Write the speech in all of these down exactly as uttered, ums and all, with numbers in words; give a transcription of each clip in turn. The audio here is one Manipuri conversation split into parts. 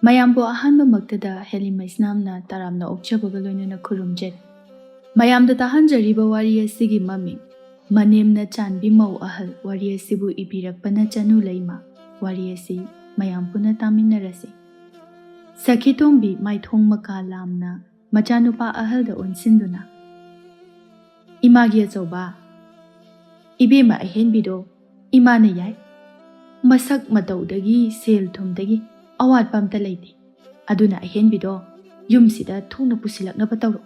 ꯃꯌꯥꯝꯕꯨ ꯑꯍꯥꯟꯕꯃꯛꯇꯗ ꯍꯦꯂꯤꯃꯩꯁꯅꯥꯝꯅ ꯇꯔꯥꯝꯅ ꯑꯣꯛꯆꯕꯒ ꯂꯣꯏꯅꯅ ꯈꯨꯔꯨꯝꯖꯔꯤ꯫ ꯃꯌꯥꯝꯗ ꯇꯥꯍꯟꯖꯔꯤꯕ ꯋꯥꯔꯤ ꯑꯁꯤꯒꯤ ꯃꯃꯤꯡ ꯃꯅꯦꯝꯅ ꯆꯥꯟꯕꯤ ꯃꯧ ꯑꯍꯜ꯫ ꯋꯥꯔꯤ ꯑꯁꯤꯕꯨ ꯏꯕꯤꯔꯛꯄꯅ ꯆꯅꯨ ꯂꯩꯃ꯫ ꯋꯥꯔꯤ ꯑꯁꯤ ꯃꯌꯥꯝ ꯄꯨꯟꯅ ꯇꯥꯃꯤꯟꯅꯔꯁꯤ꯫ ꯁꯈꯤꯇꯣꯝꯕꯤ ꯃꯥꯏꯊꯣꯡ ꯃꯀꯥ ꯂꯥꯝꯅ ꯃꯆꯥꯅꯨꯄꯥ ꯑꯍꯜꯗ ꯑꯣꯟꯁꯤꯟꯗꯨꯅ, "ꯏꯃꯥꯒꯤ ꯑꯆꯧꯕ, ꯏꯕꯦꯝꯃ ꯑꯍꯦꯟꯕꯤꯗꯣ ꯏꯃꯥꯅ ꯌꯥꯏ꯫ ꯃꯁꯛ ꯃꯇꯧꯗꯒꯤ ꯁꯦꯜ ꯊꯨꯝꯗꯒꯤ ꯑꯋꯥꯠꯄ ꯑꯝꯇ ꯂꯩꯇꯦ꯫ ꯑꯗꯨꯅ ꯑꯍꯦꯟꯕꯤꯗꯣ ꯌꯨꯝꯁꯤꯗ ꯊꯨꯅ ꯄꯨꯁꯤꯜꯂꯛꯅꯕ ꯇꯧꯔꯣ꯫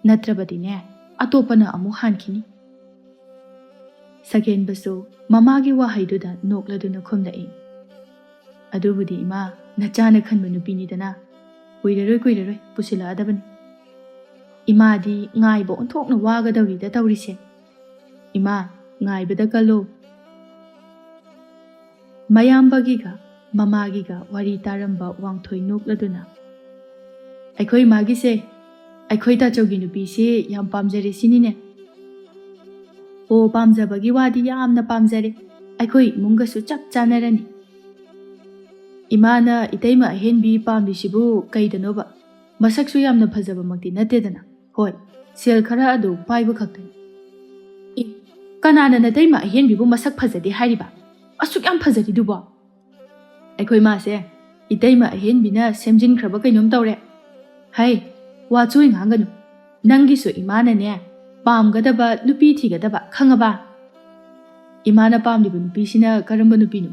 ꯅꯠꯇ꯭ꯔꯕꯗꯤꯅꯦ, ꯑꯇꯣꯞꯄꯅ ꯑꯃꯨꯛ ꯍꯥꯟꯈꯤꯅꯤ꯫" ꯁꯒꯦꯟꯕꯁꯨ ꯃꯃꯥꯒꯤ ꯋꯥꯍꯩꯗꯨꯗ ꯅꯣꯛꯂꯗꯨꯅ ꯈꯨꯝꯂꯛꯏ, "ꯑꯗꯨꯕꯨꯗꯤ ꯏꯃꯥ, ꯅꯆꯥꯅ ꯈꯟꯕ ꯅꯨꯄꯤꯅꯤꯗꯅ, ꯀꯨꯏꯔꯔꯣꯏ ꯀꯨꯏꯔꯔꯣꯏ ꯄꯨꯁꯤꯜꯂꯛꯑꯗꯕꯅꯤ꯫ ꯏꯃꯥꯗꯤ ꯉꯥꯏꯕ ꯑꯣꯟꯊꯣꯛꯅ ꯋꯥꯒꯗꯧꯔꯤꯗ ꯇꯧꯔꯤꯁꯦ꯫ ꯏꯃꯥ, ꯉꯥꯏꯕꯗ ꯀꯜꯂꯨ꯫" ꯃꯌꯥꯝꯕꯒꯤꯒ ꯃꯃꯥꯒꯤꯒ ꯋꯥꯔꯤ ꯇꯥꯔꯝꯕ ꯋꯥꯡꯊꯣꯏ ꯅꯣꯛꯂꯗꯨꯅ, "ꯑꯩꯈꯣꯏ ꯏꯃꯥꯒꯤꯁꯦ ꯑꯩꯈꯣꯏ ꯇꯥꯆꯧꯒꯤ ꯅꯨꯄꯤꯁꯦ ꯌꯥꯝ ꯄꯥꯝꯖꯔꯦ ꯁꯤꯅꯤꯅꯦ?" "ꯑꯣ, ꯄꯥꯝꯖꯕꯒꯤ ꯋꯥꯗꯤ ꯌꯥꯝꯅ ꯄꯥꯝꯖꯔꯦ꯫ ꯑꯩꯈꯣꯏ ꯏꯃꯨꯡꯒꯁꯨ ꯆꯞ ꯆꯥꯅꯔꯅꯤ꯫" "ꯏꯃꯥꯅ ꯏꯇꯩꯃ ꯑꯍꯦꯟꯕꯤ ꯄꯥꯝꯂꯤꯁꯤꯕꯨ ꯀꯩꯗꯅꯣꯕ? ꯃꯁꯛꯁꯨ ꯌꯥꯝꯅ ꯐꯖꯕꯃꯛꯇꯤ ꯅꯠꯇꯦꯗꯅ꯫ ꯍꯣꯏ, ꯁꯦꯜ ꯈꯔ ꯑꯗꯨ ꯄꯥꯏꯕ ꯈꯛꯇꯅꯤ꯫" "ꯑꯦ, ꯀꯅꯥꯅ ꯅꯇꯩꯃ ꯑꯍꯦꯟꯕꯤꯕꯨ ꯃꯁꯛ ꯐꯖꯗꯦ ꯍꯥꯏꯔꯤꯕ? ꯑꯁꯨꯛ ꯌꯥꯝ ꯐꯖꯔꯤꯗꯨꯕꯣ?" "ꯑꯩꯈꯣꯏ ꯃꯥꯁꯦ ꯏꯇꯩꯃ ꯑꯍꯦꯟꯕꯤꯅ ꯁꯦꯝꯖꯤꯟꯈ꯭ꯔꯕ ꯀꯩꯅꯣꯝ ꯇꯧꯔꯦ꯫ ꯍꯩ, ꯋꯥꯆꯣꯏ ꯉꯥꯡꯒꯅꯨ꯫ ꯅꯪꯒꯤꯁꯨ ꯏꯃꯥꯅꯅꯦ ꯄꯥꯝꯒꯗꯕ ꯅꯨꯄꯤ ꯊꯤꯒꯗꯕ, ꯈꯪꯉꯕ? ꯏꯃꯥꯅ ꯄꯥꯝꯂꯤꯕ ꯅꯨꯄꯤꯁꯤꯅ ꯀꯔꯝꯕ ꯅꯨꯄꯤꯅꯣ?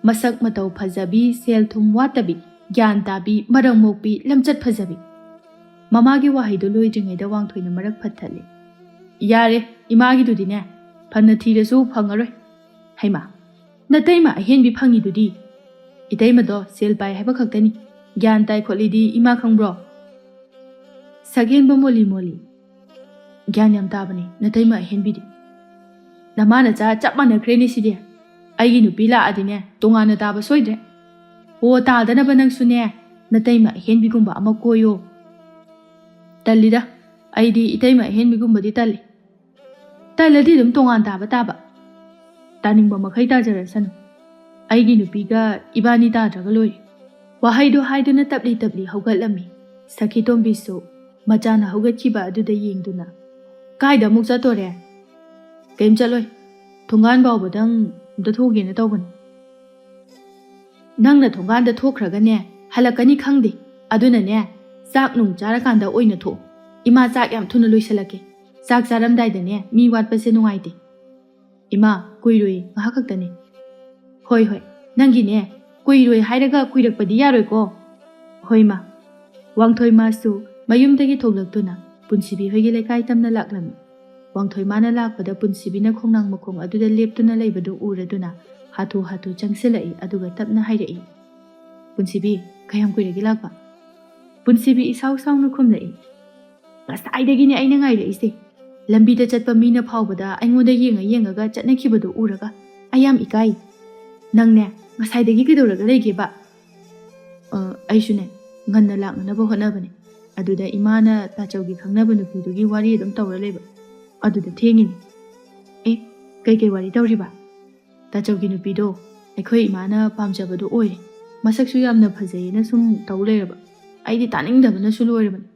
ꯃꯁꯛ ꯃꯇꯧ ꯐꯖꯕꯤ, ꯁꯦꯜ ꯊꯨꯝ ꯋꯥꯠꯇꯕꯤ, ꯒ꯭ꯌꯥꯟ ꯇꯥꯕꯤ, ꯃꯔꯝ ꯃꯣꯛꯄꯤ, ꯂꯝꯆꯠ ꯐꯖꯕꯤ꯫" ꯃꯃꯥꯒꯤ ꯋꯥꯍꯩꯗꯨ ꯂꯣꯏꯗ꯭ꯔꯤꯉꯩꯗ ꯋꯥꯡꯊꯣꯏꯅ ꯃꯔꯛ ꯐꯠꯊꯠꯂꯦ꯫ "ꯌꯥꯔꯦ, ꯏꯃꯥꯒꯤꯗꯨꯗꯤꯅꯦ ꯐꯅ ꯊꯤꯔꯁꯨ ꯐꯪꯉꯔꯣꯏ꯫" "ꯍꯩꯃꯥ, ꯅꯇꯩꯃ ꯑꯍꯦꯟꯕꯤ ꯐꯪꯉꯤꯗꯨꯗꯤ? ꯏꯇꯩꯃꯗꯣ ꯁꯦꯜ ꯄꯥꯏ ꯍꯥꯏꯕ ꯈꯛꯇꯅꯤ꯫ ꯒ꯭ꯌꯥꯟ ꯇꯥꯏ ꯈꯣꯠꯂꯤꯗꯤ ꯏꯃꯥ ꯈꯪꯕ꯭ꯔꯣ?" ꯁꯒꯦꯟꯕ ꯃꯣꯂꯤ ꯃꯣꯂꯤ, "ꯒ꯭ꯌꯥꯟ ꯌꯥꯝ ꯇꯥꯕꯅꯦ ꯅꯇꯩꯃ ꯑꯍꯦꯟꯕꯤꯗꯤ꯫ ꯅꯃꯥ ꯅꯆꯥ ꯆꯞ ꯃꯥꯟꯅꯈ꯭ꯔꯦꯅꯦ ꯁꯤꯗꯤ꯫ ꯑꯩꯒꯤ ꯅꯨꯄꯤ ꯂꯥꯛꯑꯗꯤꯅꯦ ꯇꯣꯉꯥꯟꯅ ꯇꯥꯕ ꯁꯣꯏꯗ꯭ꯔꯦ꯫ ꯑꯣ, ꯇꯥꯗꯅꯕ ꯅꯪꯁꯨꯅꯦ ꯅꯇꯩꯃ ꯑꯍꯦꯟꯕꯤꯒꯨꯝꯕ ꯑꯃ ꯀꯣꯏꯌꯣ꯫" "ꯇꯜꯂꯤꯗ, ꯑꯩꯗꯤ ꯏꯇꯩꯃ ꯑꯍꯦꯟꯕꯤꯒꯨꯝꯕꯗꯤ ꯇꯜꯂꯤ꯫" "ꯇꯜꯂꯗꯤ ꯑꯗꯨꯝ ꯇꯣꯉꯥꯟ ꯇꯥꯕ ꯇꯥꯕ꯫ ꯇꯥꯅꯤꯡꯕ ꯃꯈꯩ ꯇꯥꯖꯔꯁꯅꯨ꯫ ꯑꯩꯒꯤ ꯅꯨꯄꯤꯒ ꯏꯕꯥꯅꯤ ꯇꯥꯗ꯭ꯔꯒ ꯂꯣꯏꯔꯦ꯫ ꯋꯥꯍꯩꯗꯨ ꯍꯥꯏꯗꯨꯅ ꯇꯞꯂꯤ ꯇꯞꯂꯤ ꯍꯧꯒꯠꯂꯝꯃꯤ꯫ ꯁꯈꯤꯇꯣꯝꯕꯤꯁꯨ ꯃꯆꯥꯅ ꯍꯧꯒꯠꯈꯤꯕ ꯑꯗꯨꯗ ꯌꯦꯡꯗꯨꯅ, "ꯀꯥꯏꯗ ꯑꯃꯨꯛ ꯆꯠꯇꯣꯔꯦ?" "ꯀꯩꯝ ꯆꯠꯂꯣꯏ꯫ ꯊꯣꯡꯒꯥꯟ ꯐꯥꯎꯕꯗꯪ ꯑꯝꯇ ꯊꯣꯛꯎꯒꯦꯅ ꯇꯧꯕꯅꯤ꯫" "ꯅꯪꯅ ꯊꯣꯡꯒꯥꯟꯗ ꯊꯣꯛꯈ꯭ꯔꯒꯅꯦ, ꯍꯜꯂꯛꯀꯅꯤ ꯈꯪꯗꯦ꯫ ꯑꯗꯨꯅꯅꯦ, ꯆꯥꯛ ꯅꯨꯡ ꯆꯥꯔꯀꯥꯟꯗ ꯑꯣꯏꯅ ꯊꯣꯛꯑꯣ꯫ ꯏꯃꯥ ꯆꯥꯛ ꯌꯥꯝ ꯊꯨꯅ ꯂꯣꯏꯁꯤꯜꯂꯛꯀꯦ꯫ ꯆꯥꯛ ꯆꯥꯔꯝꯗꯥꯏꯗꯅꯦ ꯃꯤ ꯋꯥꯠꯄꯁꯦ ꯅꯨꯡꯉꯥꯏꯇꯦ꯫" "ꯏꯃꯥ, ꯀꯨꯏꯔꯣꯏ, ꯉꯥꯏꯍꯥꯛ ꯈꯛꯇꯅꯤ꯫" "ꯍꯣꯏ, ꯍꯣꯏ, ꯅꯪꯒꯤꯅꯦ, ꯀꯨꯏꯔꯣꯏ ꯍꯥꯏꯔꯒ ꯀꯨꯏꯔꯛꯄꯗꯤ ꯌꯥꯔꯣꯏꯀꯣ꯫" "ꯍꯣꯏ, ꯃꯥ꯫" ꯋꯥꯡꯊꯣꯏ ꯃꯥꯁꯨ ꯃꯌꯨꯝꯗꯒꯤ ꯊꯣꯛꯂꯛꯇꯨꯅ ꯄꯨꯟꯁꯤꯕꯤ ꯍꯣꯏꯒꯤ ꯂꯩꯀꯥꯏ ꯇꯝꯅ ꯂꯥꯛꯂꯝꯃꯤ꯫ ꯋꯥꯡꯊꯣꯏ ꯃꯥꯅ ꯂꯥꯛꯄꯗ ꯄꯨꯟꯁꯤꯕꯤꯅ ꯈꯣꯡꯅꯥꯡ ꯃꯈꯣꯡ ꯑꯗꯨꯗ ꯂꯦꯞꯇꯨꯅ ꯂꯩꯕꯗꯨ ꯎꯔꯗꯨꯅ ꯍꯥꯊꯨ ꯍꯥꯊꯨ ꯆꯪꯁꯤꯜꯂꯛꯏ, ꯑꯗꯨꯒ ꯇꯞꯅ ꯍꯥꯏꯔꯛꯏ, "ꯄꯨꯟꯁꯤꯕꯤ, ꯀꯌꯥꯝ ꯀꯨꯏꯔꯒꯦ ꯂꯥꯛꯄ?" ꯄꯨꯟꯁꯤꯕꯤ ꯏꯁꯥꯎ ꯁꯥꯎꯅ ꯈꯨꯝꯂꯛꯏ, "ꯉꯁꯥꯏꯗꯒꯤꯅꯦ ꯑꯩꯅ ꯉꯥꯏꯔꯛꯏꯁꯦ꯫ ꯂꯝꯕꯤꯗ ꯆꯠꯄ ꯃꯤꯅ ꯐꯥꯎꯕꯗ ꯑꯩꯉꯣꯟꯗ ꯌꯦꯡꯉ ꯌꯦꯡꯉꯒ ꯆꯠꯅꯈꯤꯕꯗꯣ ꯎꯔꯒ ꯑꯩ ꯌꯥꯝ ꯏꯀꯥꯏ꯫ ꯅꯪꯅꯦ, ꯉꯁꯥꯏꯗꯒꯤ ꯀꯩꯗꯧꯔꯒ ꯂꯩꯒꯦꯕ?" "ꯑ, ꯑꯩꯁꯨꯅꯦ, ꯉꯟꯅ ꯂꯥꯛꯅꯅꯕ ꯍꯣꯠꯅꯕꯅꯦ꯫ ꯑꯗꯨꯗ ꯏꯃꯥꯅ ꯇꯥꯆꯧꯒꯤ ꯈꯪꯅꯕ ꯅꯨꯄꯤꯗꯨꯒꯤ ꯋꯥꯔꯤ ꯑꯗꯨꯝ ꯇꯧꯔ ꯂꯩꯕ꯫ ꯑꯗꯨꯗ ꯊꯦꯡꯉꯤꯅꯤ꯫" "ꯑꯦ, ꯀꯩꯀꯩ ꯋꯥꯔꯤ ꯇꯧꯔꯤꯕ?" "ꯇꯥꯆꯧꯒꯤ ꯅꯨꯄꯤꯗꯣ ꯑꯩꯈꯣꯏ ꯏꯃꯥꯅ ꯄꯥꯝꯖꯕꯗꯣ ꯑꯣꯏꯔꯦ꯫ ꯃꯁꯛꯁꯨ ꯌꯥꯝꯅ ꯐꯖꯩꯌꯦꯅ ꯁꯨꯝ ꯇꯧ ꯂꯩꯔꯕ꯫ ꯑꯩꯗꯤ ꯇꯥꯅꯤꯡꯗꯕꯅꯁꯨ ꯂꯣꯏꯔꯕꯅꯤ꯫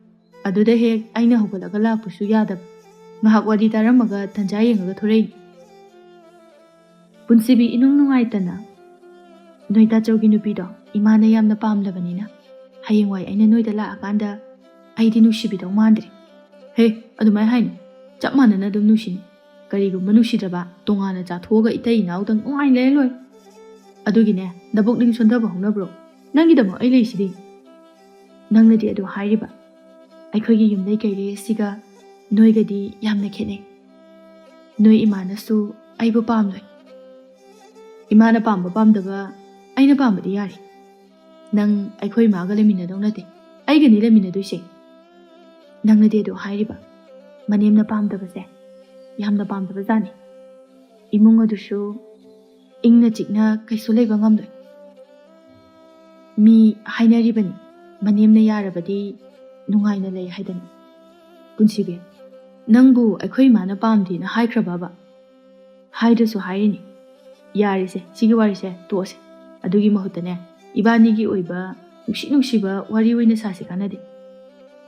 ꯑꯗꯨꯗ ꯍꯦꯛ ꯑꯩꯅ ꯍꯧꯒꯠꯂꯒ ꯂꯥꯛꯄꯁꯨ ꯌꯥꯗꯕ꯫ ꯉꯥꯏꯍꯥꯛ ꯋꯥꯔꯤ ꯇꯥꯔꯝꯃꯒ ꯇꯟꯖꯥ ꯌꯦꯡꯉꯒ ꯊꯣꯔꯛꯏꯅꯤ꯫" ꯄꯨꯟꯁꯤꯕꯤ ꯏꯅꯨꯡ ꯅꯨꯡꯉꯥꯏꯇꯅ, "ꯅꯣꯏ ꯇꯥꯆꯧꯒꯤ ꯅꯨꯄꯤꯗꯣ ꯏꯃꯥꯅ ꯌꯥꯝꯅ ꯄꯥꯝꯂꯕꯅꯤꯅ ꯍꯌꯦꯡꯋꯥꯏ ꯑꯩꯅ ꯅꯣꯏꯗ ꯂꯥꯛꯑꯀꯥꯟꯗ ꯑꯩꯗꯤ ꯅꯨꯡꯁꯤꯕꯤꯗꯧ ꯃꯥꯟꯗ꯭ꯔꯦ꯫" "ꯍꯦ, ꯑꯗꯨꯃꯥꯏꯅ ꯍꯥꯏꯅꯨ꯫ ꯆꯞ ꯃꯥꯟꯅꯅ ꯑꯗꯨꯝ ꯅꯨꯡꯁꯤꯅꯤ꯫ ꯀꯔꯤꯒꯨꯝꯕ ꯅꯨꯡꯁꯤꯗ꯭ꯔꯕ, ꯇꯣꯉꯥꯟꯅ ꯆꯥꯊꯣꯛꯑꯒ ꯏꯇꯩ ꯏꯅꯥꯎꯗꯪ ꯅꯨꯡꯉꯥꯏꯅ ꯂꯩꯔ ꯂꯣꯏꯔꯦ꯫ ꯑꯗꯨꯒꯤꯅꯦ, ꯅꯕꯨꯛꯅꯤꯡ ꯁꯣꯟꯊꯕ ꯍꯧꯅꯕ꯭ꯔꯣ? ꯅꯪꯒꯤꯗꯃꯛ ꯑꯩ ꯂꯩꯁꯤꯗꯤ꯫" "ꯅꯪꯅꯗꯤ ꯑꯗꯨ ꯍꯥꯏꯔꯤꯕ꯫ ꯑꯩꯈꯣꯏꯒꯤ ꯌꯨꯝꯂꯩ ꯀꯩꯔꯩ ꯑꯁꯤꯒ ꯅꯣꯏꯒꯗꯤ ꯌꯥꯝꯅ ꯈꯦꯠꯅꯩ꯫ ꯅꯣꯏ ꯏꯃꯥꯅꯁꯨ ꯑꯩꯕꯨ ꯄꯥꯝꯂꯣꯏ꯫" "ꯏꯃꯥꯅ ꯄꯥꯝꯕ ꯄꯥꯝꯗꯕ ꯑꯩꯅ ꯄꯥꯝꯕꯗꯤ ꯌꯥꯔꯦ꯫ ꯅꯪ ꯑꯩꯈꯣꯏ ꯏꯃꯥꯒ ꯂꯩꯃꯤꯟꯅꯗꯧ ꯅꯠꯇꯦ, ꯑꯩꯒꯅꯤ ꯂꯩꯃꯤꯟꯅꯗꯣꯏꯁꯦ꯫" "ꯅꯪꯅꯗꯤ ꯑꯗꯨ ꯍꯥꯏꯔꯤꯕ꯫ ꯃꯅꯦꯝꯅ ꯄꯥꯝꯗꯕꯁꯦ ꯌꯥꯝꯅ ꯄꯥꯝꯗꯕ ꯖꯥꯠꯅꯤ꯫ ꯏꯃꯨꯡ ꯑꯗꯨꯁꯨ ꯏꯪꯅ ꯆꯤꯛꯅ ꯀꯩꯁꯨ ꯂꯩꯕ ꯉꯝꯂꯣꯏ꯫ ꯃꯤ ꯍꯥꯏꯅꯔꯤꯕꯅꯤ, ꯃꯅꯦꯝꯅ ꯌꯥꯔꯕꯗꯤ ꯅꯨꯡꯉꯥꯏꯅ ꯂꯩ ꯍꯥꯏꯗꯅ꯫" "ꯄꯨꯟꯁꯤꯕꯤ, ꯅꯪꯕꯨ ꯑꯩꯈꯣꯏ ꯏꯃꯥꯅ ꯄꯥꯝꯗꯦꯅ ꯍꯥꯏꯈ꯭ꯔꯕꯕ?" "ꯍꯥꯏꯗ꯭ꯔꯁꯨ ꯍꯥꯏꯔꯤꯅꯤ꯫ ꯌꯥꯔꯦꯁꯦ, ꯁꯤꯒꯤ ꯋꯥꯔꯤꯁꯦ ꯇꯣꯛꯑꯁꯦ꯫ ꯑꯗꯨꯒꯤ ꯃꯍꯨꯠꯇꯅꯦ, ꯏꯕꯥꯅꯤꯒꯤ ꯑꯣꯏꯕ ꯅꯨꯡꯁꯤ ꯅꯨꯡꯁꯤꯕ ꯋꯥꯔꯤ ꯑꯣꯏꯅ ꯁꯥꯁꯤ ꯀꯥꯟꯅꯗꯦ꯫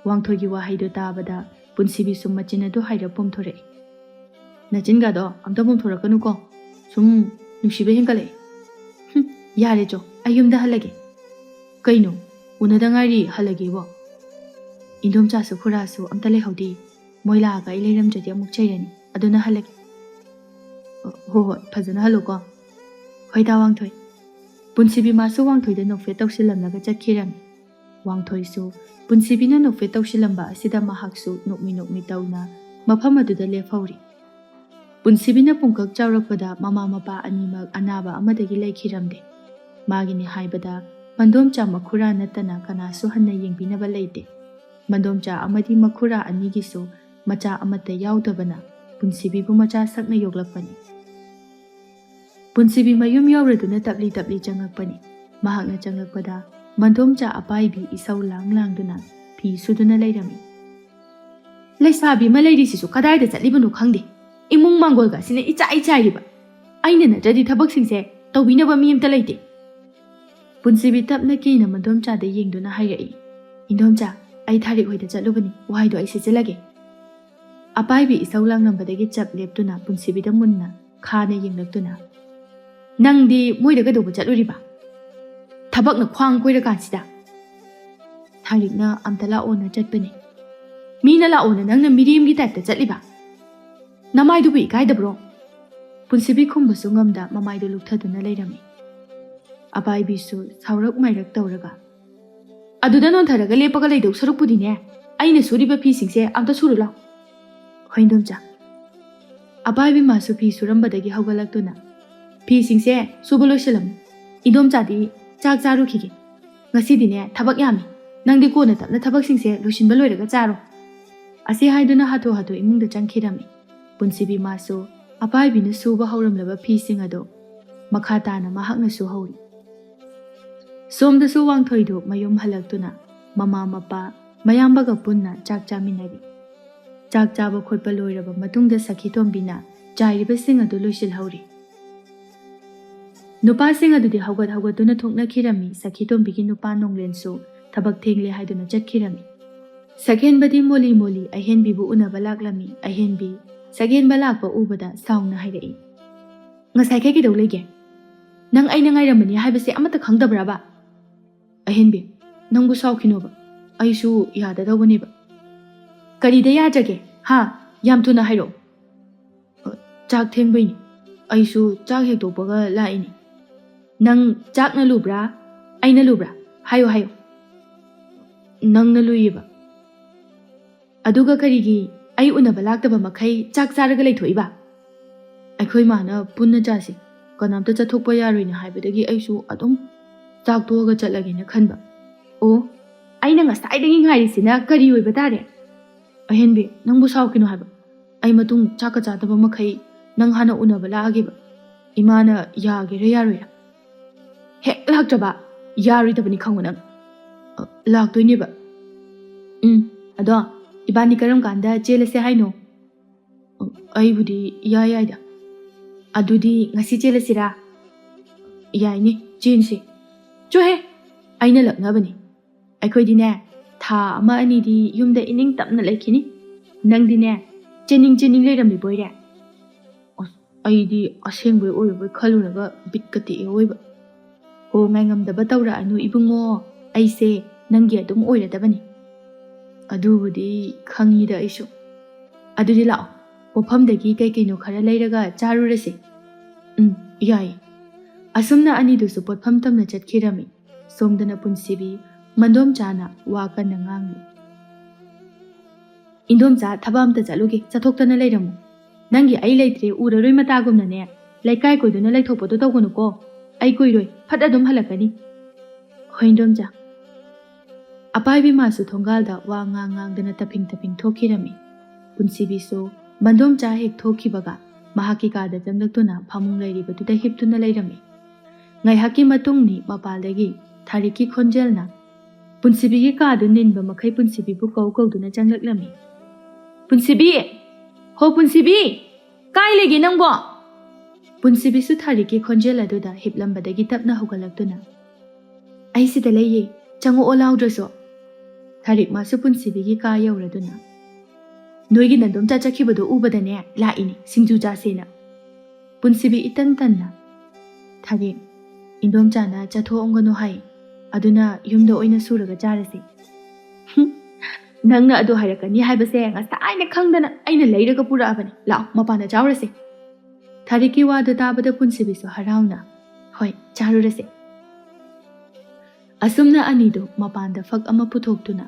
ꯋꯥꯡꯊꯣꯏꯒꯤ ꯋꯥꯍꯩꯗꯣ ꯇꯥꯕꯗ ꯄꯨꯟꯁꯤꯕꯤꯁꯨ ꯃꯆꯤꯟ ꯑꯗꯨ ꯍꯥꯏꯔꯞ ꯄꯣꯝꯊꯣꯔꯛꯏ꯫ "ꯅꯆꯤꯟꯒꯗꯣ ꯑꯝꯇ ꯄꯣꯝꯊꯣꯔꯛꯀꯅꯨꯀꯣ꯫ ꯁꯨꯝ ꯅꯨꯡꯁꯤꯕ ꯍꯦꯟꯒꯠꯂꯛꯑꯦ꯫ ꯍꯨꯝ, ꯌꯥꯔꯦ ꯆꯣ, ꯑꯩ ꯌꯨꯝꯗ ꯍꯜꯂꯒꯦ꯫ ꯀꯩꯅꯣ, ꯎꯅꯗ ꯉꯥꯏꯔꯤ ꯍꯜꯂꯒꯦꯕꯣ? ꯏꯟꯗꯣꯝꯆꯥꯁꯨ ꯈꯨꯔꯥꯁꯨ ꯑꯝꯇ ꯂꯩꯍꯧꯗꯦ꯫ ꯃꯣꯏ ꯂꯥꯛꯑꯒ ꯑꯩ ꯂꯩꯔꯝꯗ꯭ꯔꯗꯤ ꯑꯃꯨꯛ ꯆꯩꯔꯅꯤ꯫ ꯑꯗꯨꯅ ꯍꯜꯂꯒꯦ꯫" "ꯑ, ꯍꯣ ꯍꯣꯏ, ꯐꯖꯅ ꯍꯜꯂꯣꯀꯣ꯫" "ꯍꯣꯏꯗ ꯋꯥꯡꯊꯣꯏ꯫" ꯄꯨꯟꯁꯤꯕꯤ ꯃꯥꯁꯨ ꯋꯥꯡꯊꯣꯏꯗ ꯅꯣꯛꯐꯦꯠ ꯇꯧꯁꯤꯜꯂꯝꯂꯒ ꯆꯠꯈꯤꯔꯝꯃꯤ꯫ ꯋꯥꯡꯊꯣꯏꯁꯨ ꯄꯨꯟꯁꯤꯕꯤꯅ ꯅꯣꯛꯐꯦꯠ ꯇꯧꯁꯤꯜꯂꯝꯕ ꯑꯁꯤꯗ ꯃꯍꯥꯛꯁꯨ ꯅꯣꯛꯃꯤ ꯅꯣꯛꯃꯤ ꯇꯧꯅ ꯃꯐꯝ ꯑꯗꯨꯗ ꯂꯦꯞꯍꯧꯔꯤ꯫ ꯄꯨꯟꯁꯤꯕꯤꯅ ꯄꯨꯡꯀꯛ ꯆꯥꯎꯔꯛꯄꯗ ꯃꯃꯥ ꯃꯄꯥ ꯑꯅꯤꯃꯛ ꯑꯅꯥꯕ ꯑꯃꯗꯒꯤ ꯂꯩꯈꯤꯔꯝꯗꯦ꯫ ꯃꯥꯒꯤꯅꯤ ꯍꯥꯏꯕꯗ ꯃꯟꯗꯣꯝꯆꯥ ꯃꯈꯨꯔꯥ ꯅꯠꯇꯅ ꯀꯅꯥꯁꯨ ꯍꯟꯅ ꯌꯦꯡꯕꯤꯅꯕ ꯂꯩꯇꯦ꯫ ꯃꯟꯗꯣꯝꯆꯥ ꯑꯃꯗꯤ ꯃꯈꯨꯔꯥ ꯑꯅꯤꯒꯤꯁꯨ ꯃꯆꯥ ꯑꯃꯠꯇ ꯌꯥꯎꯗꯕꯅ ꯄꯨꯟꯁꯤꯕꯤꯕꯨ ꯃꯆꯥ ꯁꯛꯅ ꯌꯣꯛꯂꯛꯄꯅꯤ꯫ ꯄꯨꯟꯁꯤꯕꯤ ꯃꯌꯨꯝ ꯌꯧꯔꯗꯨꯅ ꯇꯞꯂꯤ ꯇꯞꯂꯤ ꯆꯪꯂꯛꯄꯅꯤ꯫ ꯃꯍꯥꯛꯅ ꯆꯪꯂꯛꯄꯗ ꯃꯟꯗꯣꯝꯆꯥ ꯑꯄꯥꯏꯕꯤ ꯏꯁꯧ ꯂꯥꯡ ꯂꯥꯡꯗꯨꯅ ꯐꯤ ꯁꯨꯗꯨꯅ ꯂꯩꯔꯝꯃꯤ꯫ "ꯂꯩꯁꯥꯕꯤ ꯑꯃ ꯂꯩꯔꯤꯁꯤꯁꯨ ꯀꯗꯥꯏꯗ ꯆꯠꯂꯤꯕꯅꯣ ꯈꯪꯗꯦ꯫ ꯏꯃꯨꯡ ꯃꯥꯡꯒꯣꯜꯒ ꯑꯁꯤꯅ ꯏꯆꯥꯏ ꯆꯥꯏꯔꯤꯕ꯫ ꯑꯩꯅ ꯅꯠꯇ꯭ꯔꯗꯤ ꯊꯕꯛꯁꯤꯡꯁꯦ ꯇꯧꯕꯤꯅꯕ ꯃꯤ ꯑꯝꯇ ꯂꯩꯇꯦ꯫" ꯄꯨꯟꯁꯤꯕꯤ ꯇꯞꯅ ꯀꯤꯅ ꯃꯟꯗꯣꯝꯆꯥꯗ ꯌꯦꯡꯗꯨꯅ ꯍꯥꯏꯔꯛꯏ꯫ "ꯏꯟꯗꯣꯝꯆꯥ, ꯑꯩ ꯊꯥꯔꯤꯛ ꯍꯣꯏꯗ ꯆꯠꯂꯨꯕꯅꯤ, ꯋꯥꯍꯩꯗꯣ ꯑꯩ ꯁꯤꯠꯆꯤꯜꯂꯒꯦ꯫" ꯑꯄꯥꯏꯕꯤ ꯏꯁꯧ ꯂꯥꯡꯂꯝꯕꯗꯒꯤ ꯆꯞ ꯂꯦꯞꯇꯨꯅ ꯄꯨꯟꯁꯤꯕꯤꯗ ꯃꯨꯟꯅ ꯈꯥꯅ ꯌꯦꯡꯂꯛꯇꯨꯅ, "ꯅꯪꯗꯤ ꯃꯣꯏꯗ ꯀꯩꯗꯧꯕ ꯆꯠꯂꯨꯔꯤꯕ? ꯊꯕꯛꯅ ꯈ꯭ꯋꯥꯡ ꯀꯣꯏꯔꯀꯥꯟꯁꯤꯗ꯫" "ꯊꯥꯔꯤꯛꯅ ꯑꯝꯇ ꯂꯥꯛꯑꯣꯅ ꯆꯠꯄꯅꯤ꯫" "ꯃꯤꯅ ꯂꯥꯛꯑꯣꯅ ꯅꯪꯅ ꯃꯤꯔꯦꯝꯒꯤ ꯇꯥꯏꯞꯇ ꯆꯠꯂꯤꯕ? ꯅꯃꯥꯏꯗꯨꯕꯨ ꯏꯀꯥꯏꯗꯕ꯭ꯔꯣ?" ꯄꯨꯟꯁꯤꯕꯤ ꯈꯨꯝꯕꯁꯨ ꯉꯝꯗ ꯃꯃꯥꯏꯗꯨ ꯂꯨꯞꯊꯗꯨꯅ ꯂꯩꯔꯝꯃꯤ꯫ ꯑꯄꯥꯏꯕꯤꯁꯨ ꯁꯥꯎꯔꯛ ꯃꯥꯏꯔꯛ ꯇꯧꯔꯒ, "ꯑꯗꯨꯗ ꯅꯣꯟꯊꯔꯒ ꯂꯦꯞꯄꯒ ꯂꯩꯗꯧ ꯁꯔꯨꯛꯄꯨꯗꯤꯅꯦ, ꯑꯩꯅ ꯁꯨꯔꯤꯕ ꯐꯤꯁꯤꯡꯁꯦ ꯑꯝꯇ ꯁꯨꯔꯨ ꯂꯥꯎ꯫" "ꯍꯣꯏ, ꯏꯟꯗꯣꯝꯆꯥ꯫" ꯑꯄꯥꯏꯕꯤ ꯃꯥꯁꯨ ꯐꯤ ꯁꯨꯔꯝꯕꯗꯒꯤ ꯍꯧꯒꯠꯂꯛꯇꯨꯅ, "ꯐꯤꯁꯤꯡꯁꯦ ꯁꯨꯕ ꯂꯣꯏꯁꯤꯜꯂꯝꯃꯨ꯫ ꯏꯟꯗꯣꯝꯆꯥꯗꯤ ꯆꯥꯛ ꯆꯥꯔꯨꯈꯤꯒꯦ꯫ ꯉꯁꯤꯗꯤꯅꯦ ꯊꯕꯛ ꯌꯥꯝꯃꯤ꯫ ꯅꯪꯗꯤ ꯀꯣꯟꯅ ꯇꯞꯅ ꯊꯕꯛꯁꯤꯡꯁꯦ ꯂꯣꯏꯁꯤꯟꯕ ꯂꯣꯏꯔꯒ ꯆꯥꯔꯣ꯫" ꯑꯁꯤ ꯍꯥꯏꯗꯨꯅ ꯍꯥꯊꯨ ꯍꯥꯊꯨ ꯏꯃꯨꯡꯗ ꯆꯪꯈꯤꯔꯝꯃꯤ꯫ ꯄꯨꯟꯁꯤꯕꯤ ꯃꯥꯁꯨ ꯑꯄꯥꯏꯕꯤꯅ ꯁꯨꯕ ꯍꯧꯔꯝꯂꯕ ꯐꯤꯁꯤꯡ ꯑꯗꯨ ꯃꯈꯥ ꯇꯥꯅ ꯃꯍꯥꯛꯅ ꯁꯨꯍꯧꯔꯤ꯫ ꯁꯣꯝꯗꯁꯨ ꯋꯥꯡꯊꯣꯏꯗꯨ ꯃꯌꯨꯝ ꯍꯜꯂꯛꯇꯨꯅ ꯃꯃꯥ ꯃꯄꯥ ꯃꯌꯥꯝꯕꯒ ꯄꯨꯟꯅ ꯆꯥꯛ ꯆꯥꯃꯤꯟꯅꯔꯤ꯫ ꯆꯥꯛ ꯆꯥꯕ ꯈꯣꯠꯄ ꯂꯣꯏꯔꯕ ꯃꯇꯨꯡꯗ ꯁꯈꯤꯇꯣꯝꯕꯤꯅ ꯆꯥꯏꯔꯤꯕꯁꯤꯡ ꯑꯗꯨ ꯂꯣꯏꯁꯤꯜꯍꯧꯔꯤ꯫ ꯅꯨꯄꯥꯁꯤꯡ ꯑꯗꯨꯗꯤ ꯍꯧꯒꯠ ꯍꯧꯒꯠꯇꯨꯅ ꯊꯣꯛꯅꯈꯤꯔꯝꯃꯤ꯫ ꯁꯈꯤꯇꯣꯝꯕꯤꯒꯤ ꯅꯨꯄꯥ ꯅꯣꯡꯂꯦꯟꯁꯨ ꯊꯕꯛ ꯊꯦꯡꯂꯦ ꯍꯥꯏꯗꯨꯅ ꯆꯠꯈꯤꯔꯝꯃꯤ꯫ ꯁꯛꯍꯦꯟꯕꯗꯤ ꯃꯣꯂꯤ ꯃꯣꯂꯤ ꯑꯍꯦꯟꯕꯤꯕꯨ ꯎꯅꯕ ꯂꯥꯛꯂꯝꯃꯤ꯫ ꯑꯍꯦꯟꯕꯤ ꯁꯛꯍꯦꯟꯕ ꯂꯥꯛꯄ ꯎꯕꯗ ꯁꯥꯎꯅ ꯍꯥꯏꯔꯛꯏ, "ꯉꯁꯥꯏꯈꯩ ꯀꯩꯗꯧ ꯂꯩꯒꯦ? ꯅꯪ ꯑꯩꯅ ꯉꯥꯏꯔꯝꯕꯅꯤ ꯍꯥꯏꯕꯁꯦ ꯑꯃꯠꯇ ꯈꯪꯗꯕ꯭ꯔꯕ?" "ꯑꯍꯦꯟꯕꯤ, ꯅꯪꯕꯨ ꯁꯥꯎꯈꯤꯅꯣꯕ, ꯑꯩꯁꯨ ꯌꯥꯗꯗꯧꯕꯅꯦꯕ꯫" "ꯀꯔꯤꯗ ꯌꯥꯗ꯭ꯔꯒꯦ? ꯍꯥ? ꯌꯥꯝ ꯊꯨꯅ ꯍꯥꯏꯔꯛꯑꯣ꯫" "ꯑ, ꯆꯥꯛ ꯊꯦꯡꯕꯩꯅꯤ꯫ ꯑꯩꯁꯨ ꯆꯥꯛ ꯍꯦꯛ ꯇꯣꯛꯄꯒ ꯂꯥꯛꯏꯅꯤ꯫" "ꯅꯪ ꯆꯥꯛꯅ ꯂꯨꯕ꯭ꯔꯥ? ꯑꯩꯅ ꯂꯨꯕ꯭ꯔꯥ? ꯍꯥꯏꯌꯨ, ꯍꯥꯏꯌꯨ꯫" "ꯅꯪꯅ ꯂꯨꯏꯌꯦꯕ꯫" "ꯑꯗꯨꯒ ꯀꯔꯤꯒꯤ ꯑꯩ ꯎꯅꯕ ꯂꯥꯛꯇꯕ ꯃꯈꯩ ꯆꯥꯛ ꯆꯥꯔꯒ ꯂꯩꯊꯣꯛꯏꯕ?" "ꯑꯩꯈꯣꯏ ꯃꯥꯅ ꯄꯨꯟꯅ ꯆꯥꯁꯤ, ꯀꯅꯥꯝꯇ ꯆꯠꯊꯣꯛꯄ ꯌꯥꯔꯣꯏꯅ ꯍꯥꯏꯕꯗꯒꯤ ꯑꯩꯁꯨ ꯑꯗꯨꯝ ꯆꯥꯛ ꯇꯣꯛꯑꯒ ꯆꯠꯂꯒꯦꯅ ꯈꯟꯕ꯫" "ꯑꯣ, ꯑꯩꯅ ꯉꯁꯥꯏꯗꯒꯤ ꯉꯥꯏꯔꯤꯁꯤꯅ ꯀꯔꯤ ꯑꯣꯏꯕ ꯇꯥꯔꯦ?" "ꯑꯍꯦꯟꯕꯤ, ꯅꯪꯕꯨ ꯁꯥꯎꯈꯤꯅꯣ ꯍꯥꯏꯕ꯫ ꯑꯩ ꯃꯇꯨꯡ ꯆꯥꯛꯀ ꯆꯥꯗꯕ ꯃꯈꯩ ꯅꯪ ꯍꯥꯟꯅ ꯎꯅꯕ ꯂꯥꯛꯑꯒꯦꯕ꯫ ꯏꯃꯥꯅ ꯌꯥꯒꯦꯔꯥ ꯌꯥꯔꯣꯏꯔꯥ?" "ꯍꯦꯛ ꯂꯥꯛꯇ꯭ꯔꯕ ꯌꯥꯔꯣꯏꯗꯕꯅꯤ ꯈꯪꯉꯨ ꯅꯪ꯫" "ꯑ, ꯂꯥꯛꯇꯣꯏꯅꯦꯕ꯫" "ꯎꯝ, ꯑꯗꯣ ꯏꯕꯥꯅꯤ ꯀꯔꯝ ꯀꯥꯟꯗ ꯆꯦꯜꯂꯁꯦ ꯍꯥꯏꯅꯣ?" "ꯑ, ꯑꯩꯕꯨꯗꯤ ꯏꯌꯥ ꯌꯥꯏꯗ꯫" "ꯑꯗꯨꯗꯤ ꯉꯁꯤ ꯆꯦꯜꯂꯁꯤꯔꯥ?" "ꯌꯥꯏꯅꯦ, ꯆꯦꯟꯁꯦ꯫" "ꯆꯣꯍꯦ, ꯑꯩꯅ ꯂꯛꯅꯕꯅꯤ꯫ ꯑꯩꯈꯣꯏꯗꯤꯅꯦ, ꯊꯥ ꯑꯃ ꯑꯅꯤꯗꯤ ꯌꯨꯝꯗ ꯏꯅꯤꯡ ꯇꯞꯅ ꯂꯩꯈꯤꯅꯤ꯫ ꯅꯪꯗꯤꯅꯦ, ꯆꯦꯟꯅꯤꯡ ꯆꯦꯟꯅꯤꯡ ꯂꯩꯔꯝꯃꯤꯕꯣꯏꯔꯦ꯫" "ꯑꯁ, ꯑꯩꯗꯤ ꯑꯁꯦꯡꯕꯩ ꯑꯣꯏꯔꯕꯣꯏ ꯈꯜꯂꯨꯔꯒ ꯕꯤꯠꯀ ꯇꯦꯛꯑꯦ ꯑꯣꯏꯕ꯫" "ꯑꯣ, ꯉꯥꯏꯉꯝꯗꯕ ꯇꯧꯔꯛꯑꯅꯨ ꯏꯕꯨꯡꯉꯣ, ꯑꯩꯁꯦ ꯅꯪꯒꯤ ꯑꯗꯨꯝ ꯑꯣꯏꯔꯗꯕꯅꯤ꯫" "ꯑꯗꯨꯕꯨꯗꯤ ꯈꯪꯉꯤꯗ ꯑꯩꯁꯨ꯫ ꯑꯗꯨꯗꯤ ꯂꯥꯛꯑꯣ, ꯄꯣꯠꯐꯝꯗꯒꯤ ꯀꯩ ꯀꯩꯅꯣ ꯈꯔ ꯂꯩꯔꯒ ꯆꯥꯔꯨꯔꯁꯦ꯫" "ꯎꯝ, ꯌꯥꯏꯌꯦ꯫" ꯑꯁꯨꯝꯅ ꯑꯅꯤꯗꯨꯁꯨ ꯄꯣꯠꯐꯝ ꯇꯝꯅ ꯆꯠꯈꯤꯔꯝꯃꯤ꯫ ꯁꯣꯝꯗꯅ ꯄꯨꯟꯁꯤꯕꯤ ꯃꯟꯗꯣꯝꯆꯥꯅ ꯋꯥ ꯀꯟꯅ ꯉꯥꯡꯂꯤ꯫ "ꯏꯟꯗꯣꯝꯆꯥ, ꯊꯕꯛ ꯑꯝꯇ ꯆꯠꯂꯨꯒꯦ, ꯆꯠꯊꯣꯛꯇꯅ ꯂꯩꯔꯝꯃꯨ꯫ ꯅꯪꯒꯤ ꯑꯩ ꯂꯩꯇ꯭ꯔꯦ ꯎꯔꯔꯣꯏ ꯃꯇꯥꯒꯨꯝꯅꯅꯦ, ꯂꯩꯀꯥꯏ ꯀꯣꯏꯗꯨꯅ ꯂꯩꯊꯣꯛꯄꯗꯣ ꯇꯧꯒꯅꯨꯀꯣ꯫ ꯑꯩ ꯀꯨꯏꯔꯣꯏ, ꯐꯠ ꯑꯗꯨꯝ ꯍꯜꯂꯛꯀꯅꯤ꯫" "ꯍꯣꯏ, ꯏꯟꯗꯣꯝꯆꯥ꯫" ꯑꯄꯥꯏꯕꯤ ꯃꯥꯁꯨ ꯊꯣꯡꯒꯥꯜꯗ ꯋꯥ ꯉꯥꯡ ꯉꯥꯡꯗꯅ ꯇꯞꯐꯤꯡ ꯇꯞꯐꯤꯡ ꯊꯣꯛꯈꯤꯔꯝꯃꯤ꯫ ꯄꯨꯟꯁꯤꯕꯤꯁꯨ ꯃꯟꯗꯣꯝꯆꯥ ꯍꯦꯛ ꯊꯣꯛꯈꯤꯕꯒ ꯃꯍꯥꯛꯀꯤ ꯀꯥꯗ ꯆꯪꯂꯛꯇꯨꯅ ꯐꯃꯨꯡ ꯂꯩꯔꯤꯕꯗꯨꯗ ꯍꯤꯞꯇꯨꯅ ꯂꯩꯔꯝꯃꯤ꯫ ꯉꯥꯏꯍꯥꯛꯀꯤ ꯃꯇꯨꯡꯅꯤ ꯃꯄꯥꯜꯗꯒꯤ ꯊꯥꯔꯤꯛꯀꯤ ꯈꯣꯟꯖꯦꯜꯅ ꯄꯨꯟꯁꯤꯕꯤꯒꯤ ꯀꯥꯗꯨ ꯅꯤꯟꯕ ꯃꯈꯩ ꯄꯨꯟꯁꯤꯕꯤꯕꯨ ꯀꯧ ꯀꯧꯗꯨꯅ ꯆꯪꯂꯛꯂꯝꯃꯤ꯫ "ꯄꯨꯟꯁꯤꯕꯤ! ꯍꯣ ꯄꯨꯟꯁꯤꯕꯤ! ꯀꯥꯏ ꯂꯩꯒꯦ ꯅꯪꯕꯣ?" ꯄꯨꯟꯁꯤꯕꯤꯁꯨ ꯊꯥꯔꯤꯛꯀꯤ ꯈꯣꯟꯖꯦꯜ ꯑꯗꯨꯗ ꯍꯤꯞꯂꯝꯕꯗꯒꯤ ꯇꯞꯅ ꯍꯧꯒꯠꯂꯛꯇꯨꯅ, "ꯑꯩ ꯁꯤꯗ ꯂꯩꯌꯦ, ꯆꯪꯉꯛꯑꯣ ꯂꯥꯎꯗ꯭ꯔꯁꯨ"꯫ ꯊꯥꯔꯤꯛ ꯃꯥꯁꯨ ꯄꯨꯟꯁꯤꯕꯤꯒꯤ ꯀꯥ ꯌꯧꯔꯗꯨꯅ, "ꯅꯣꯏꯒꯤ ꯅꯟꯗꯣꯝꯆꯥ ꯆꯠꯈꯤꯕꯗꯣ ꯎꯕꯗꯅꯦ ꯂꯥꯛꯏꯅꯦ, ꯁꯤꯡꯖꯨ ꯆꯥꯁꯦꯅ"꯫ ꯄꯨꯟꯁꯤꯕꯤ ꯏꯇꯟ ꯇꯟꯅ, "ꯊꯥꯔꯤꯛ, ꯏꯟꯗꯣꯝꯆꯥꯅ ꯆꯠꯊꯣꯛꯑꯝꯒꯅꯨ ꯍꯥꯏ, ꯑꯗꯨꯅ ꯌꯨꯝꯗ ꯑꯣꯏꯅ ꯁꯨꯔꯒ ꯆꯥꯔꯁꯤ"꯫ "ꯍꯨꯝ, ꯅꯪꯅ ꯑꯗꯨ ꯍꯥꯏꯔꯛꯀꯅꯤ ꯍꯥꯏꯕꯁꯦ ꯉꯁꯥꯏꯅ ꯈꯪꯗꯅ ꯑꯩꯅ ꯂꯩꯔꯒ ꯄꯨꯔꯛꯑꯕꯅꯤ꯫ ꯂꯥꯛꯑꯣ, ꯃꯄꯥꯟꯗ ꯆꯥꯎꯔꯁꯦ"꯫ ꯊꯥꯔꯤꯛꯀꯤ ꯋꯥꯗꯨ ꯇꯥꯕꯗ ꯄꯨꯟꯁꯤꯕꯤꯁꯨ ꯍꯔꯥꯎꯅ, "ꯍꯣꯏ, ꯆꯥꯔꯨꯔꯁꯦ"꯫ ꯑꯁꯨꯝꯅ ꯑꯅꯤꯗꯨ ꯃꯄꯥꯟꯗ ꯐꯛ ꯑꯃ ꯄꯨꯊꯣꯛꯇꯨꯅ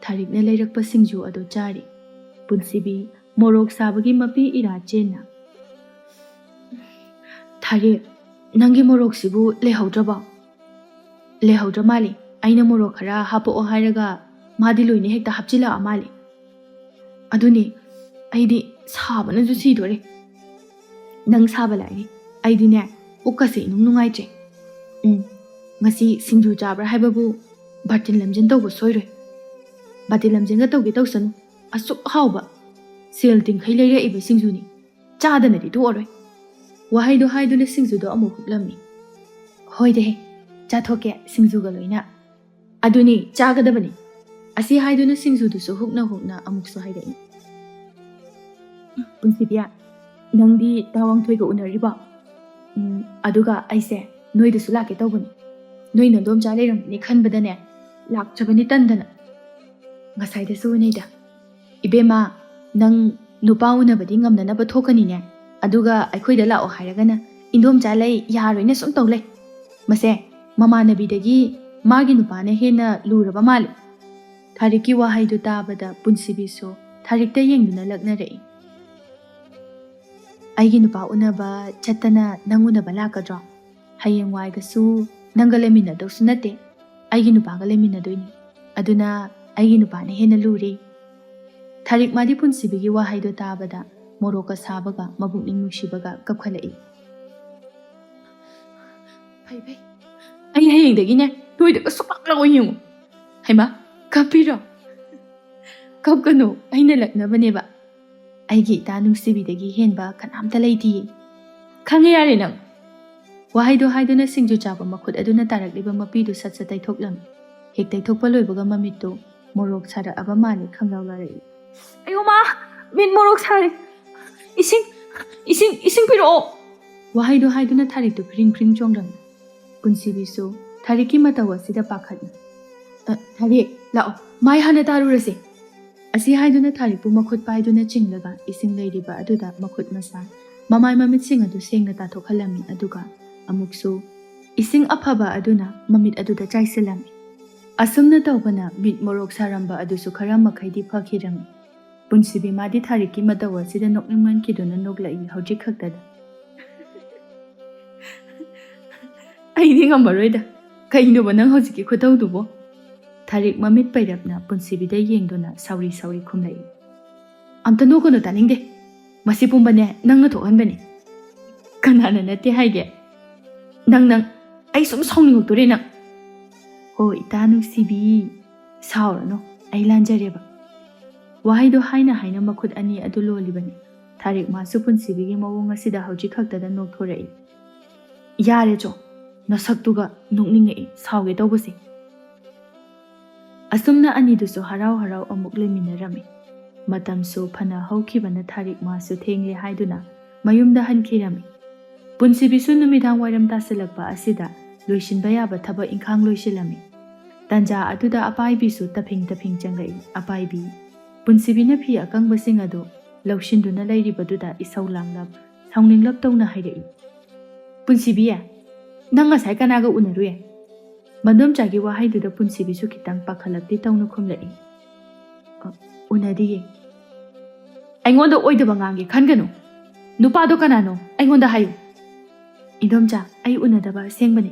ꯊꯥꯔꯤꯛꯅ ꯂꯩꯔꯛꯄ ꯁꯤꯡꯖꯨ ꯑꯗꯨ ꯆꯥꯔꯤ꯫ ꯄꯨꯟꯁꯤꯕꯤ ꯃꯣꯔꯣꯛ ꯁꯥꯕꯒꯤ ꯃꯄꯤ ꯏꯔꯥ ꯆꯦꯟꯅ, "ꯊꯥꯔꯤꯛ, ꯅꯪꯒꯤ ꯃꯣꯔꯣꯛꯁꯤꯕꯨ ꯂꯩꯍꯧꯗ꯭ꯔꯕꯣ?" "ꯂꯩꯍꯧꯗ꯭ꯔ ꯃꯥꯜꯂꯦ꯫ ꯑꯩꯅ ꯃꯣꯔꯣꯛ ꯈꯔ ꯍꯥꯞꯄꯛꯑꯣ ꯍꯥꯏꯔꯒ ꯃꯥꯗꯤ ꯂꯣꯏꯅ ꯍꯦꯛꯇ ꯍꯥꯞꯆꯤꯜꯂꯛꯑ ꯃꯥꯜꯂꯦ꯫ ꯑꯗꯨꯅꯦ, ꯑꯩꯗꯤ ꯁꯥꯕꯅꯁꯨ ꯁꯤꯗꯣꯔꯦ"꯫ "ꯅꯪ ꯁꯥꯕ ꯂꯥꯏꯔꯤ꯫ ꯑꯩꯗꯤꯅꯦ, ꯄꯨꯛꯀꯁꯦ ꯏꯅꯨꯡ ꯅꯨꯡꯉꯥꯏꯇ꯭ꯔꯦ꯫ ꯎꯝ, ꯉꯁꯤ ꯁꯤꯡꯖꯨ ꯆꯥꯕ꯭ꯔꯥ ꯍꯥꯏꯕꯕꯨ ꯕꯥꯔꯇꯤꯟ ꯂꯝꯖꯤꯟ ꯇꯧꯕ ꯁꯣꯏꯔꯣꯏ꯫ ꯕꯥꯔꯇꯤꯟ ꯂꯝꯖꯤꯟꯒ ꯇꯧꯒꯦ ꯇꯧꯁꯅꯨ꯫ ꯑꯁꯨꯛ ꯍꯥꯎꯕ, ꯁꯦꯜ ꯇꯤꯡꯈꯩ ꯂꯩꯔꯛꯏꯕ ꯁꯤꯡꯖꯨꯅꯤ꯫ ꯆꯥꯗꯅꯗꯤ ꯇꯣꯛꯑꯔꯣꯏ"꯫ ꯋꯥꯍꯩꯗꯣ ꯍꯥꯏꯗꯨꯅ ꯁꯤꯡꯖꯨꯗꯣ ꯑꯃꯨꯛ ꯍꯨꯛꯂꯝꯃꯤ꯫ "ꯍꯣꯏꯗꯍꯦ, ꯆꯥꯊꯣꯛꯀꯦ ꯁꯤꯡꯖꯨꯒ ꯂꯣꯏꯅ"꯫ "ꯑꯗꯨꯅꯤ, ꯆꯥꯒꯗꯕꯅꯤ"꯫ ꯑꯁꯤ ꯍꯥꯏꯗꯨꯅ ꯁꯤꯡꯖꯨꯗꯨꯁꯨ ꯍꯨꯛꯅ ꯍꯨꯛꯅ ꯑꯃꯨꯛꯁꯨ ꯍꯥꯏꯔꯛꯏ꯫ "ꯄꯨꯟꯁꯤꯕꯤ, ꯅꯪꯗꯤ ꯇꯥ ꯋꯥꯡꯊꯣꯏꯒ ꯎꯅꯔꯤꯕꯣ?" "ꯎꯝ, ꯑꯗꯨꯒ ꯑꯩꯁꯦ ꯅꯣꯏꯗꯁꯨ ꯂꯥꯛꯀꯦ ꯇꯧꯕꯅꯤ꯫ ꯅꯣꯏ ꯅꯗꯣꯝꯆꯥ ꯂꯩꯔꯝꯒꯅꯤ ꯈꯟꯕꯗꯅꯦ, ꯂꯥꯛꯇ꯭ꯔꯕꯅꯤ ꯇꯟꯗꯅ꯫ ꯉꯁꯥꯏꯗꯁꯨ ꯎꯅꯩꯗ"꯫ "ꯏꯕꯦꯝꯃ, ꯅꯪ ꯅꯨꯄꯥ ꯎꯅꯕꯗꯤ ꯉꯝꯅꯅꯕ ꯊꯣꯛꯀꯅꯤꯅꯦ, ꯑꯗꯨꯒ ꯑꯩꯈꯣꯏꯗ ꯂꯥꯛꯑꯣ ꯍꯥꯏꯔꯒꯅ ꯏꯟꯗꯣꯝꯆꯥ ꯂꯩ, ꯌꯥꯔꯣꯏꯅ ꯁꯨꯝ ꯇꯧ ꯂꯩ꯫ ꯃꯁꯦ, ꯃꯃꯥꯟꯅꯕꯤꯗꯒꯤ ꯃꯥꯒꯤ ꯅꯨꯄꯥꯅ ꯍꯦꯟꯅ ꯂꯨꯔꯕ ꯃꯥꯜꯂꯦ"꯫ ꯊꯥꯔꯤꯛꯀꯤ ꯋꯥꯍꯩꯗꯨ ꯇꯥꯕꯗ ꯄꯨꯟꯁꯤꯕꯤꯁꯨ ꯊꯥꯔꯤꯛꯇ ꯌꯦꯡꯗꯨꯅ ꯂꯛꯅꯔꯛꯏ꯫ "ꯑꯩꯒꯤ ꯅꯨꯄꯥ ꯎꯅꯕ ꯆꯠꯇꯅ ꯅꯪ ꯎꯅꯕ ꯂꯥꯛꯀꯗ꯭ꯔꯣ? ꯍꯌꯦꯡꯋꯥꯏꯒꯁꯨ ꯅꯪꯒ ꯂꯩꯃꯤꯟꯅꯗꯧꯁꯨ ꯅꯠꯇꯦ, ꯑꯩꯒꯤ ꯅꯨꯄꯥꯒ ꯂꯩꯃꯤꯟꯅꯗꯣꯏꯅꯤ꯫ ꯑꯗꯨꯅ ꯑꯩꯒꯤ ꯅꯨꯄꯥꯅ ꯍꯦꯟꯅ ꯂꯨꯔꯦ"꯫ ꯊꯥꯔꯤꯛ ꯃꯥꯗꯤ ꯄꯨꯟꯁꯤꯕꯤꯒꯤ ꯋꯥꯍꯩꯗꯣ ꯇꯥꯕꯗ ꯃꯣꯔꯣꯛꯀ ꯁꯥꯕꯒ ꯃꯕꯨꯛꯅꯤꯡ ꯅꯨꯡꯁꯤꯕꯒ ꯀꯞꯈꯠꯂꯛꯏ꯫ "ꯐꯩ, ꯐꯩ꯫ ꯑꯩ ꯍꯌꯦꯡꯗꯒꯤꯅꯦ ꯅꯣꯏꯗꯒ ꯁꯨꯡꯂꯥꯛ ꯂꯥꯛꯑꯣꯏ, ꯌꯦꯡꯉꯨ"꯫ "ꯍꯩꯃꯥ, ꯀꯞꯄꯤꯔꯣ?" "ꯀꯞꯀꯅꯨ, ꯑꯩꯅ ꯂꯛꯅꯕꯅꯦꯕ꯫ ꯑꯩꯒꯤ ꯏꯇꯥ ꯅꯨꯡꯁꯤꯕꯤꯗꯒꯤ ꯍꯦꯟꯕ ꯀꯅꯥꯝꯇ ꯂꯩꯇꯤꯌꯦ"꯫ "ꯈꯪꯉꯦ, ꯌꯥꯔꯦ ꯅꯪ!" ꯋꯥꯍꯩꯗꯣ ꯍꯥꯏꯗꯨꯅ ꯁꯤꯡꯖꯨ ꯆꯥꯕ ꯃꯈꯨꯠ ꯑꯗꯨꯅ ꯇꯥꯔꯛꯂꯤꯕ ꯃꯄꯤꯗꯨ ꯁꯠ ꯁꯠ ꯇꯩꯊꯣꯛꯂꯝꯃꯤ꯫ ꯍꯦꯛ ꯇꯩꯊꯣꯛꯄ ꯂꯣꯏꯕꯒ ꯃꯃꯤꯠꯇꯨ ꯃꯣꯔꯣꯛ ꯁꯥꯔꯛꯑꯕ ꯃꯥꯜꯂꯦ ꯈꯪꯂꯥꯎꯅꯔꯛꯏ꯫ "ꯑꯌꯣ ꯃꯥ! ꯃꯤꯠ ꯃꯣꯔꯣꯛ ꯁꯥꯔꯦ! ꯏꯁꯤꯡ, ꯏꯁꯤꯡ, ꯏꯁꯤꯡ ꯄꯤꯔꯛꯑꯣ!" ꯋꯥꯍꯩꯗꯣ ꯍꯥꯏꯗꯨꯅ ꯊꯥꯔꯤꯛꯇꯨ ꯐ꯭ꯔꯤꯡ ꯐ꯭ꯔꯤꯡ ꯆꯣꯡꯂꯝꯃꯤ꯫ ꯄꯨꯟꯁꯤꯕꯤꯁꯨ ꯊꯥꯔꯤꯛꯀꯤ ꯃꯇꯧ ꯑꯁꯤꯗ ꯄꯥꯈꯠꯅ, "ꯑ, ꯊꯥꯔꯤꯛ, ꯂꯥꯛꯑꯣ, ꯃꯥꯏ ꯍꯥꯟꯅ ꯇꯥꯔꯨꯔꯁꯦ!" ꯑꯁꯤ ꯍꯥꯏꯗꯨꯅ ꯊꯥꯔꯤꯛꯄꯨ ꯃꯈꯨꯠ ꯄꯥꯏꯗꯨꯅ ꯆꯤꯡꯂꯒ ꯏꯁꯤꯡ ꯂꯩꯔꯤꯕ ꯑꯗꯨꯗ ꯃꯈꯨꯠ ꯃꯁꯥ, ꯃꯃꯥꯏ ꯃꯃꯤꯠꯁꯤꯡ ꯑꯗꯨ ꯁꯦꯡꯅ ꯇꯥꯊꯣꯛꯍꯜꯂꯝꯃꯤ, ꯑꯗꯨꯒ ꯑꯃꯨꯛꯁꯨ ꯏꯁꯤꯡ ꯑꯐꯕ ꯑꯗꯨꯅ ꯃꯃꯤꯠ ꯑꯗꯨꯗ ꯆꯥꯏꯁꯤꯜꯂꯝꯃꯤ꯫ ꯑꯁꯨꯝꯅ ꯇꯧꯕꯅ ꯃꯤꯠ ꯃꯣꯔꯣꯛ ꯁꯥꯔꯝꯕ ꯑꯗꯨꯁꯨ ꯈꯔ ꯃꯈꯩꯗꯤ ꯐꯈꯤꯔꯝꯃꯤ꯫ ꯄꯨꯟꯁꯤꯕꯤ ꯃꯥꯗꯤ ꯊꯥꯔꯤꯛꯀꯤ ꯃꯇꯧ ꯑꯁꯤꯗ ꯅꯣꯛꯅꯤꯡꯃꯟꯈꯤꯗꯨꯅ ꯅꯣꯛꯂꯛꯏ ꯍꯧꯖꯤꯛ ꯈꯛꯇꯗ꯫ "ꯑꯩꯗꯤ ꯉꯝꯃꯔꯣꯏꯗ꯫ ꯀꯩꯅꯣꯕ ꯅꯪ ꯍꯧꯖꯤꯛꯀꯤ ꯈꯨꯇꯧꯗꯨꯕꯣ?" ꯊꯥꯔꯤꯛ ꯃꯃꯤꯠ ꯄꯩꯔꯞꯅ ꯄꯨꯟꯁꯤꯕꯤꯗ ꯌꯦꯡꯗꯨꯅ ꯁꯥꯎꯔꯤ ꯁꯥꯎꯔꯤ ꯈꯨꯝꯂꯛꯏ꯫ "ꯑꯝꯇ ꯅꯣꯛꯀꯅꯨ, ꯇꯥꯅꯤꯡꯗꯦ꯫ ꯃꯁꯤ ꯄꯨꯝꯕꯅꯦ ꯅꯪꯅ ꯊꯣꯛꯍꯟꯕꯅꯤ꯫ ꯀꯅꯥꯅ ꯅꯠꯇꯦ ꯍꯥꯏꯒꯦ? ꯅꯪ, ꯅꯪ, ꯑꯩ ꯁꯨꯝ ꯁꯥꯎꯅꯤꯡꯉꯛꯇꯣꯔꯦ ꯅꯪ!" "ꯍꯣ, ꯏꯇꯥ ꯅꯨꯡꯁꯤꯕꯤ, ꯁꯥꯎꯔꯅꯨ, ꯑꯩ ꯂꯥꯟꯖꯔꯦꯕ꯫" ꯋꯥꯍꯩꯗꯣ ꯍꯥꯏꯅ ꯍꯥꯏꯅ ꯃꯈꯨꯠ ꯑꯅꯤ ꯑꯗꯨ ꯂꯣꯜꯂꯤꯕꯅꯤ꯫ ꯊꯥꯔꯤꯛ ꯃꯥꯁꯨ ꯄꯨꯟꯁꯤꯕꯤꯒꯤ ꯃꯑꯣꯡ ꯑꯁꯤꯗ ꯍꯧꯖꯤꯛ ꯈꯛꯇꯗ ꯅꯣꯛꯊꯣꯔꯛꯏ꯫ "ꯌꯥꯔꯦ ꯆꯣ, ꯅꯁꯛꯇꯨꯒ ꯅꯣꯛꯅꯤꯡꯉꯛꯏ, ꯁꯥꯎꯒꯦ ꯇꯧꯕꯁꯦ꯫" ꯑꯁꯨꯝꯅ ꯑꯅꯤꯗꯨꯁꯨ ꯍꯔꯥꯎ ꯍꯔꯥꯎ ꯑꯃꯨꯛ ꯂꯩꯃꯤꯟꯅꯔꯝꯃꯤ꯫ ꯃꯇꯝꯁꯨ ꯐꯅ ꯍꯧꯈꯤꯕꯅ ꯊꯥꯔꯤꯛ ꯃꯥꯁꯨ ꯊꯦꯡꯂꯦ ꯍꯥꯏꯗꯨꯅ ꯃꯌꯨꯝꯗ ꯍꯟꯈꯤꯔꯝꯃꯤ꯫ ꯄꯨꯟꯁꯤꯕꯤꯁꯨ ꯅꯨꯃꯤꯗꯥꯡ ꯋꯥꯏꯔꯝ ꯇꯥꯁꯤꯜꯂꯛꯄ ꯑꯁꯤꯗ ꯂꯣꯏꯁꯤꯟꯕ ꯌꯥꯕ ꯊꯕꯛ ꯏꯪꯈꯥꯡ ꯂꯣꯏꯁꯤꯜꯂꯝꯃꯤ꯫ ꯇꯟꯖꯥ ꯑꯗꯨꯗ ꯑꯄꯥꯏꯕꯤꯁꯨ ꯇꯞꯐꯤꯡ ꯇꯞꯐꯤꯡ ꯆꯪꯂꯛꯏ꯫ ꯑꯄꯥꯏꯕꯤ, ꯄꯨꯟꯁꯤꯕꯤꯅ ꯐꯤ ꯑꯀꯪꯕꯁꯤꯡ ꯑꯗꯨ ꯂꯧꯁꯤꯟꯗꯨꯅ ꯂꯩꯔꯤꯕꯗꯨꯗ ꯏꯁꯧ ꯂꯥꯡꯂꯞ, ꯁꯥꯎꯅꯤꯡꯂꯞ ꯇꯧꯅ ꯍꯥꯏꯔꯛꯏ꯫ "ꯄꯨꯟꯁꯤꯕꯤ, ꯅꯪ ꯉꯁꯥꯏ ꯀꯅꯥꯒ ꯎꯅꯔꯨꯏ?" ꯃꯟꯗꯣꯝꯆꯥꯒꯤ ꯋꯥꯍꯩꯗꯨꯗ ꯄꯨꯟꯁꯤꯕꯤꯁꯨ ꯈꯤꯇꯪ ꯄꯥꯈꯠꯂꯞꯇꯤ ꯇꯧꯅ ꯈꯨꯝꯂꯛꯏ꯫ "ꯑ, ꯎꯅꯗꯤꯌꯦ꯫" "ꯑꯩꯉꯣꯟꯗ ꯑꯣꯏꯗꯕ ꯉꯥꯡꯒꯦ ꯈꯟꯒꯅꯨ꯫ ꯅꯨꯄꯥꯗꯣ ꯀꯅꯥꯅꯣ? ꯑꯩꯉꯣꯟꯗ ꯍꯥꯏꯌꯨ꯫" "ꯏꯟꯗꯣꯝꯆꯥ, ꯑꯩ ꯎꯅꯗꯕ ꯑꯁꯦꯡꯕꯅꯤ꯫"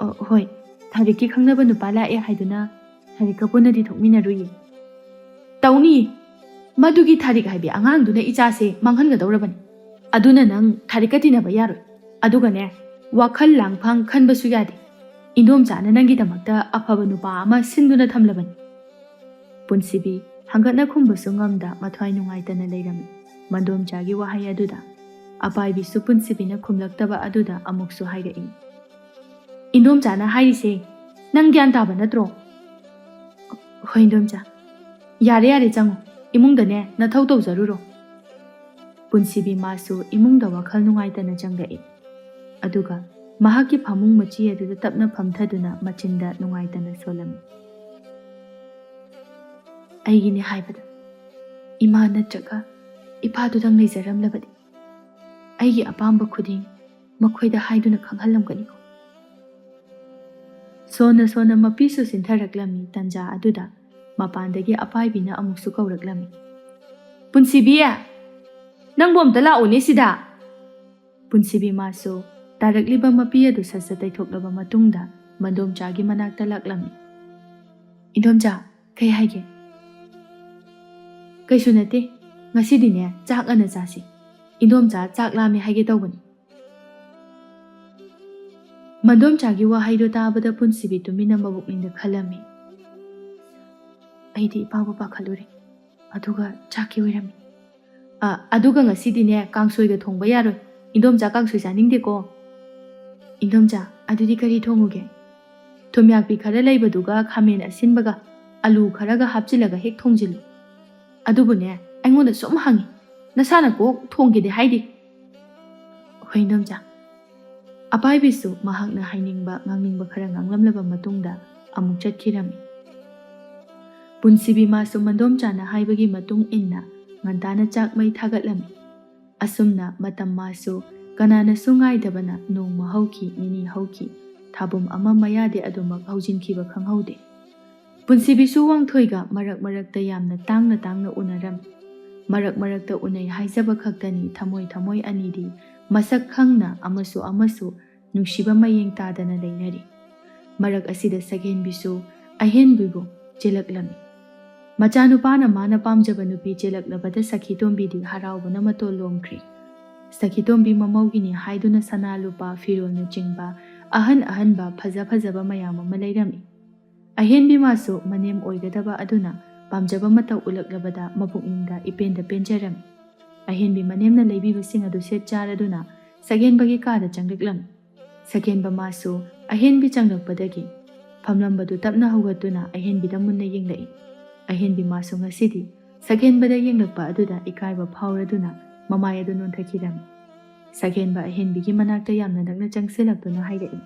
"ꯑ, ꯍꯣꯏ, ꯊꯥꯔꯤꯛꯀꯤ ꯈꯪꯅꯕ ꯅꯨꯄꯥ ꯂꯥꯛꯑꯦ ꯍꯥꯏꯗꯨꯅ ꯊꯥꯔꯤꯛꯀ ꯄꯨꯟꯅꯗꯤ ꯊꯣꯛꯃꯤꯟꯅꯔꯨꯏꯌꯦ꯫" "ꯇꯧꯅꯤ꯫ ꯃꯗꯨꯒꯤ ꯊꯥꯔꯤꯛ ꯍꯥꯏꯕꯤ ꯑꯉꯥꯡꯗꯨꯅ ꯏꯆꯥꯁꯦ ꯃꯥꯡꯍꯟꯒꯗꯧꯔꯕꯅꯤ꯫ ꯑꯗꯨꯅ ꯅꯪ ꯊꯥꯔꯤꯛꯀ ꯇꯤꯟꯅꯕ ꯌꯥꯔꯣꯏ꯫ ꯑꯗꯨꯒꯅꯦ, ꯋꯥꯈꯜ ꯂꯥꯡꯐꯥꯡ ꯈꯟꯕꯁꯨ ꯌꯥꯗꯦ꯫ ꯏꯟꯗꯣꯝꯆꯥꯅ ꯅꯪꯒꯤꯗꯃꯛꯇ ꯑꯐꯕ ꯅꯨꯄꯥ ꯑꯃ ꯁꯤꯟꯗꯨꯅ ꯊꯝꯂꯕꯅꯤ꯫" ꯄꯨꯟꯁꯤꯕꯤ ꯍꯪꯒꯠꯅ ꯈꯨꯝꯕꯁꯨ ꯉꯝꯗ ꯃꯊ꯭ꯋꯥꯏ ꯅꯨꯡꯉꯥꯏꯇꯅ ꯂꯩꯔꯝꯃꯤ ꯃꯟꯗꯣꯝꯆꯥꯒꯤ ꯋꯥꯍꯩ ꯑꯗꯨꯗ꯫ ꯑꯄꯥꯏꯕꯤꯁꯨ ꯄꯨꯟꯁꯤꯕꯤꯅ ꯈꯨꯝꯂꯛꯇꯕ ꯑꯗꯨꯗ ꯑꯃꯨꯛꯁꯨ ꯍꯥꯏꯔꯛꯏ, "ꯏꯟꯗꯣꯝꯆꯥꯅ ꯍꯥꯏꯔꯤꯁꯦ ꯅꯪ ꯒ꯭ꯌꯥꯟ ꯇꯥꯕ ꯅꯠꯇ꯭ꯔꯣ?" "ꯍꯣꯏ ꯏꯟꯗꯣꯝꯆꯥ, ꯌꯥꯔꯦ ꯌꯥꯔꯦ, ꯆꯪꯉꯣ, ꯏꯃꯨꯡꯗꯅꯦ ꯅꯊꯧ ꯇꯧꯖꯔꯨꯔꯣ꯫" ꯄꯨꯟꯁꯤꯕꯤ ꯃꯥꯁꯨ ꯏꯃꯨꯡꯗ ꯋꯥꯈꯜ ꯅꯨꯡꯉꯥꯏꯇꯅ ꯆꯪꯂꯛꯏ꯫ ꯑꯗꯨꯒ ꯃꯍꯥꯛꯀꯤ ꯐꯃꯨꯡ ꯃꯆꯤ ꯑꯗꯨꯗ ꯇꯞꯅ ꯐꯝꯊꯗꯨꯅ ꯃꯆꯤꯟꯗ ꯅꯨꯡꯉꯥꯏꯇꯅ ꯁꯣꯜꯂꯝꯃꯤ꯫ "ꯑꯩꯒꯤꯅꯦ ꯍꯥꯏꯕꯗ ꯏꯃꯥ ꯅꯠꯇ꯭ꯔꯒ ꯏꯄꯥꯗꯨꯗꯪ ꯂꯩꯖꯔꯝꯂꯕꯗꯤ ꯑꯩꯒꯤ ꯑꯄꯥꯝꯕ ꯈꯨꯗꯤꯡ ꯃꯈꯣꯏꯗ ꯍꯥꯏꯗꯨꯅ ꯈꯪꯍꯜꯂꯝꯒꯅꯤꯀꯣ꯫" ꯁꯣꯟꯅ ꯁꯣꯟꯅ ꯃꯄꯤꯁꯨ ꯆꯤꯟꯊꯔꯛꯂꯝꯃꯤ꯫ ꯇꯟꯖꯥ ꯑꯗꯨꯗ ꯃꯄꯥꯟꯗꯒꯤ ꯑꯄꯥꯏꯕꯤꯅ ꯑꯃꯨꯛꯁꯨ ꯀꯧꯔꯛꯂꯝꯃꯤ, "ꯄꯨꯟꯁꯤꯕꯤ, ꯅꯪꯕꯨ ꯑꯝꯇ ꯂꯥꯛꯎꯅꯦ ꯁꯤꯗ꯫" ꯄꯨꯟꯁꯤꯕꯤ ꯃꯥꯁꯨ ꯇꯥꯔꯛꯂꯤꯕ ꯃꯄꯤ ꯑꯗꯨ ꯁꯠ ꯁꯠ ꯇꯩꯊꯣꯛꯂꯕ ꯃꯇꯨꯡꯗ ꯃꯟꯗꯣꯝꯆꯥꯒꯤ ꯃꯅꯥꯛꯇ ꯂꯥꯛꯂꯝꯃꯤ꯫ "ꯏꯟꯗꯣꯝꯆꯥ, ꯀꯩ ꯍꯥꯏꯒꯦ?" "ꯀꯩꯁꯨ ꯅꯠꯇꯦ, ꯉꯁꯤꯗꯤꯅꯦ ꯆꯥꯛ ꯉꯟꯅ ꯆꯥꯁꯤ꯫ ꯏꯟꯗꯣꯝꯆꯥ ꯆꯥꯛ ꯂꯥꯝꯃꯦ ꯍꯥꯏꯒꯦ ꯇꯧꯕꯅꯤ꯫" ꯃꯟꯗꯣꯝꯆꯥꯒꯤ ꯋꯥꯍꯩꯗꯣ ꯇꯥꯕꯗ ꯄꯨꯟꯁꯤꯕꯤ ꯇꯨꯃꯤꯟꯅ ꯃꯕꯨꯛꯅꯤꯡꯗ ꯈꯜꯂꯝꯃꯤ, "ꯑꯩꯗꯤ ꯏꯄꯥꯕꯨ ꯄꯥꯈꯠꯂꯨꯔꯦ, ꯑꯗꯨꯒ ꯆꯥꯛꯀꯤ ꯑꯣꯏꯔꯝꯃꯤ꯫ ꯑ, ꯑꯗꯨꯒ ꯉꯁꯤꯗꯤꯅꯦ ꯀꯥꯡꯁꯣꯏꯒ ꯊꯣꯡꯕ ꯌꯥꯔꯣꯏ, ꯏꯟꯗꯣꯝꯆꯥ ꯀꯥꯡꯁꯣꯏ ꯆꯥꯅꯤꯡꯗꯦꯀꯣ꯫" "ꯏꯟꯗꯣꯝꯆꯥ, ꯑꯗꯨꯗꯤ ꯀꯔꯤ ꯊꯣꯡꯉꯨꯒꯦ?" "ꯊꯨꯝꯌꯥꯛꯄꯤ ꯈꯔ ꯂꯩꯕꯗꯨꯒ ꯈꯥꯃꯦꯟ ꯑꯁꯤꯟꯕꯒ ꯑꯂꯨ ꯈꯔꯒ ꯍꯥꯞꯆꯤꯜꯂꯒ ꯍꯦꯛ ꯊꯣꯡꯖꯤꯜꯂꯨ꯫ ꯑꯗꯨꯕꯨꯅꯦ, ꯑꯩꯉꯣꯟꯗ ꯁꯨꯝ ꯍꯪꯉꯤ, ꯅꯁꯥꯅ ꯀꯣꯛ ꯊꯣꯡꯒꯦꯗꯤ ꯍꯥꯏꯗꯦ꯫" "ꯍꯣꯏ ꯏꯟꯗꯣꯝꯆꯥ꯫" ꯑꯄꯥꯏꯕꯤꯁꯨ ꯃꯍꯥꯛꯅ ꯍꯥꯏꯅꯤꯡꯕ ꯉꯥꯡꯅꯤꯡꯕ ꯈꯔ ꯉꯥꯡꯂꯝꯂꯕ ꯃꯇꯨꯡꯗ ꯑꯃꯨꯛ ꯆꯠꯈꯤꯔꯝꯃꯤ꯫ ꯄꯨꯟꯁꯤꯕꯤ ꯃꯥꯁꯨ ꯃꯟꯗꯣꯝꯆꯥꯅ ꯍꯥꯏꯕꯒꯤ ꯃꯇꯨꯡ ꯏꯟꯅ ꯉꯟꯇꯥꯅ ꯆꯥꯛ ꯃꯩ ꯊꯥꯒꯠꯂꯝꯃꯤ꯫ ꯑꯁꯨꯝꯅ ꯃꯇꯝ ꯃꯥꯁꯨ ꯀꯅꯥꯅꯁꯨ ꯉꯥꯏꯗꯕꯅ ꯅꯣꯡꯃ ꯍꯧꯈꯤ, ꯅꯤꯅꯤ ꯍꯧꯈꯤ, ꯊꯥꯕꯨꯝ ꯑꯃ ꯃꯌꯥꯗꯤ ꯑꯗꯨꯃꯛ ꯍꯧꯖꯤꯟꯈꯤꯕ ꯈꯪꯍꯧꯗꯦ꯫ ꯄꯨꯟꯁꯤꯕꯤꯁꯨ ꯋꯥꯡꯊꯣꯏꯒ ꯃꯔꯛ ꯃꯔꯛꯇ ꯌꯥꯝꯅ ꯇꯥꯡꯅ ꯇꯥꯡꯅ ꯎꯅꯔꯝꯃꯤ꯫ ꯃꯔꯛ ꯃꯔꯛꯇ ꯎꯅꯩ ꯍꯥꯏꯖꯕ ꯈꯛꯇꯅꯤ, ꯊꯃꯣꯏ ꯊꯃꯣꯏ ꯑꯅꯤꯗꯤ ꯃꯁꯛ ꯈꯪꯅ ꯑꯃꯁꯨ ꯑꯃꯁꯨ ꯅꯨꯡꯁꯤꯕ ꯃꯌꯦꯡ ꯇꯥꯗꯅ ꯂꯩꯅꯔꯤ꯫ ꯃꯔꯛ ꯑꯁꯤꯗ ꯁꯛꯍꯦꯟꯕꯤꯁꯨ ꯑꯍꯦꯟꯕꯤꯕꯨ ꯆꯦꯜꯂꯛꯂꯝꯃꯤ꯫ ꯃꯆꯥꯅꯨꯄꯥꯅ ꯃꯥꯅ ꯄꯥꯝꯖꯕ ꯅꯨꯄꯤ ꯆꯦꯜꯂꯛꯂꯕꯗ ꯁꯈꯤꯇꯣꯝꯕꯤꯗꯤ ꯍꯔꯥꯎꯕꯅ ꯃꯇꯣꯜ ꯂꯣꯝꯈ꯭ꯔꯤ꯫ ꯁꯈꯤꯇꯣꯝꯕꯤ ꯃꯃꯧꯒꯤꯅꯤ ꯍꯥꯏꯗꯨꯅ ꯁꯅꯥ ꯂꯨꯄꯥ, ꯐꯤꯔꯣꯜꯅꯆꯤꯡꯕ ꯑꯍꯟ ꯑꯍꯟꯕ ꯐꯖ ꯐꯖꯕ ꯃꯌꯥꯝ ꯑꯃ ꯂꯩꯔꯝꯃꯤ꯫ ꯑꯍꯦꯟꯕꯤ ꯃꯥꯁꯨ ꯃꯅꯦꯝ ꯑꯣꯏꯒꯗꯕ ꯑꯗꯨꯅ ꯄꯥꯝꯖꯕ ꯃꯇꯧ ꯎꯠꯂꯛꯂꯕꯗ ꯃꯄꯨꯛꯅꯤꯡꯗ ꯏꯄꯦꯟꯗ ꯄꯦꯟꯖꯔꯝꯃꯤ꯫ ꯑꯍꯦꯟꯕꯤ ꯃꯅꯦꯝꯅ ꯂꯩꯕꯤꯕꯁꯤꯡ ꯑꯗꯨ ꯁꯦꯠ ꯆꯥꯔꯗꯨꯅ ꯁꯒꯦꯟꯕꯒꯤ ꯀꯥꯗ ꯆꯪꯂꯛꯂꯝꯃꯤ꯫ ꯁꯒꯦꯟꯕ ꯃꯥꯁꯨ ꯑꯍꯦꯟꯕꯤ ꯆꯪꯂꯛꯄꯗꯒꯤ ꯐꯝꯂꯝꯕꯗꯨ ꯇꯞꯅ ꯍꯧꯒꯠꯇꯨꯅ ꯑꯍꯦꯟꯕꯤꯗ ꯃꯨꯟꯅ ꯌꯦꯡꯂꯛꯏ꯫ ꯑꯍꯦꯟꯕꯤ ꯃꯥꯁꯨ ꯉꯁꯤꯗꯤ ꯁꯒꯦꯟꯕꯗ ꯌꯦꯡꯂꯛꯄ ꯑꯗꯨꯗ ꯏꯀꯥꯏꯕ ꯐꯥꯎꯔꯗꯨꯅ ꯃꯃꯥꯏ ꯑꯗꯨ ꯅꯣꯟꯊꯈꯤꯔꯝꯃꯤ꯫ ꯁꯒꯦꯟꯕ ꯑꯍꯦꯟꯕꯤꯒꯤ ꯃꯅꯥꯛꯇ ꯌꯥꯝꯅ ꯅꯛꯅ ꯆꯪꯁꯤꯜꯂꯛꯇꯨꯅ ꯍꯥꯏꯔꯛꯏ,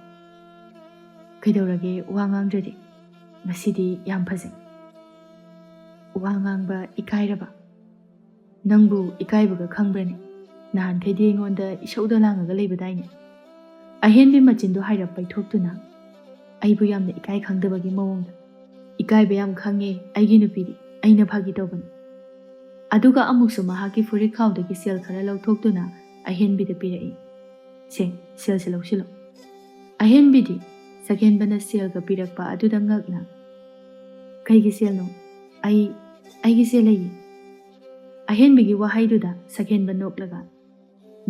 "ꯀꯩꯗꯧꯔꯒꯦ ꯋꯥ ꯉꯥꯡꯗ꯭ꯔꯗꯤ? ꯉꯁꯤꯗꯤ ꯌꯥꯝ ꯐꯖꯩ꯫ ꯋꯥ ꯉꯥꯡꯕ ꯏꯀꯥꯏꯔꯕ? ꯅꯪꯕꯨ ꯏꯀꯥꯏꯕꯒ ꯈꯪꯕ꯭ꯔꯅꯦ? ꯅꯍꯥꯟꯈꯩꯗꯤ ꯑꯩꯉꯣꯟꯗ ꯏꯁꯧꯗ ꯂꯥꯡꯉꯒ ꯂꯩꯕꯗꯥꯏꯅꯦ?" ꯑꯍꯦꯟꯕꯤ ꯃꯆꯤꯟꯗꯨ ꯍꯥꯏꯔꯞ ꯄꯩꯊꯣꯛꯇꯨꯅ, "ꯑꯩꯕꯨ ꯌꯥꯝꯅ ꯏꯀꯥꯏ ꯈꯪꯗꯕꯒꯤ ꯃꯑꯣꯡꯗ꯫ ꯏꯀꯥꯏꯕ ꯌꯥꯝ ꯈꯪꯉꯦ ꯑꯩꯒꯤ ꯅꯨꯄꯤꯗꯤ, ꯑꯩꯅ ꯐꯥꯒꯤ ꯇꯧꯕꯅꯤ꯫" ꯑꯗꯨꯒ ꯑꯃꯨꯛꯁꯨ ꯃꯍꯥꯛꯀꯤ ꯐꯨꯔꯤꯠꯈꯥꯎꯗꯒꯤ ꯁꯦꯜ ꯈꯔ ꯂꯧꯊꯣꯛꯇꯨꯅ ꯑꯍꯦꯟꯕꯤꯗ ꯄꯤꯔꯛꯏ꯫ "ꯁꯦ, ꯁꯦꯜꯁꯦ ꯂꯧꯁꯤꯜꯂꯣ꯫" ꯑꯍꯦꯟꯕꯤꯗꯤ ꯁꯒꯦꯟꯕꯅ ꯁꯦꯜꯒ ꯄꯤꯔꯛꯄ ꯑꯗꯨꯗ ꯉꯛꯅ, "ꯀꯩꯒꯤ ꯁꯦꯜꯅꯣ? ꯑꯩ, ꯑꯩꯒꯤ ꯁꯦꯜ ꯂꯩꯌꯦ꯫" ꯑꯍꯦꯟꯕꯤꯒꯤ ꯋꯥꯍꯩꯗꯨꯗ ꯁꯒꯦꯟꯕ ꯅꯣꯛꯂꯒ,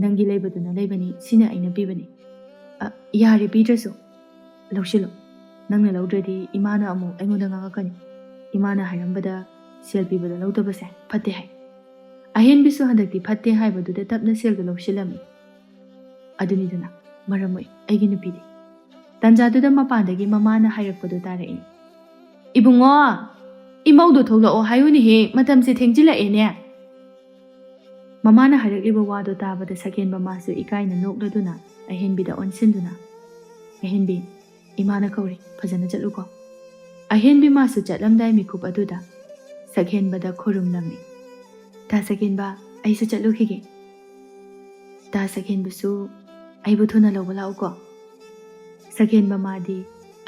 "ꯅꯪꯒꯤ ꯂꯩꯕꯗꯨꯅ ꯂꯩꯕꯅꯤ, ꯁꯤꯅ ꯑꯩꯅ ꯄꯤꯕꯅꯤ꯫ ꯑ, ꯌꯥꯔꯦ, ꯄꯤꯗ꯭ꯔꯁꯨ꯫ ꯂꯧꯁꯤꯜꯂꯣ꯫ ꯅꯪꯅ ꯂꯧꯗ꯭ꯔꯗꯤ ꯏꯃꯥꯅ ꯑꯃꯨꯛ ꯑꯩꯉꯣꯟꯗ ꯉꯥꯡꯉꯛꯀꯅꯤ꯫ ꯏꯃꯥꯅ ꯍꯥꯏꯔꯝꯕꯗ ꯁꯦꯜ ꯄꯤꯕꯗ ꯂꯧꯗꯕꯁꯦ ꯐꯠꯇꯦ ꯍꯥꯏ꯫" ꯑꯍꯦꯟꯕꯤꯁꯨ ꯍꯟꯗꯛꯇꯤ ꯐꯠꯇꯦ ꯍꯥꯏꯕꯗꯨꯗ ꯇꯞꯅ ꯁꯦꯜꯗꯨ ꯂꯧꯁꯤꯜꯂꯝꯃꯤ꯫ ꯑꯗꯨꯅꯤꯗꯅ ꯃꯔꯝ ꯑꯣꯏ ꯑꯩꯒꯤ ꯅꯨꯄꯤꯗꯤ꯫ ꯇꯥꯟꯖꯥꯗꯨꯗ ꯃꯄꯥꯟꯗꯒꯤ ꯃꯃꯥꯅ ꯍꯥꯏꯔꯛꯄꯗꯨ ꯇꯥꯔꯛꯏ꯫ "ꯏꯕꯨꯡꯉꯣ, ꯏꯃꯧꯗꯣ ꯊꯣꯛꯂꯛꯑꯣ ꯍꯥꯏꯌꯨꯅꯦꯍꯦ, ꯃꯇꯝꯁꯦ ꯊꯦꯡꯖꯤꯜꯂꯛꯑꯦꯅꯦ꯫" ꯃꯃꯥꯅ ꯍꯥꯏꯔꯛꯂꯤꯕ ꯋꯥꯗꯣ ꯇꯥꯕꯗ ꯁꯒꯦꯟꯕ ꯃꯥꯁꯨ ꯏꯀꯥꯏꯅ ꯅꯣꯛꯂꯗꯨꯅ ꯑꯍꯦꯟꯕꯤꯗ ꯑꯣꯟꯁꯤꯟꯗꯨꯅ, "ꯑꯍꯦꯟꯕꯤ, ꯏꯃꯥꯅ ꯀꯧꯔꯤ, ꯐꯖꯅ ꯆꯠꯂꯨꯀꯣ꯫" ꯑꯍꯦꯟꯕꯤ ꯃꯥꯁꯨ ꯆꯠꯂꯝꯗꯥꯏ ꯃꯤꯀꯨꯞ ꯑꯗꯨꯗ ꯁꯒꯦꯟꯕꯗ ꯈꯨꯔꯨꯝꯂꯝꯃꯤ꯫ "ꯇꯥ ꯁꯒꯦꯟꯕ, ꯑꯩꯁꯨ ꯆꯠꯂꯨꯈꯤꯒꯦ꯫ ꯇꯥ ꯁꯒꯦꯟꯕꯁꯨ ꯑꯩꯕꯨ ꯊꯨꯅ ꯂꯧꯕ ꯂꯥꯛꯎꯀꯣ꯫" ꯁꯒꯦꯟꯕ ꯃꯥꯗꯤ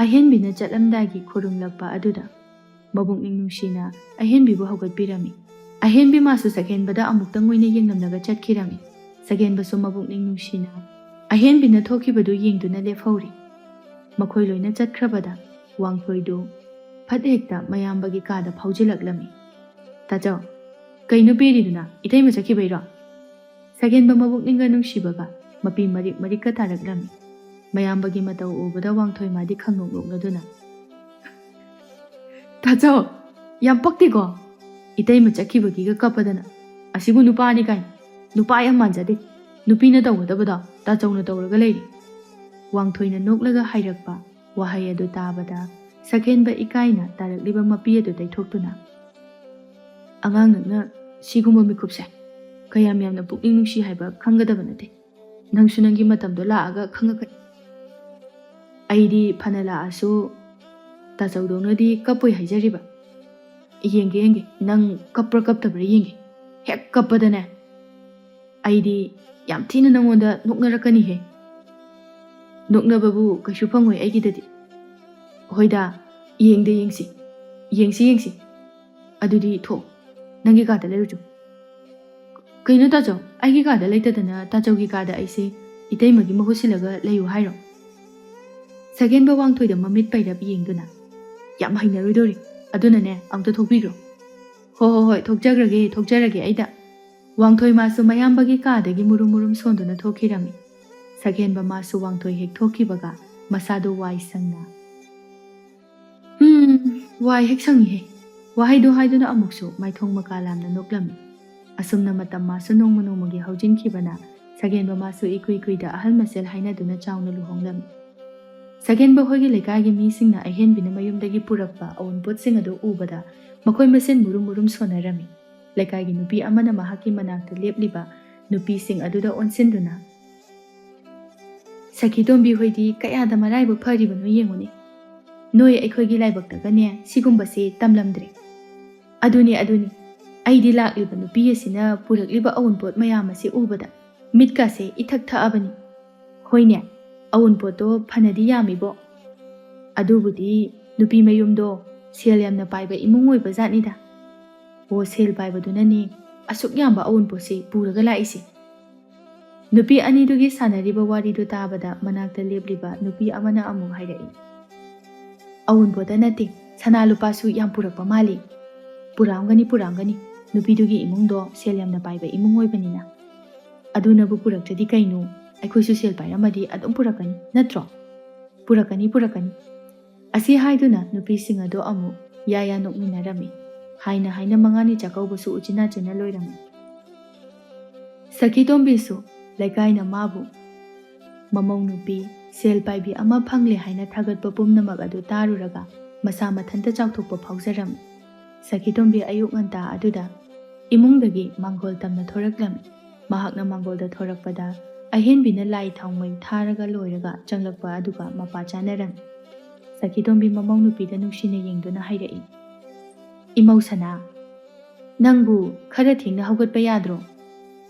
ꯑꯍꯦꯟꯕꯤꯅ ꯆꯠꯂꯝꯗꯥꯏꯒꯤ ꯈꯨꯔꯨꯝꯂꯛꯄ ꯑꯗꯨꯗ ꯃꯕꯨꯛꯅꯤꯡ ꯅꯨꯡꯁꯤꯅ ꯑꯍꯦꯟꯕꯤꯕꯨ ꯍꯧꯒꯠꯄꯤꯔꯝꯃꯤ꯫ ꯑꯍꯦꯟꯕꯤ ꯃꯥꯁꯨ ꯁꯒꯦꯟꯕꯗ ꯑꯃꯨꯛꯇꯪ ꯑꯣꯏꯅ ꯌꯦꯡꯂꯝꯂꯒ ꯆꯠꯈꯤꯔꯝꯃꯤ꯫ ꯁꯒꯦꯟꯕꯁꯨ ꯃꯕꯨꯛꯅꯤꯡ ꯅꯨꯡꯁꯤꯅ ꯑꯍꯦꯟꯕꯤꯅ ꯊꯣꯛꯈꯤꯕꯗꯨ ꯌꯦꯡꯗꯨꯅ ꯂꯦꯞꯍꯧꯔꯤ꯫ ꯃꯈꯣꯏ ꯂꯣꯏꯅ ꯆꯠꯈ꯭ꯔꯕꯗ ꯋꯥꯡꯊꯣꯏꯗꯨ ꯐꯠ ꯍꯦꯛꯇ ꯃꯌꯥꯝꯕꯒꯤ ꯀꯥꯗ ꯐꯥꯎꯖꯤꯜꯂꯛꯂꯝꯃꯤ꯫ "ꯇꯥꯆꯧ, ꯀꯩꯅꯣ ꯄꯤꯔꯤꯗꯨꯅ? ꯏꯇꯩꯃ ꯆꯠꯈꯤꯕꯩꯔꯣ?" ꯁꯒꯦꯟꯕ ꯃꯕꯨꯛꯅꯤꯡꯒ ꯅꯨꯡꯁꯤꯕꯒ ꯃꯄꯤ ꯃꯔꯤꯛ ꯃꯔꯤꯛꯀ ꯇꯥꯔꯛꯂꯝꯃꯤ꯫ ꯃꯌꯥꯝꯕꯒꯤ ꯃꯇꯧ ꯎꯕꯗ ꯋꯥꯡꯊꯣꯏ ꯃꯥꯗꯤ ꯈꯪꯅꯣꯛ ꯅꯣꯛꯂꯗꯨꯅ, "ꯇꯥꯆꯧ, ꯌꯥꯝ ꯄꯛꯇꯦꯀꯣ? ꯏꯇꯩꯃ ꯆꯠꯈꯤꯕꯒꯤꯒ ꯀꯞꯄꯗꯅ꯫ "ꯑꯁꯤꯕꯨ ꯅꯨꯄꯥꯅꯤ ꯀꯥꯏꯅ? ꯅꯨꯄꯥ ꯌꯥꯝ ꯃꯥꯟꯖꯗꯦ꯫ ꯅꯨꯄꯤꯅ ꯇꯧꯒꯗꯕꯗꯣ ꯇꯥꯆꯧꯅ ꯇꯧꯔꯒ ꯂꯩꯔꯤ"꯫ ꯋꯥꯡꯊꯣꯏꯅ ꯅꯣꯛꯂꯒ ꯍꯥꯏꯔꯛꯄ ꯋꯥꯍꯩ ꯑꯗꯨ ꯇꯥꯕꯗ ꯁꯛꯍꯦꯟꯕ ꯏꯀꯥꯏꯅ ꯇꯥꯔꯛꯂꯤꯕ ꯃꯄꯤ ꯑꯗꯨ ꯇꯩꯊꯣꯛꯇꯨꯅ, "ꯑꯉꯥꯡ ꯅꯪꯅ ꯁꯤꯒꯨꯝꯕ ꯃꯤꯀꯨꯞꯁꯦ ꯀꯌꯥꯝ ꯌꯥꯝꯅ ꯄꯨꯛꯅꯤꯡ ꯅꯨꯡꯁꯤ ꯍꯥꯏꯕ ꯈꯪꯒꯗꯕ ꯅꯠꯇꯦ꯫ ꯅꯪꯁꯨ ꯅꯪꯒꯤ ꯃꯇꯝꯗꯣ ꯂꯥꯛꯑꯒ ꯈꯪꯉꯛꯀꯅꯤ꯫ ꯑꯩꯗꯤ ꯐꯅ ꯂꯥꯛꯑꯁꯨ ꯇꯥꯆꯧꯗꯧꯅꯗꯤ ꯀꯞꯄꯣꯏ ꯍꯥꯏꯖꯔꯤꯕ꯫ ꯌꯦꯡꯒꯦ, ꯌꯦꯡꯒꯦ, ꯅꯪ ꯀꯞꯄ꯭ꯔꯥ ꯀꯞꯇꯕ꯭ꯔꯥ ꯌꯦꯡꯒꯦ꯫ ꯍꯦꯛ ꯀꯞꯄꯗꯅꯦ, ꯑꯩꯗꯤ ꯌꯥꯝ ꯊꯤꯅ ꯅꯪꯉꯣꯟꯗ ꯅꯣꯛꯅꯔꯛꯀꯅꯤꯍꯦ"꯫ "ꯅꯣꯛꯅꯕꯕꯨ ꯀꯩꯁꯨ ꯐꯪꯉꯣꯏ ꯑꯩꯒꯤꯗꯗꯤ"꯫ "ꯍꯣꯏꯗ, ꯌꯦꯡꯗ ꯌꯦꯡꯁꯤ, ꯌꯦꯡꯁꯤ, ꯌꯦꯡꯁꯤ꯫ ꯑꯗꯨꯗꯤ ꯊꯣꯛ, ꯅꯪꯒꯤ ꯀꯥꯗ ꯂꯩꯔꯨꯆꯣ"꯫ "ꯀꯩꯅꯣ ꯇꯥꯆꯧ, ꯑꯩꯒꯤ ꯀꯥꯗ ꯂꯩꯇꯗꯅ ꯇꯥꯆꯧꯒꯤ ꯀꯥꯗ ꯑꯩꯁꯦ ꯏꯇꯩꯃꯒꯤ ꯃꯍꯨꯠ ꯁꯤꯜꯂꯒ ꯂꯩꯌꯨ ꯍꯥꯏꯔꯣ?" ꯁꯛꯍꯦꯟꯕ ꯋꯥꯡꯊꯣꯏꯗ ꯃꯃꯤꯠ ꯄꯩꯔꯞ ꯌꯦꯡꯗꯨꯅ, "ꯌꯥꯝ ꯍꯩꯅꯔꯣꯏꯗꯧꯔꯤ꯫ ꯑꯗꯨꯅꯅꯦ, ꯑꯝꯇ ꯊꯣꯛꯄꯤꯈ꯭ꯔꯣ"꯫ "ꯍꯣ, ꯍꯣ, ꯍꯣꯏ, ꯊꯣꯛꯆꯈ꯭ꯔꯒꯦ, ꯊꯣꯛꯆꯔꯒꯦ ꯑꯩꯗ"꯫ ꯋꯥꯡꯊꯣꯏ ꯃꯥꯁꯨ ꯃꯌꯥꯝꯕꯒꯤ ꯀꯥꯗꯒꯤ ꯃꯨꯔꯨꯝ ꯃꯨꯔꯨꯝ ꯁꯣꯟꯗꯨꯅ ꯊꯣꯛꯈꯤꯔꯝꯃꯤ꯫ ꯁꯛꯍꯦꯟꯕ ꯃꯥꯁꯨ ꯋꯥꯡꯊꯣꯏ ꯍꯦꯛ ꯊꯣꯛꯈꯤꯕꯒ ꯃꯁꯥꯗꯨ ꯋꯥꯏ ꯁꯪꯅ, "ꯎꯝ, ꯋꯥꯏ ꯍꯦꯛ ꯁꯪꯉꯤꯍꯦ"꯫ ꯋꯥꯍꯩꯗꯨ ꯍꯥꯏꯗꯨꯅ ꯑꯃꯨꯛꯁꯨ ꯃꯥꯏꯊꯣꯡ ꯃꯀꯥ ꯂꯥꯝꯅ ꯅꯣꯛꯂꯝꯃꯤ꯫ ꯑꯁꯨꯝꯅ ꯃꯇꯝ ꯃꯥꯁꯨ ꯅꯣꯡꯃ ꯅꯣꯡꯃꯒꯤ ꯍꯧꯖꯤꯟꯈꯤꯕꯅ ꯁꯛꯍꯦꯟꯕ ꯃꯥꯁꯨ ꯏꯀꯨꯏ ꯀꯨꯏꯗ ꯑꯍꯜ ꯃꯁꯦꯜ ꯍꯥꯏꯅꯗꯨꯅ ꯆꯥꯎꯅ ꯂꯨꯍꯣꯡꯂꯝꯃꯤ꯫ ꯁꯛꯍꯦꯟꯕ ꯍꯣꯏꯒꯤ ꯂꯩꯀꯥꯏꯒꯤ ꯃꯤꯁꯤꯡꯅ ꯑꯍꯦꯟꯕꯤꯅ ꯃꯌꯨꯝꯗꯒꯤ ꯄꯨꯔꯛꯄ ꯑꯋꯨꯟꯄꯣꯠꯁꯤꯡ ꯑꯗꯨ ꯎꯕꯗ ꯃꯈꯣꯏ ꯃꯁꯦꯟ ꯃꯨꯔꯨꯝ ꯃꯨꯔꯨꯝ ꯁꯣꯟꯅꯔꯝꯃꯤ꯫ ꯂꯩꯀꯥꯏꯒꯤ ꯅꯨꯄꯤ ꯑꯃꯅ ꯃꯍꯥꯛꯀꯤ ꯃꯅꯥꯛꯇ ꯂꯦꯞꯂꯤꯕ ꯅꯨꯄꯤꯁꯤꯡ ꯑꯗꯨꯗ ꯑꯣꯟꯁꯤꯟꯗꯨꯅ, "ꯁꯈꯤꯇꯣꯝꯕꯤ ꯍꯣꯏꯗꯤ ꯀꯌꯥꯗ ꯃꯔꯥꯏꯕꯛ ꯐꯔꯤꯕꯅꯣ ꯌꯦꯡꯉꯨꯅꯦ꯫ ꯅꯣꯏ ꯑꯩꯈꯣꯏꯒꯤ ꯂꯥꯏꯕꯛꯇꯒꯅꯦ ꯁꯤꯒꯨꯝꯕꯁꯦ ꯇꯝꯂꯝꯗ꯭ꯔꯦ꯫ ꯑꯗꯨꯅꯤ, ꯑꯗꯨꯅꯤ, ꯑꯩꯗꯤ ꯂꯥꯛꯂꯤꯕ ꯅꯨꯄꯤ ꯑꯁꯤꯅ ꯄꯨꯔꯛꯂꯤꯕ ꯑꯋꯨꯟꯄꯣꯠ ꯃꯌꯥꯝ ꯑꯁꯤ ꯎꯕꯗ ꯃꯤꯠꯀꯥꯁꯦ ꯏꯊꯛ ꯊꯛꯑꯕꯅꯤ꯫ ꯍꯣꯏꯅꯦ, ꯑꯋꯨꯟꯄꯣꯠꯇꯣ ꯐꯅꯗꯤ ꯌꯥꯝꯃꯤꯕꯣ꯫ ꯑꯗꯨꯕꯨꯗꯤ ꯅꯨꯄꯤ ꯃꯌꯨꯝꯗꯣ ꯁꯦꯜ ꯌꯥꯝꯅ ꯄꯥꯏꯕ ꯏꯃꯨꯡ ꯑꯣꯏꯕ ꯖꯥꯠꯅꯤꯗ꯫ ꯑꯣ, ꯁꯦꯜ ꯄꯥꯏꯕꯗꯨꯅꯅꯦ ꯑꯁꯨꯛ ꯌꯥꯝꯕ ꯑꯋꯨꯟꯄꯣꯠꯁꯦ ꯄꯨꯔꯒ ꯂꯥꯛꯏꯁꯦ"꯫ ꯅꯨꯄꯤ ꯑꯅꯤꯗꯨꯒꯤ ꯁꯥꯟꯅꯔꯤꯕ ꯋꯥꯔꯤꯗꯨ ꯇꯥꯕꯗ ꯃꯅꯥꯛꯇ ꯂꯦꯞꯂꯤꯕ ꯅꯨꯄꯤ ꯑꯃꯅ ꯑꯃꯨꯛ ꯍꯥꯏꯔꯛꯏ, "ꯑꯋꯨꯟꯄꯣꯠꯇ ꯅꯠꯇꯦ, ꯁꯅꯥ ꯂꯨꯄꯥꯁꯨ ꯌꯥꯝ ꯄꯨꯔꯛꯄ ꯃꯥꯜꯂꯤ"꯫ "ꯄꯨꯔꯛꯑꯝꯒꯅꯤ, ꯄꯨꯔꯛꯑꯝꯒꯅꯤ꯫ ꯅꯨꯄꯤꯗꯨꯒꯤ ꯏꯃꯨꯡꯗꯣ ꯁꯦꯜ ꯌꯥꯝꯅ ꯄꯥꯏꯕ ꯏꯃꯨꯡ ꯑꯣꯏꯕꯅꯤꯅ"꯫ "ꯑꯗꯨꯅꯕꯨ ꯄꯨꯔꯛꯇ꯭ꯔꯗꯤ ꯀꯩꯅꯣ? ꯑꯩꯈꯣꯏꯁꯨ ꯁꯦꯜ ꯄꯥꯏꯔꯝꯃꯗꯤ ꯑꯗꯨꯝ ꯄꯨꯔꯛꯀꯅꯤ, ꯅꯠꯇ꯭ꯔꯣ?" "ꯄꯨꯔꯛꯀꯅꯤ, ꯄꯨꯔꯛꯀꯅꯤ"꯫ ꯑꯁꯤ ꯍꯥꯏꯗꯨꯅ ꯅꯨꯄꯤꯁꯤꯡ ꯑꯗꯨ ꯑꯃꯨꯛ ꯌꯥ ꯌꯥ ꯅꯣꯛꯃꯤꯟꯅꯔꯝꯃꯤ꯫ ꯍꯥꯏꯅ ꯍꯥꯏꯅ ꯃꯉꯥꯅꯤ ꯆꯥꯛꯀꯧꯕꯁꯨ ꯎꯆꯤꯟ ꯅꯥꯆꯤꯟꯅ ꯂꯣꯏꯔꯝꯃꯤ꯫ ꯁꯈꯤꯇꯣꯝꯕꯤꯁꯨ ꯂꯩꯀꯥꯏꯅ ꯃꯥꯕꯨ ꯃꯃꯧ ꯅꯨꯄꯤ ꯁꯦꯜ ꯄꯥꯏꯕꯤ ꯑꯃ ꯐꯪꯂꯦ ꯍꯥꯏꯅ ꯊꯥꯒꯠꯄ ꯄꯨꯝꯅꯃꯛ ꯑꯗꯨ ꯇꯥꯔꯨꯔꯒ ꯃꯁꯥ ꯃꯊꯟꯇ ꯆꯥꯎꯊꯣꯛꯄ ꯐꯥꯎꯖꯔꯝꯃꯤ꯫ ꯁꯈꯤꯇꯣꯝꯕꯤ ꯑꯌꯨꯛ ꯉꯟꯇꯥ ꯑꯗꯨꯗ ꯏꯃꯨꯡꯗꯒꯤ ꯃꯥꯡꯒꯣꯜ ꯇꯝꯅ ꯊꯣꯔꯛꯂꯝꯃꯤ꯫ ꯃꯍꯥꯛꯅ ꯃꯥꯡꯒꯣꯜꯗ ꯊꯣꯔꯛꯄꯗ ꯑꯍꯦꯟꯕꯤꯅ ꯂꯥꯏ ꯊꯥꯎꯃꯩ ꯊꯥꯔꯒ ꯂꯣꯏꯔꯒ ꯆꯪꯂꯛꯄ ꯑꯗꯨꯒ ꯃꯄꯥ ꯆꯥꯅꯔꯝꯃꯤ꯫ ꯁꯈꯤꯇꯣꯝꯕꯤ ꯃꯃꯧ ꯅꯨꯄꯤꯗ ꯅꯨꯡꯁꯤꯅ ꯌꯦꯡꯗꯨꯅ ꯍꯥꯏꯔꯛꯏ, "ꯏꯃꯧ ꯁꯅꯥ, ꯅꯪꯕꯨ ꯈꯔ ꯊꯦꯡꯅ ꯍꯧꯒꯠꯄ ꯌꯥꯗ꯭ꯔꯣ?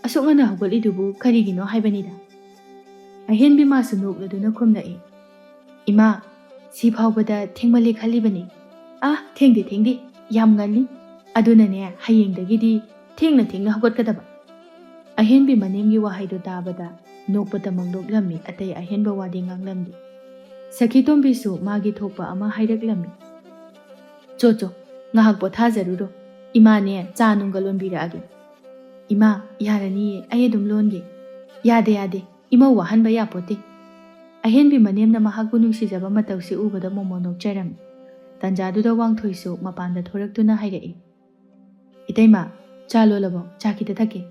ꯑꯁꯨꯛ ꯉꯟꯅ ꯍꯧꯒꯠꯂꯤꯗꯨꯕꯨ ꯀꯔꯤꯒꯤꯅꯣ ꯍꯥꯏꯕꯅꯤꯗ?" ꯑꯍꯦꯟꯕꯤ ꯃꯥꯁꯨ ꯅꯣꯛꯂꯗꯨꯅ ꯈꯨꯝꯂꯛꯏ, "ꯏꯃꯥ, ꯁꯤ ꯐꯥꯎꯕꯗ ꯊꯦꯡꯃꯜꯂꯦ ꯈꯜꯂꯤꯕꯅꯤ꯫ ꯑꯥ, ꯊꯦꯡꯗꯦ, ꯊꯦꯡꯗꯦ, ꯌꯥꯝ ꯉꯜꯂꯤ꯫ ꯑꯗꯨꯅꯅꯦ, ꯍꯌꯦꯡꯗꯒꯤꯗꯤ ꯊꯦꯡꯅ ꯊꯦꯡꯅ ꯍꯧꯒꯠꯀꯗꯕ꯫" ꯑꯍꯦꯟꯕꯤ ꯃꯅꯦꯝꯒꯤ ꯋꯥꯍꯩꯗꯨ ꯇꯥꯕꯗ ꯅꯣꯛꯄꯇꯃꯛ ꯅꯣꯛꯂꯝꯃꯤ, ꯑꯇꯩ ꯑꯍꯦꯟꯕ ꯋꯥꯗꯤ ꯉꯥꯡꯂꯝꯗꯦ꯫ ꯁꯈꯤꯇꯣꯝꯕꯤꯁꯨ ꯃꯥꯒꯤ ꯊꯣꯛꯄ ꯑꯃ ꯍꯥꯏꯔꯛꯂꯝꯃꯤ꯫ "ꯆꯣ ꯆꯣ, ꯉꯥꯏꯍꯥꯛ ꯄꯣꯊꯥꯖꯔꯨꯔꯣ꯫ ꯏꯃꯥꯅꯦ ꯆꯥ ꯅꯨꯡꯒ ꯂꯣꯟꯕꯤꯔꯛꯑꯒꯦ꯫" "ꯏꯃꯥ, ꯌꯥꯔꯅꯤꯌꯦ, ꯑꯩ ꯑꯗꯨꯝ ꯂꯣꯟꯒꯦ꯫" "ꯌꯥꯗꯦ, ꯌꯥꯗꯦ, ꯏꯃꯧ ꯋꯥꯍꯟꯕ ꯌꯥꯄꯣꯠꯇꯦ꯫" ꯑꯍꯦꯟꯕꯤ ꯃꯅꯦꯝꯅ ꯃꯍꯥꯛꯄꯨ ꯅꯨꯡꯁꯤꯖꯕ ꯃꯇꯧꯁꯤ ꯎꯕꯗ ꯃꯣꯃꯣꯟ ꯅꯣꯛꯆꯔꯝꯃꯤ꯫ ꯇꯟꯖꯥꯗꯨꯗ ꯋꯥꯡꯊꯣꯏꯁꯨ ꯃꯄꯥꯟꯗ ꯊꯣꯔꯛꯇꯨꯅ ꯍꯥꯏꯔꯛꯏ, "ꯏꯇꯩꯃ, ꯆꯥ ꯂꯣꯜꯂꯕꯣ? ꯆꯥ ꯈꯤꯇ ꯊꯛꯀꯦ꯫"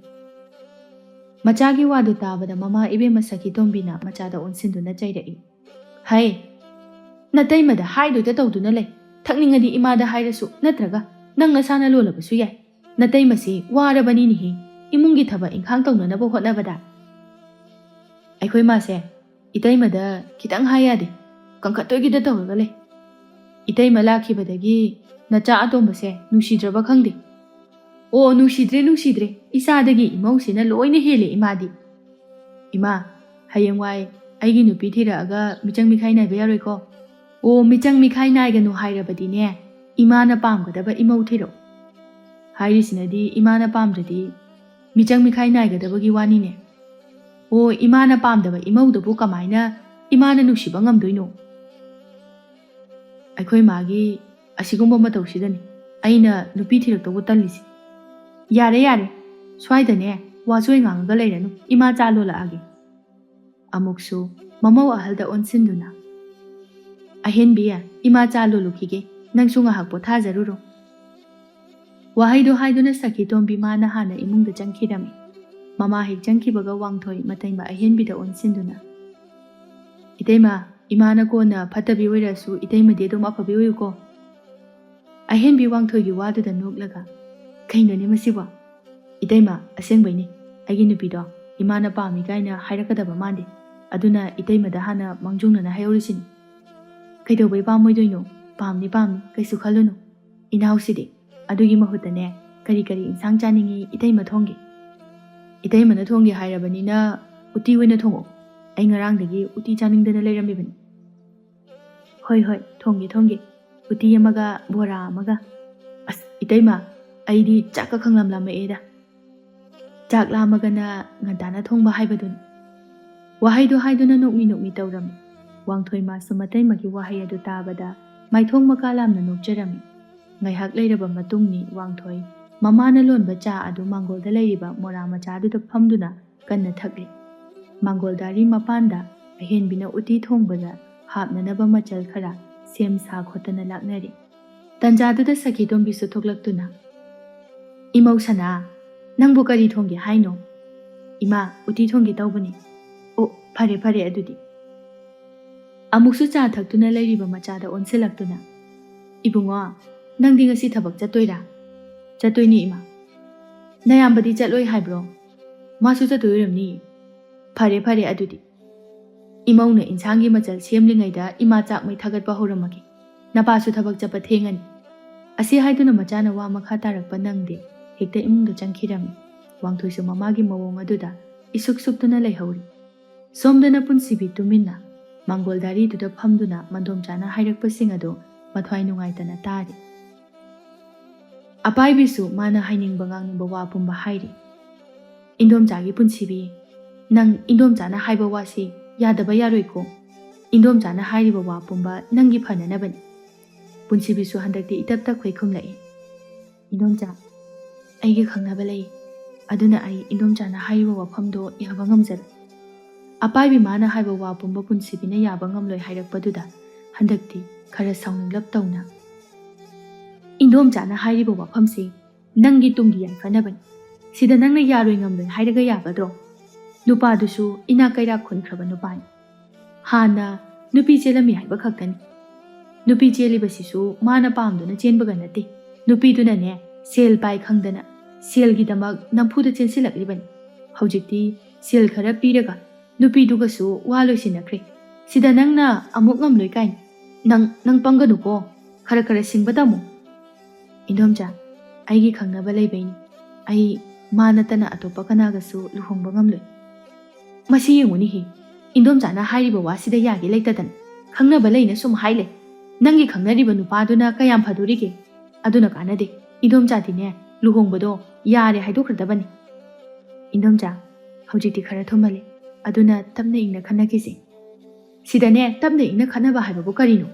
ꯃꯆꯥꯒꯤ ꯋꯥꯗꯨ ꯇꯥꯕꯗ ꯃꯃꯥ ꯏꯕꯦꯝꯃ ꯁꯈꯤꯇꯣꯝꯕꯤꯅ ꯃꯆꯥꯗ ꯑꯣꯟꯁꯤꯟꯗꯨꯅ ꯆꯩꯔꯛꯏ, "ꯍꯩ, ꯅꯇꯩꯃꯗ ꯍꯥꯏꯗꯣꯏꯗ ꯇꯧꯗꯨꯅ ꯂꯩ꯫ ꯊꯛꯅꯤꯡꯉꯗꯤ ꯏꯃꯥꯗ ꯍꯥꯏꯔꯁꯨ, ꯅꯠꯇ꯭ꯔꯒ ꯅꯪ ꯅꯁꯥꯅ ꯂꯣꯜꯂꯕꯁꯨ ꯌꯥꯏ꯫ ꯅꯇꯩꯃꯁꯤ ꯋꯥꯔꯕꯅꯤꯅꯦꯍꯦ, ꯏꯃꯨꯡꯒꯤ ꯊꯕꯛ ꯏꯪꯈꯥꯡ ꯇꯧꯅꯅꯕ ꯍꯣꯠꯅꯕꯗ꯫" ꯑꯩꯈꯣꯏ ꯃꯥꯁꯦ ꯏꯇꯩꯃꯗ ꯈꯤꯇꯪ ꯍꯥꯏ ꯌꯥꯗꯦ, ꯀꯟꯈꯠꯇꯣꯏꯒꯤꯗ ꯇꯧꯔꯒ ꯂꯩ꯫ ꯏꯇꯩꯃ ꯂꯥꯛꯈꯤꯕꯗꯒꯤ ꯅꯆꯥ ꯑꯇꯣꯝꯕꯁꯦ ꯅꯨꯡꯁꯤꯗ꯭ꯔꯕ ꯈꯪꯗꯦ꯫ ꯑꯣ, ꯅꯨꯡꯁꯤꯗ꯭ꯔꯦ, ꯅꯨꯡꯁꯤꯗ꯭ꯔꯦ, ꯏꯆꯥꯗꯒꯤ ꯏꯃꯧꯁꯤꯅ ꯂꯣꯏꯅ ꯍꯦꯜꯂꯦ ꯏꯃꯥꯗꯤ꯫ ꯏꯃꯥ, ꯍꯌꯦꯡꯋꯥꯏ ꯑꯩꯒꯤ ꯅꯨꯄꯤ ꯊꯤꯔꯛꯑꯒ ꯃꯤꯆꯪ ꯃꯤꯈꯥꯏ ꯅꯥꯏꯕ ꯌꯥꯔꯣꯏꯀꯣ꯫ ꯑꯣ, ꯃꯤꯆꯪ ꯃꯤꯈꯥꯏ ꯅꯥꯏꯒꯅꯨ ꯍꯥꯏꯔꯕꯗꯤꯅꯦ, ꯏꯃꯥꯅ ꯄꯥꯝꯒꯗꯕ ꯏꯃꯧ ꯊꯤꯔꯛꯑꯣ꯫ ꯍꯥꯏꯔꯤꯁꯤꯅꯗꯤ ꯏꯃꯥꯅ ꯄꯥꯝꯗ꯭ꯔꯗꯤ ꯃꯤꯆꯪ ꯃꯤꯈꯥꯏ ꯅꯥꯏꯒꯗꯕꯒꯤ ꯋꯥꯅꯤꯅꯦ꯫ ꯑꯣ, ꯏꯃꯥꯅ ꯄꯥꯝꯗꯕ ꯏꯃꯧꯗꯨꯕꯨ ꯀꯃꯥꯏꯅ ꯏꯃꯥꯅ ꯅꯨꯡꯁꯤꯕ ꯉꯝꯗꯣꯏꯅꯣ? ꯑꯩꯈꯣꯏ ꯃꯥꯒꯤ ꯑꯁꯤꯒꯨꯝꯕ ꯃꯇꯧꯁꯤꯗꯅꯤ ꯑꯩꯅ ꯅꯨꯄꯤ ꯊꯤꯔꯛꯇꯧꯕ ꯇꯜꯂꯤꯁꯦ꯫ ꯌꯥꯔꯦ, ꯌꯥꯔꯦ, ꯁ꯭ꯋꯥꯏꯗꯅꯦ ꯋꯥꯆꯣꯏ ꯉꯥꯡꯉꯒ ꯂꯩꯔꯅꯨ, ꯏꯃꯥ ꯆꯥ ꯂꯣꯜꯂꯛꯑꯒꯦ꯫ ꯑꯃꯨꯛꯁꯨ ꯃꯃꯧ ꯑꯍꯜꯗ ꯑꯣꯟꯁꯤꯟꯗꯨꯅ, "ꯑꯍꯦꯟꯕꯤ, ꯏꯃꯥ ꯆꯥ ꯂꯣꯜꯂꯨꯈꯤꯒꯦ, ꯅꯪꯁꯨ ꯉꯥꯏꯍꯥꯛ ꯄꯣꯊꯥꯖꯔꯨꯔꯣ꯫" ꯋꯥꯍꯩꯗꯣ ꯍꯥꯏꯗꯨꯅ ꯁꯈꯤꯇꯣꯝꯕꯤ ꯃꯥꯅ ꯍꯥꯟꯅ ꯏꯃꯨꯡꯗ ꯆꯪꯈꯤꯔꯝꯃꯤ꯫ ꯃꯃꯥ ꯍꯦꯛ ꯆꯪꯈꯤꯕꯒ ꯋꯥꯡꯊꯣꯏ ꯃꯇꯩꯃ ꯑꯍꯦꯟꯕꯤꯗ ꯑꯣꯟꯁꯤꯟꯗꯨꯅ, "ꯏꯇꯩꯃ, ꯏꯃꯥꯅ ꯀꯣꯟꯅ ꯐꯠꯇꯕꯤ ꯑꯣꯏꯔꯁꯨ ꯏꯇꯩꯃꯗꯤ ꯑꯗꯨꯝ ꯑꯐꯕꯤ ꯑꯣꯏꯌꯨꯀꯣ꯫" ꯑꯍꯦꯟꯕꯤ ꯋꯥꯡꯊꯣꯏꯒꯤ ꯋꯥꯗꯨꯗ ꯅꯣꯛꯂꯒ, "ꯀꯩꯅꯣꯅꯦ ꯃꯁꯤꯕꯣ? ꯏꯇꯩꯃ, ꯑꯁꯦꯡꯕꯩꯅꯦ, ꯑꯩꯒꯤ ꯅꯨꯄꯤꯗꯣ ꯏꯃꯥꯅ ꯄꯥꯝꯃꯤ ꯀꯥꯏꯅ ꯍꯥꯏꯔꯛꯀꯗꯕ ꯃꯥꯟꯗꯦ꯫ ꯑꯗꯨꯅ ꯏꯇꯩꯃꯗ ꯍꯥꯟꯅ ꯃꯥꯡꯖꯧꯅꯅ ꯍꯥꯏꯍꯧꯔꯤꯁꯤꯅꯤ꯫" "ꯀꯩꯗꯧꯕꯩ ꯄꯥꯝꯃꯣꯏꯗꯣꯏꯅꯣ? ꯄꯥꯝꯅꯤ, ꯄꯥꯝꯅꯤ, ꯀꯩꯁꯨ ꯈꯜꯂꯨꯅꯨ꯫ ꯏꯅꯥꯎꯁꯤꯗꯤ꯫ ꯑꯗꯨꯒꯤ ꯃꯍꯨꯠꯇꯅꯦ, ꯀꯔꯤ ꯀꯔꯤ ꯏꯟꯁꯥꯡ ꯆꯥꯅꯤꯡꯉꯤ ꯏꯇꯩꯃ ꯊꯣꯡꯒꯦ?" "ꯏꯇꯩꯃꯅ ꯊꯣꯡꯒꯦ ꯍꯥꯏꯔꯕꯅꯤꯅ ꯎꯇꯤ ꯑꯣꯏꯅ ꯊꯣꯡꯉꯛꯑꯣ꯫ ꯑꯩ ꯉꯔꯥꯡꯗꯒꯤ ꯎꯇꯤ ꯆꯥꯅꯤꯡꯗꯅ ꯂꯩꯔꯝꯃꯤꯕꯅꯤ꯫" "ꯍꯣꯏ, ꯍꯣꯏ, ꯊꯣꯡꯒꯦ, ꯊꯣꯡꯒꯦ꯫ ꯎꯇꯤ ꯑꯃꯒ ꯕꯣꯔꯥ ꯑꯃꯒ꯫" "ꯑꯁ, ꯏꯇꯩꯃ, ꯑꯩꯗꯤ ꯆꯥꯛꯀ ꯈꯪꯂꯝ ꯂꯥꯝꯃꯛꯑꯦꯗ꯫" "ꯆꯥꯛ ꯂꯥꯝꯃꯒꯅ ꯉꯟꯇꯥꯅ ꯊꯣꯡꯕ ꯍꯥꯏꯕꯗꯨꯅꯤ꯫" ꯋꯥꯍꯩꯗꯣ ꯍꯥꯏꯗꯨꯅ ꯅꯣꯛꯃꯤ ꯅꯣꯛꯃꯤ ꯇꯧꯔꯝꯃꯤ꯫ ꯋꯥꯡꯊꯣꯏ ꯃꯥꯁꯨ ꯃꯇꯩꯃꯒꯤ ꯋꯥꯍꯩ ꯑꯗꯨ ꯇꯥꯕꯗ ꯃꯥꯏꯊꯣꯡ ꯃꯀꯥ ꯂꯥꯝꯅ ꯅꯣꯛꯆꯔꯝꯃꯤ꯫ ꯉꯥꯏꯍꯥꯛ ꯂꯩꯔꯕ ꯃꯇꯨꯡꯅꯤ ꯋꯥꯡꯊꯣꯏ ꯃꯃꯥꯅ ꯂꯣꯟꯕ ꯆꯥ ꯑꯗꯨ ꯃꯥꯡꯒꯣꯜꯗ ꯂꯩꯔꯤꯕ ꯃꯣꯔꯥ ꯃꯆꯥꯗꯨꯗ ꯐꯝꯗꯨꯅ ꯀꯟꯅ ꯊꯛꯂꯤ꯫ ꯃꯥꯡꯒꯣꯜꯗꯥꯔꯤ ꯃꯄꯥꯟꯗ ꯑꯍꯦꯟꯕꯤꯅ ꯎꯇꯤ ꯊꯣꯡꯕꯗ ꯍꯥꯞꯅꯅꯕ ꯃꯆꯜ ꯈꯔ ꯁꯦꯝ ꯁꯥ ꯈꯣꯠꯇꯅ ꯂꯥꯛꯅꯔꯤ꯫ ꯇꯟꯖꯥꯗꯨꯗ ꯁꯈꯤꯇꯣꯝꯕꯤꯁꯨ ꯊꯣꯛꯂꯛꯇꯨꯅ, "ꯏꯃꯧ ꯁꯅꯥ, ꯅꯪꯕꯨ ꯀꯔꯤ ꯊꯣꯡꯒꯦ ꯍꯥꯏꯅꯣ?" "ꯏꯃꯥ, ꯎꯇꯤ ꯊꯣꯡꯒꯦ ꯇꯧꯕꯅꯤ꯫" "ꯑꯣ, ꯐꯔꯦ, ꯐꯔꯦ ꯑꯗꯨꯗꯤ꯫" ꯑꯃꯨꯛꯁꯨ ꯆꯥ ꯊꯛꯇꯨꯅ ꯂꯩꯔꯤꯕ ꯃꯆꯥꯗ ꯑꯣꯟꯁꯤꯜꯂꯛꯇꯨꯅ, "ꯏꯕꯨꯡꯉꯣ, ꯅꯪꯗꯤ ꯉꯁꯤ ꯊꯕꯛ ꯆꯠꯇꯣꯏꯔꯥ?" "ꯆꯠꯇꯣꯏꯅꯤ, ꯏꯃꯥ꯫" "ꯅꯌꯥꯝꯕꯗꯤ ꯆꯠꯂꯣꯏ ꯍꯥꯏꯕ꯭ꯔꯣ?" "ꯃꯥꯁꯨ ꯆꯠꯇꯣꯏ ꯑꯣꯏꯔꯝꯅꯤ꯫" "ꯐꯔꯦ, ꯐꯔꯦ ꯑꯗꯨꯗꯤ꯫ ꯏꯃꯧꯅ ꯏꯟꯁꯥꯡꯒꯤ ꯃꯆꯜ ꯁꯦꯝꯂꯤꯉꯩꯗ ꯏꯃꯥ ꯆꯥꯛ ꯃꯩ ꯊꯥꯒꯠꯄ ꯍꯧꯔꯝꯃꯒꯦ꯫ ꯅꯄꯥꯁꯨ ꯊꯕꯛ ꯆꯠꯄ ꯊꯦꯡꯉꯅꯤ꯫" ꯑꯁꯤ ꯍꯥꯏꯗꯨꯅ ꯃꯆꯥꯅ ꯋꯥ ꯃꯈꯥ ꯇꯥꯔꯛꯄ ꯅꯪꯗꯦ, ꯍꯦꯛꯇ ꯏꯃꯨꯡꯗ ꯆꯪꯈꯤꯔꯝꯃꯤ꯫ ꯋꯥꯡꯊꯣꯏꯁꯨ ꯃꯃꯥꯒꯤ ꯃꯑꯣꯡ ꯑꯗꯨꯗ ꯏꯁꯨꯛ ꯁꯨꯛꯇꯨꯅ ꯂꯩꯍꯧꯔꯤ꯫ ꯁꯣꯝꯗꯅ ꯄꯨꯟꯁꯤꯕꯤ ꯇꯨꯃꯤꯟꯅ ꯃꯥꯡꯒꯣꯜꯗꯥꯔꯤꯗꯨꯗ ꯐꯝꯗꯨꯅ ꯃꯟꯗꯣꯝꯆꯥꯅ ꯍꯥꯏꯔꯛꯄꯁꯤꯡ ꯑꯗꯨ ꯃꯊ꯭ꯋꯥꯏ ꯅꯨꯡꯉꯥꯏꯇꯅ ꯇꯥꯔꯤ꯫ ꯑꯄꯥꯏꯕꯤꯁꯨ ꯃꯥꯅ ꯍꯥꯏꯅꯤꯡꯕ ꯉꯥꯡꯅꯤꯡꯕ ꯋꯥ ꯄꯨꯝꯕ ꯍꯥꯏꯔꯤ꯫ "ꯏꯟꯗꯣꯝꯆꯥꯒꯤ ꯄꯨꯟꯁꯤꯕꯤ, ꯅꯪ ꯏꯟꯗꯣꯝꯆꯥꯅ ꯍꯥꯏꯕ ꯋꯥꯁꯤ ꯌꯥꯗꯕ ꯌꯥꯔꯣꯏꯀꯣ꯫ ꯏꯟꯗꯣꯝꯆꯥꯅ ꯍꯥꯏꯔꯤꯕ ꯋꯥ ꯄꯨꯝꯕ ꯅꯪꯒꯤ ꯐꯅꯅꯕꯅꯤ꯫" ꯄꯨꯟꯁꯤꯕꯤꯁꯨ ꯍꯟꯗꯛꯇꯤ ꯏꯇꯞ ꯇꯞꯈꯩ ꯈꯨꯝꯂꯛꯏ꯫ "ꯏꯟꯗꯣꯝꯆꯥ, ꯑꯩꯒꯤ ꯈꯪꯅꯕ ꯂꯩ꯫ ꯑꯗꯨꯅ ꯑꯩ ꯏꯟꯗꯣꯝꯆꯥꯅ ꯍꯥꯏꯔꯤꯕ ꯋꯥꯐꯝꯗꯣ ꯌꯥꯕ ꯉꯝꯖꯔꯣꯏ꯫" ꯑꯄꯥꯏꯕꯤ ꯃꯥꯅ ꯍꯥꯏꯕ ꯋꯥ ꯄꯨꯝꯕ ꯄꯨꯟꯁꯤꯕꯤꯅ ꯌꯥꯕ ꯉꯝꯂꯣꯏ ꯍꯥꯏꯔꯛꯄꯗꯨꯗ ꯍꯟꯗꯛꯇꯤ ꯈꯔ ꯁꯥꯎꯅꯤꯡꯂꯞ ꯇꯧꯅ, "ꯏꯟꯗꯣꯝꯆꯥꯅ ꯍꯥꯏꯔꯤꯕ ꯋꯥꯐꯝꯁꯤ ꯅꯪꯒꯤ ꯇꯨꯡꯒꯤ ꯌꯥꯏꯐꯅꯕꯅꯤ꯫ ꯁꯤꯗ ꯅꯪꯅ ꯌꯥꯔꯣꯏ ꯉꯝꯂꯣꯏ ꯍꯥꯏꯔꯒ ꯌꯥꯒꯗ꯭ꯔꯣ? ꯅꯨꯄꯥꯗꯨꯁꯨ ꯏꯅꯥꯛ ꯀꯩꯔꯥꯛ ꯈꯨꯟꯈ꯭ꯔꯕ ꯅꯨꯄꯥꯅꯤ꯫ ꯍꯥꯟꯅ ꯅꯨꯄꯤ ꯆꯦꯜꯂꯝꯃꯤ ꯍꯥꯏꯕ ꯈꯛꯇꯅꯤ꯫ ꯅꯨꯄꯤ ꯆꯦꯜꯂꯤꯕꯁꯤꯁꯨ ꯃꯥꯅ ꯄꯥꯝꯗꯨꯅ ꯆꯦꯟꯕꯒ ꯅꯠꯇꯦ꯫ ꯅꯨꯄꯤꯗꯨꯅꯅꯦ, ꯁꯦꯜ ꯄꯥꯏ ꯈꯪꯗꯅ ꯁꯦꯜꯒꯤꯗꯃꯛ ꯅꯝꯐꯨꯗ ꯆꯦꯟꯁꯤꯜꯂꯛꯂꯤꯕꯅꯤ꯫ ꯍꯧꯖꯤꯛꯇꯤ ꯁꯦꯜ ꯈꯔ ꯄꯤꯔꯒ ꯅꯨꯄꯤꯗꯨꯒꯁꯨ ꯋꯥ ꯂꯣꯏꯁꯤꯟꯅꯈ꯭ꯔꯦ꯫ ꯁꯤꯗ ꯅꯪꯅ ꯑꯃꯨꯛ ꯉꯝꯂꯣꯏ ꯀꯥꯏꯅ꯫ ꯅꯪ, ꯅꯪ ꯄꯪꯒꯅꯨꯀꯣ꯫ ꯈꯔ ꯈꯔ ꯁꯤꯡꯕ ꯇꯝꯃꯨ꯫ ꯏꯟꯗꯣꯝꯆꯥ, ꯑꯩꯒꯤ ꯈꯪꯅꯕ ꯂꯩꯕꯩꯅꯤ꯫ ꯑꯩ ꯃꯥ ꯅꯠꯇꯅ ꯑꯇꯣꯞꯄ ꯀꯅꯥꯒꯁꯨ ꯂꯨꯍꯣꯡꯕ ꯉꯝꯂꯣꯏ꯫ ꯃꯁꯤ ꯌꯦꯡꯉꯨꯅꯤꯍꯦ, ꯏꯟꯗꯣꯝꯆꯥꯅ ꯍꯥꯏꯔꯤꯕ ꯋꯥꯁꯤꯗ ꯌꯥꯒꯦ ꯂꯩꯇꯗꯅ꯫ ꯈꯪꯅꯕ ꯂꯩꯅ ꯁꯨꯝ ꯍꯥꯏ ꯂꯩ꯫ ꯅꯪꯒꯤ ꯈꯪꯅꯔꯤꯕ ꯅꯨꯄꯥꯗꯨꯅ ꯀꯌꯥꯝ ꯐꯗꯣꯔꯤꯒꯦ? ꯑꯗꯨꯅ ꯀꯥꯟꯅꯗꯦ꯫ ꯏꯟꯗꯣꯝꯆꯥꯗꯤꯅꯦ, ꯂꯨꯍꯣꯡꯕꯗꯣ ꯌꯥꯔꯦ ꯍꯥꯏꯗꯣꯛꯈ꯭ꯔꯗꯕꯅꯤ꯫ ꯏꯟꯗꯣꯝꯆꯥ, ꯍꯧꯖꯤꯛꯇꯤ ꯈꯔ ꯊꯨꯝꯍꯜꯂꯦ꯫ ꯑꯗꯨꯅ ꯇꯞꯅ ꯏꯪꯅ ꯈꯟꯅꯈꯤꯁꯤ꯫ ꯁꯤꯗꯅꯦ, ꯇꯞꯅ ꯏꯪꯅ ꯈꯟꯅꯕ ꯍꯥꯏꯕꯕꯨ ꯀꯔꯤꯅꯣ?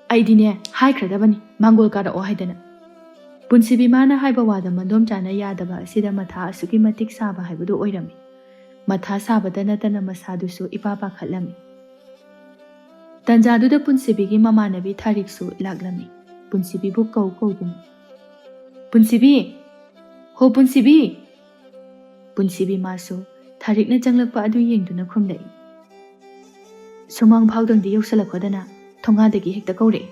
ꯑꯩꯗꯤꯅꯦ, ꯍꯥꯏꯈ꯭ꯔꯗꯕꯅꯤ, ꯃꯥꯡꯒꯣꯜ ꯀꯥꯔꯛꯑꯣ ꯍꯥꯏꯗꯅ꯫ ꯄꯨꯟꯁꯤꯕꯤ ꯃꯥꯅ ꯍꯥꯏꯕ ꯋꯥꯗ ꯃꯟꯗꯣꯝꯆꯥꯅ ꯌꯥꯗꯕ ꯑꯁꯤꯗ ꯃꯊꯥ ꯑꯁꯨꯛꯀꯤ ꯃꯇꯤꯛ ꯁꯥꯕ ꯍꯥꯏꯕꯗꯨ ꯑꯣꯏꯔꯝꯃꯤ꯫ ꯃꯊꯥ ꯁꯥꯕꯇ ꯅꯠꯇꯅ ꯃꯁꯥꯗꯨꯁꯨ ꯏꯄꯥ ꯄꯥꯈꯠꯂꯝꯃꯤ꯫ ꯇꯟꯖꯥꯗꯨꯗ ꯄꯨꯟꯁꯤꯕꯤꯒꯤ ꯃꯃꯥꯟꯅꯕꯤ ꯊꯥꯔꯤꯛꯁꯨ ꯂꯥꯛꯂꯝꯃꯤ꯫ ꯄꯨꯟꯁꯤꯕꯤꯕꯨ ꯀꯧ ꯀꯧꯗꯨꯅ, "ꯄꯨꯟꯁꯤꯕꯤ! ꯍꯣ ꯄꯨꯟꯁꯤꯕꯤ!" ꯄꯨꯟꯁꯤꯕꯤ ꯃꯥꯁꯨ ꯊꯥꯔꯤꯛꯅ ꯆꯪꯂꯛꯄ ꯑꯗꯨ ꯌꯦꯡꯗꯨꯅ ꯈꯨꯝꯂꯛꯏ꯫ ꯁꯨꯃꯥꯡ ꯐꯥꯎꯗꯪꯗꯤ ꯌꯧꯁꯜꯂꯛꯄꯗꯅ ꯊꯣꯡꯒꯥꯗꯒꯤ ꯍꯦꯛꯇ ꯀꯧꯔꯛꯏ꯫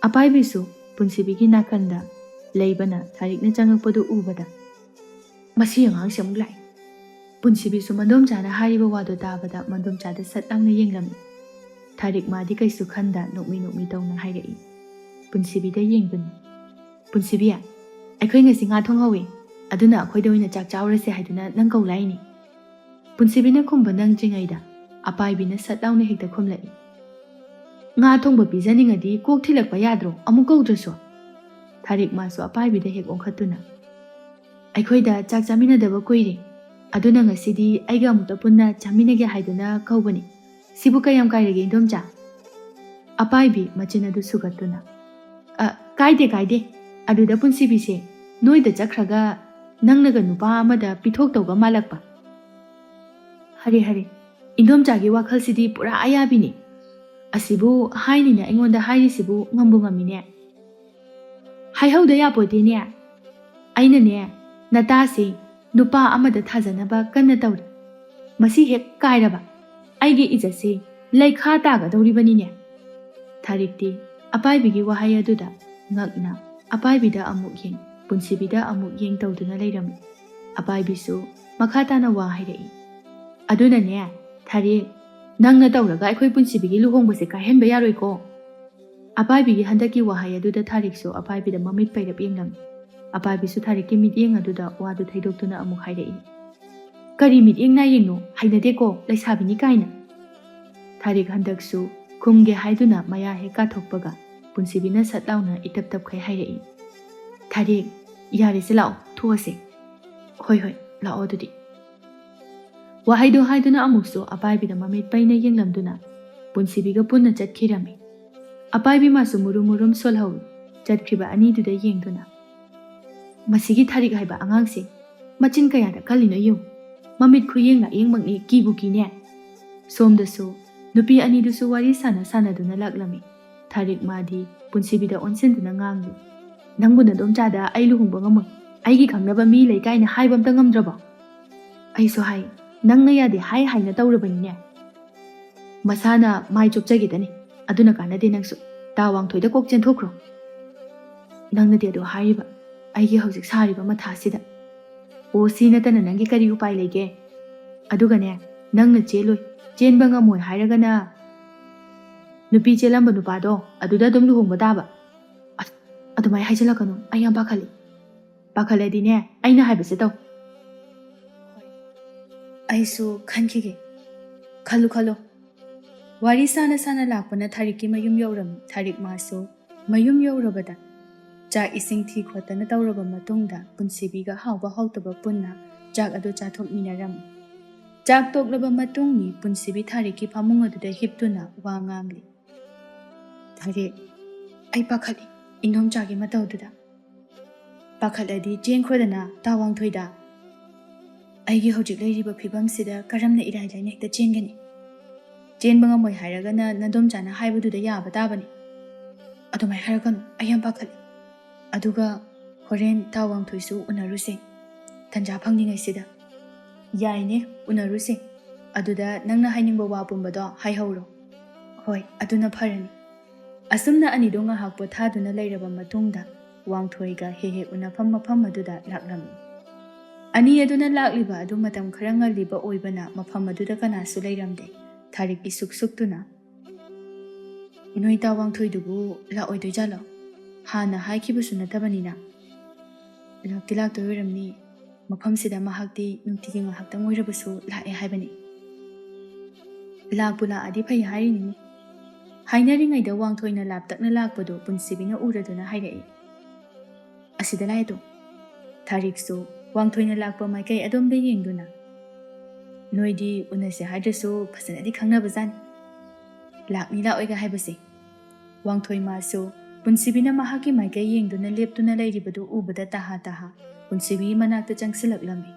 ꯑꯄꯥꯏꯕꯤꯁꯨ ꯄꯨꯟꯁꯤꯕꯤꯒꯤ ꯅꯥꯀꯟꯗ ꯂꯩꯕꯅ ꯊꯥꯔꯤꯛꯅ ꯆꯪꯂꯛꯄꯗꯨ ꯎꯕꯗ, "ꯃꯁꯤ ꯑꯉꯥꯡꯁꯦ ꯑꯃꯨꯛ ꯂꯥꯛꯏ"꯫ ꯄꯨꯟꯁꯤꯕꯤꯁꯨ ꯃꯟꯗꯣꯝꯆꯥꯅ ꯍꯥꯏꯔꯤꯕ ꯋꯥꯗꯨ ꯇꯥꯕꯗ ꯃꯟꯗꯣꯝꯆꯥꯗ ꯁꯠ ꯂꯥꯎꯅ ꯌꯦꯡꯂꯝꯃꯤ꯫ ꯊꯥꯔꯤꯛ ꯃꯥꯗꯤ ꯀꯩꯁꯨ ꯈꯟꯗ ꯅꯣꯛꯃꯤ ꯅꯣꯛꯃꯤ ꯇꯧꯅ ꯍꯥꯏꯔꯛꯏ꯫ ꯄꯨꯟꯁꯤꯕꯤꯗ ꯌꯦꯡꯗꯨꯅ, "ꯄꯨꯟꯁꯤꯕꯤ, ꯑꯩꯈꯣꯏ ꯉꯁꯤ ꯉꯥ ꯊꯣꯡꯍꯧꯋꯤ, ꯑꯗꯨꯅ ꯑꯩꯈꯣꯏꯗ ꯑꯣꯏꯅ ꯆꯥꯛ ꯆꯥꯎꯔꯁꯦ ꯍꯥꯏꯗꯨꯅ ꯅꯪ ꯀꯧ ꯂꯥꯛꯏꯅꯤ"꯫ ꯄꯨꯟꯁꯤꯕꯤꯅ ꯈꯨꯝꯕ ꯅꯪꯗ꯭ꯔꯤꯉꯩꯗ ꯑꯄꯥꯏꯕꯤꯅ ꯁꯠ ꯂꯥꯎꯅ ꯍꯦꯛꯇ ꯈꯨꯝꯂꯛꯏ꯫ "ꯉꯥ ꯊꯣꯡꯕ ꯄꯤꯖꯅꯤꯡꯉꯗꯤ ꯀꯣꯛ ꯊꯤꯜꯂꯛꯄ ꯌꯥꯗ꯭ꯔꯣ, ꯑꯃꯨꯛ ꯀꯧꯗ꯭ꯔꯁꯨ?" ꯊꯥꯔꯤꯛ ꯃꯥꯁꯨ ꯑꯄꯥꯏꯕꯤꯗ ꯍꯦꯛ ꯑꯣꯟꯈꯠꯇꯨꯅ, "ꯑꯩꯈꯣꯏꯗ ꯆꯥꯛ ꯆꯥꯃꯤꯟꯅꯗꯕ ꯀꯨꯏꯔꯦ, ꯑꯗꯨꯅ ꯉꯁꯤꯗꯤ ꯑꯩꯒ ꯑꯃꯨꯛꯇ ꯄꯨꯟꯅ ꯆꯥꯃꯤꯟꯅꯒꯦ ꯍꯥꯏꯗꯨꯅ ꯀꯧꯕꯅꯤ꯫ ꯁꯤꯕꯨ ꯀꯌꯥꯝ ꯀꯥꯏꯔꯒꯦ, ꯏꯟꯗꯣꯝꯆꯥ?" ꯑꯄꯥꯏꯕꯤ ꯃꯆꯤꯟ ꯑꯗꯨ ꯁꯨꯒꯠꯇꯨꯅ, "ꯑ, ꯀꯥꯏꯗꯦ, ꯀꯥꯏꯗꯦ꯫ ꯑꯗꯨꯗ ꯄꯨꯟꯁꯤꯕꯤꯁꯦ ꯅꯣꯏꯗ ꯆꯠꯈ꯭ꯔꯒ ꯅꯪꯅꯒ ꯅꯨꯄꯥ ꯑꯃꯗ ꯄꯤꯊꯣꯛꯇꯧꯒ ꯃꯥꯜꯂꯛꯄ꯫ ꯍꯔꯦ, ꯍꯔꯦ, ꯏꯟꯗꯣꯝꯆꯥꯒꯤ ꯋꯥꯈꯜꯁꯤꯗꯤ ꯄꯨꯔꯥ ꯑꯌꯥꯕꯤꯅꯤ꯫ ꯑꯁꯤꯕꯨ ꯍꯥꯏꯅꯤꯅ ꯑꯩꯉꯣꯟꯗ ꯍꯥꯏꯔꯤꯁꯤꯕꯨ ꯉꯝꯕꯨ ꯉꯝꯃꯤꯅꯦ꯫ ꯍꯥꯏꯍꯧꯗ ꯌꯥꯄꯣꯠꯇꯦꯅꯦ꯫ ꯑꯩꯅꯅꯦ, ꯅꯇꯥꯁꯤ ꯅꯨꯄꯥ ꯑꯃꯗ ꯊꯥꯖꯅꯕ ꯀꯟꯅ ꯇꯧꯔꯤ꯫ ꯃꯁꯤ ꯍꯦꯛ ꯀꯥꯏꯔꯕ ꯑꯩꯒꯤ ꯏꯖꯠꯁꯤ ꯂꯩꯈꯥ ꯇꯥꯒꯗꯧꯔꯤꯕꯅꯤꯅꯦ꯫ ꯊꯥꯔꯤꯛꯇꯤ ꯑꯄꯥꯏꯕꯤꯒꯤ ꯋꯥꯍꯩ ꯑꯗꯨꯗ ꯉꯛꯅ ꯑꯄꯥꯏꯕꯤꯗ ꯑꯃꯨꯛ ꯌꯦꯡ, ꯄꯨꯟꯁꯤꯕꯤꯗ ꯑꯃꯨꯛ ꯌꯦꯡ ꯇꯧꯗꯨꯅ ꯂꯩꯔꯝꯃꯤ꯫ ꯑꯄꯥꯏꯕꯤꯁꯨ ꯃꯈꯥ ꯇꯥꯅ ꯋꯥ ꯍꯥꯏꯔꯛꯏ꯫ "ꯑꯗꯨꯅꯅꯦ ꯊꯥꯔꯤꯛ, ꯅꯪꯅ ꯇꯧꯔꯒ ꯑꯩꯈꯣꯏ ꯄꯨꯟꯁꯤꯕꯤꯒꯤ ꯂꯨꯍꯣꯡꯕꯁꯦ ꯀꯥꯏꯍꯟꯕ ꯌꯥꯔꯣꯏꯀꯣ?" ꯑꯄꯥꯏꯕꯤꯒꯤ ꯍꯟꯗꯛꯀꯤ ꯋꯥꯍꯩ ꯑꯗꯨꯗ ꯊꯥꯔꯤꯛꯁꯨ ꯑꯄꯥꯏꯕꯤꯗ ꯃꯃꯤꯠ ꯄꯩꯔꯞ ꯌꯦꯡꯂꯝꯃꯤ꯫ ꯑꯄꯥꯏꯕꯤꯁꯨ ꯊꯥꯔꯤꯛꯀꯤ ꯃꯤꯠꯌꯦꯡ ꯑꯗꯨꯗ ꯋꯥꯗꯨ ꯊꯩꯗꯣꯛꯇꯨꯅ ꯑꯃꯨꯛ ꯍꯥꯏꯔꯛꯏ꯫ "ꯀꯔꯤ ꯃꯤꯠꯌꯦꯡ ꯅꯥꯌꯦꯡꯅꯣ? ꯍꯩꯅꯗꯦꯀꯣ, ꯂꯩꯁꯥꯕꯤꯅꯤ ꯀꯥꯏꯅ!" ꯊꯥꯔꯤꯛ ꯍꯟꯗꯛꯁꯨ ꯈꯨꯝꯒꯦ ꯍꯥꯏꯗꯨꯅ ꯃꯌꯥ ꯍꯦꯛ ꯀꯥꯊꯣꯛꯄꯒ ꯄꯨꯟꯁꯤꯕꯤꯅ ꯁꯠ ꯂꯥꯎꯅ ꯏꯇꯞ ꯇꯞꯈꯩ ꯍꯥꯏꯔꯛꯏ꯫ "ꯊꯥꯔꯤꯛ, ꯌꯥꯔꯦꯁꯦ, ꯂꯥꯛꯑꯣ, ꯊꯣꯛꯑꯁꯦ꯫" "ꯍꯣꯏ, ꯍꯣꯏ, ꯂꯥꯛꯑꯣ ꯑꯗꯨꯗꯤ꯫" ꯋꯥꯍꯩꯗꯣ ꯍꯥꯏꯗꯨꯅ ꯑꯃꯨꯛꯁꯨ ꯑꯄꯥꯏꯕꯤꯗ ꯃꯃꯤꯠ ꯄꯩꯅ ꯌꯦꯡꯂꯝꯗꯨꯅ ꯄꯨꯟꯁꯤꯕꯤꯒ ꯄꯨꯟꯅ ꯆꯠꯈꯤꯔꯝꯃꯤ꯫ ꯑꯄꯥꯏꯕꯤ ꯃꯥꯁꯨ ꯃꯨꯔꯨꯝ ꯃꯨꯔꯨꯝ ꯁꯣꯜꯍꯧꯏ꯫ ꯆꯠꯈ꯭ꯔꯤꯕ ꯑꯅꯤꯗꯨꯗ ꯌꯦꯡꯗꯨꯅ, "ꯃꯁꯤꯒꯤ ꯊꯥꯔꯤꯛ ꯍꯥꯏꯕ ꯑꯉꯥꯡꯁꯦ ꯃꯆꯤꯟ ꯀꯌꯥꯗ ꯀꯜꯂꯤꯅꯣ ꯌꯦꯡꯉꯨ꯫ ꯃꯃꯤꯠ ꯈꯨꯌꯦꯡ ꯂꯥꯛꯌꯦꯡꯃꯛꯅꯤ, ꯀꯤꯕꯨ ꯀꯤꯅꯦ꯫" ꯁꯣꯝꯗꯁꯨ ꯅꯨꯄꯤ ꯑꯅꯤꯗꯨꯁꯨ ꯋꯥꯔꯤ ꯁꯥꯟꯅ ꯁꯥꯟꯅꯗꯨꯅ ꯂꯥꯛꯂꯝꯃꯤ꯫ ꯊꯥꯔꯤꯛ ꯃꯥꯗꯤ ꯄꯨꯟꯁꯤꯕꯤꯗ ꯑꯣꯟꯁꯤꯟꯗꯨꯅ ꯉꯥꯡꯂꯤ꯫ "ꯅꯪꯕꯨ ꯅꯗꯣꯝꯆꯥꯗ ꯑꯩ ꯂꯨꯍꯣꯡꯕ ꯉꯝꯃꯣꯏ, ꯑꯩꯒꯤ ꯈꯪꯅꯕ ꯃꯤ ꯂꯩ ꯀꯥꯏꯅ ꯍꯥꯏꯕ ꯑꯝꯇ ꯉꯝꯗ꯭ꯔꯕꯣ?" "ꯑꯩꯁꯨ ꯍꯥꯏ, ꯅꯪꯅ ꯌꯥꯗꯦ ꯍꯥꯏ ꯍꯥꯏꯅ ꯇꯧꯔꯕꯅꯤꯅꯦ꯫" "ꯃꯁꯥꯅ ꯃꯥꯏ ꯆꯣꯞꯆꯈꯤꯗꯅꯤ, ꯑꯗꯨꯅ ꯀꯥꯟꯅꯗꯦ, ꯅꯪꯁꯨ ꯇꯥ ꯋꯥꯡꯊꯣꯏꯗ ꯀꯣꯛ ꯆꯦꯟꯊꯣꯛꯈ꯭ꯔꯣ꯫" "ꯅꯪꯅꯗꯤ ꯑꯗꯨ ꯍꯥꯏꯔꯤꯕ, ꯑꯩꯒꯤ ꯍꯧꯖꯤꯛ ꯁꯥꯔꯤꯕ ꯃꯊꯥꯁꯤꯗ꯫ ꯑꯣ, ꯁꯤ ꯅꯠꯇꯅ ꯅꯪꯒꯤ ꯀꯔꯤ ꯎꯄꯥꯏ ꯂꯩꯒꯦ? ꯑꯗꯨꯒꯅꯦ, ꯅꯪꯅ ꯆꯦꯜꯂꯣꯏ, ꯆꯦꯟꯕ ꯉꯝꯃꯣꯏ ꯍꯥꯏꯔꯒꯅ ꯅꯨꯄꯤ ꯆꯦꯜꯂꯝꯕ ꯅꯨꯄꯥꯗꯣ ꯑꯗꯨꯗ ꯑꯗꯨꯝ ꯂꯨꯍꯣꯡꯕ ꯇꯥꯕ꯫" "ꯑꯁ, ꯑꯗꯨꯃꯥꯏꯅ ꯍꯥꯏꯖꯤꯜꯂꯛꯀꯅꯨ, ꯑꯩ ꯌꯥꯝ ꯄꯥꯈꯠꯂꯤ꯫" "ꯄꯥꯈꯠꯂꯗꯤꯅꯦ, ꯑꯩꯅ ꯍꯥꯏꯕꯁꯦ ꯇꯧ꯫" "ꯑꯩꯁꯨ ꯈꯟꯈꯤꯒꯦ, ꯈꯜꯂꯨ ꯈꯜꯂꯨ꯫" ꯋꯥꯔꯤ ꯁꯥꯅ ꯁꯥꯅ ꯂꯥꯛꯄꯅ ꯊꯥꯔꯤꯛꯀꯤ ꯃꯌꯨꯝ ꯌꯧꯔꯝꯃꯤ꯫ ꯊꯥꯔꯤꯛ ꯃꯥꯁꯨ ꯃꯌꯨꯝ ꯌꯧꯔꯕꯗ ꯆꯥꯛ ꯏꯁꯤꯡ ꯊꯤ ꯈꯣꯠꯇꯅ ꯇꯧꯔꯕ ꯃꯇꯨꯡꯗ ꯄꯨꯟꯁꯤꯕꯤꯒ ꯍꯥꯎꯕ ꯍꯥꯎꯇꯕ ꯄꯨꯟꯅ ꯆꯥꯛ ꯑꯗꯨ ꯆꯥꯊꯣꯛꯃꯤꯟꯅꯔꯝꯃꯤ꯫ ꯆꯥꯛ ꯇꯣꯛꯂꯕ ꯃꯇꯨꯡꯅꯤ ꯄꯨꯟꯁꯤꯕꯤ ꯊꯥꯔꯤꯛꯀꯤ ꯐꯃꯨꯡ ꯑꯗꯨꯗ ꯍꯤꯞꯇꯨꯅ ꯋꯥ ꯉꯥꯡꯂꯤ꯫ "ꯊꯥꯔꯤꯛ, ꯑꯩ ꯄꯥꯈꯠꯂꯤ ꯏꯟꯗꯣꯝꯆꯥꯒꯤ ꯃꯇꯧꯗꯨꯗ꯫ ꯄꯥꯈꯠꯂꯗꯤ ꯆꯦꯟꯈ꯭ꯔꯣꯗꯅ ꯇꯥ ꯋꯥꯡꯊꯣꯏꯗ꯫ ꯑꯩꯒꯤ ꯍꯧꯖꯤꯛ ꯂꯩꯔꯤꯕ ꯐꯤꯕꯝꯁꯤꯗ ꯀꯔꯝꯅ ꯏꯔꯥꯏ ꯂꯥꯏꯅ ꯍꯦꯛꯇ ꯆꯦꯟꯒꯅꯤ? ꯆꯦꯟꯕ ꯉꯝꯃꯣꯏ ꯍꯥꯏꯔꯒꯅ ꯅꯗꯣꯝꯆꯥꯅ ꯍꯥꯏꯕꯗꯨꯗ ꯌꯥꯕ ꯇꯥꯕꯅꯤ꯫" "ꯑꯗꯨꯃꯥꯏꯅ ꯍꯥꯏꯔꯛꯀꯅꯨ, ꯑꯩ ꯌꯥꯝ ꯄꯥꯈꯠꯂꯤ꯫ ꯑꯗꯨꯒ ꯍꯣꯔꯦꯟ ꯇꯥ ꯋꯥꯡꯊꯣꯏꯁꯨ ꯎꯅꯔꯨꯁꯦ꯫ ꯇꯟꯖꯥ ꯐꯪꯂꯤꯉꯩꯁꯤꯗ꯫ ꯌꯥꯏꯅꯦ, ꯎꯅꯔꯨꯁꯦ꯫ ꯑꯗꯨꯗ ꯅꯪꯅ ꯍꯥꯏꯅꯤꯡꯕ ꯋꯥ ꯄꯨꯝꯕꯗꯣ ꯍꯥꯏꯍꯧꯔꯣ꯫ ꯍꯣꯏ, ꯑꯗꯨꯅ ꯐꯔꯅꯤ꯫ ꯑꯁꯨꯝꯅ ꯑꯅꯤꯗꯣ ꯉꯥꯏꯍꯥꯛ ꯄꯣꯊꯥꯗꯨꯅ ꯂꯩꯔꯕ ꯃꯇꯨꯡꯗ, ꯋꯥꯡꯊꯣꯏꯒ ꯍꯦꯛ ꯍꯦꯛ ꯎꯅꯐꯝ ꯃꯐꯝ ꯑꯗꯨꯗ ꯂꯥꯛꯂꯝꯃꯤ꯫ ꯑꯅꯤ ꯑꯗꯨꯅ ꯂꯥꯛꯂꯤꯕ ꯑꯗꯨ ꯃꯇꯝ ꯈꯔ ꯉꯜꯂꯤꯕ ꯑꯣꯏꯕꯅ, ꯃꯐꯝ ꯑꯗꯨꯗ ꯀꯅꯥꯁꯨ ꯂꯩꯔꯝꯗꯦ꯫ ꯊꯥꯔꯤꯛ ꯏꯁꯨꯛ ꯁꯨꯛꯇꯨꯅ, "ꯅꯣꯏ ꯇꯥ ꯋꯥꯡꯊꯣꯏꯗꯨꯕꯨ ꯂꯥꯛꯑꯣꯏꯗꯣꯏꯖꯥꯠꯂꯣ? ꯍꯥꯟꯅ ꯍꯥꯏꯈꯤꯕꯁꯨ ꯅꯠꯇꯕꯅꯤꯅ꯫ ꯂꯥꯛꯇꯤ ꯂꯥꯛꯇꯣꯏ ꯑꯣꯏꯔꯝꯅꯤ꯫ ꯃꯐꯝꯁꯤꯗ ꯃꯍꯥꯛꯇꯤ ꯅꯨꯡꯇꯤꯒꯤ ꯉꯥꯏꯍꯥꯛꯇꯪ ꯑꯣꯏꯔꯕꯁꯨ ꯂꯥꯛꯑꯦ ꯍꯥꯏꯕꯅꯤ꯫ ꯂꯥꯛꯄꯨ ꯂꯥꯛꯑꯗꯤ ꯐꯩ ꯍꯥꯏꯔꯤꯅꯤꯅꯦ"꯫ ꯍꯥꯏꯅꯔꯤꯉꯩꯗ ꯋꯥꯡꯊꯣꯏꯅ ꯂꯥꯞꯇꯛꯅ ꯂꯥꯛꯄꯗꯨ ꯄꯨꯟꯁꯤꯕꯤꯅ ꯎꯔꯗꯨꯅ ꯍꯥꯏꯔꯛꯏ, "ꯑꯁꯤꯗ ꯂꯥꯛꯑꯦ ꯇꯨ"꯫ ꯊꯥꯔꯤꯛꯁꯨ ꯋꯥꯡꯊꯣꯏꯅ ꯂꯥꯛꯄ ꯃꯥꯏꯀꯩ ꯑꯗꯣꯝꯗ ꯌꯦꯡꯗꯨꯅ, "ꯅꯣꯏꯗꯤ ꯎꯅꯁꯦ ꯍꯥꯏꯗ꯭ꯔꯁꯨ ꯐꯖꯅꯗꯤ ꯈꯪꯅꯕꯖꯥꯠꯅꯤ꯫ ꯂꯥꯛꯅꯤ ꯂꯥꯛꯑꯣꯏꯒ ꯍꯥꯏꯕꯁꯦ"꯫ ꯋꯥꯡꯊꯣꯏ ꯃꯥꯁꯨ ꯄꯨꯟꯁꯤꯕꯤꯅ ꯃꯍꯥꯛꯀꯤ ꯃꯥꯏꯀꯩ ꯌꯦꯡꯗꯨꯅ ꯂꯦꯞꯇꯨꯅ ꯂꯩꯔꯤꯕꯗꯨ ꯎꯕꯗ ꯇꯍꯥ ꯇꯍꯥ ꯄꯨꯟꯁꯤꯕꯤꯒꯤ ꯃꯅꯥꯛꯇ ꯆꯪꯁꯤꯜꯂꯛꯂꯝꯃꯤ꯫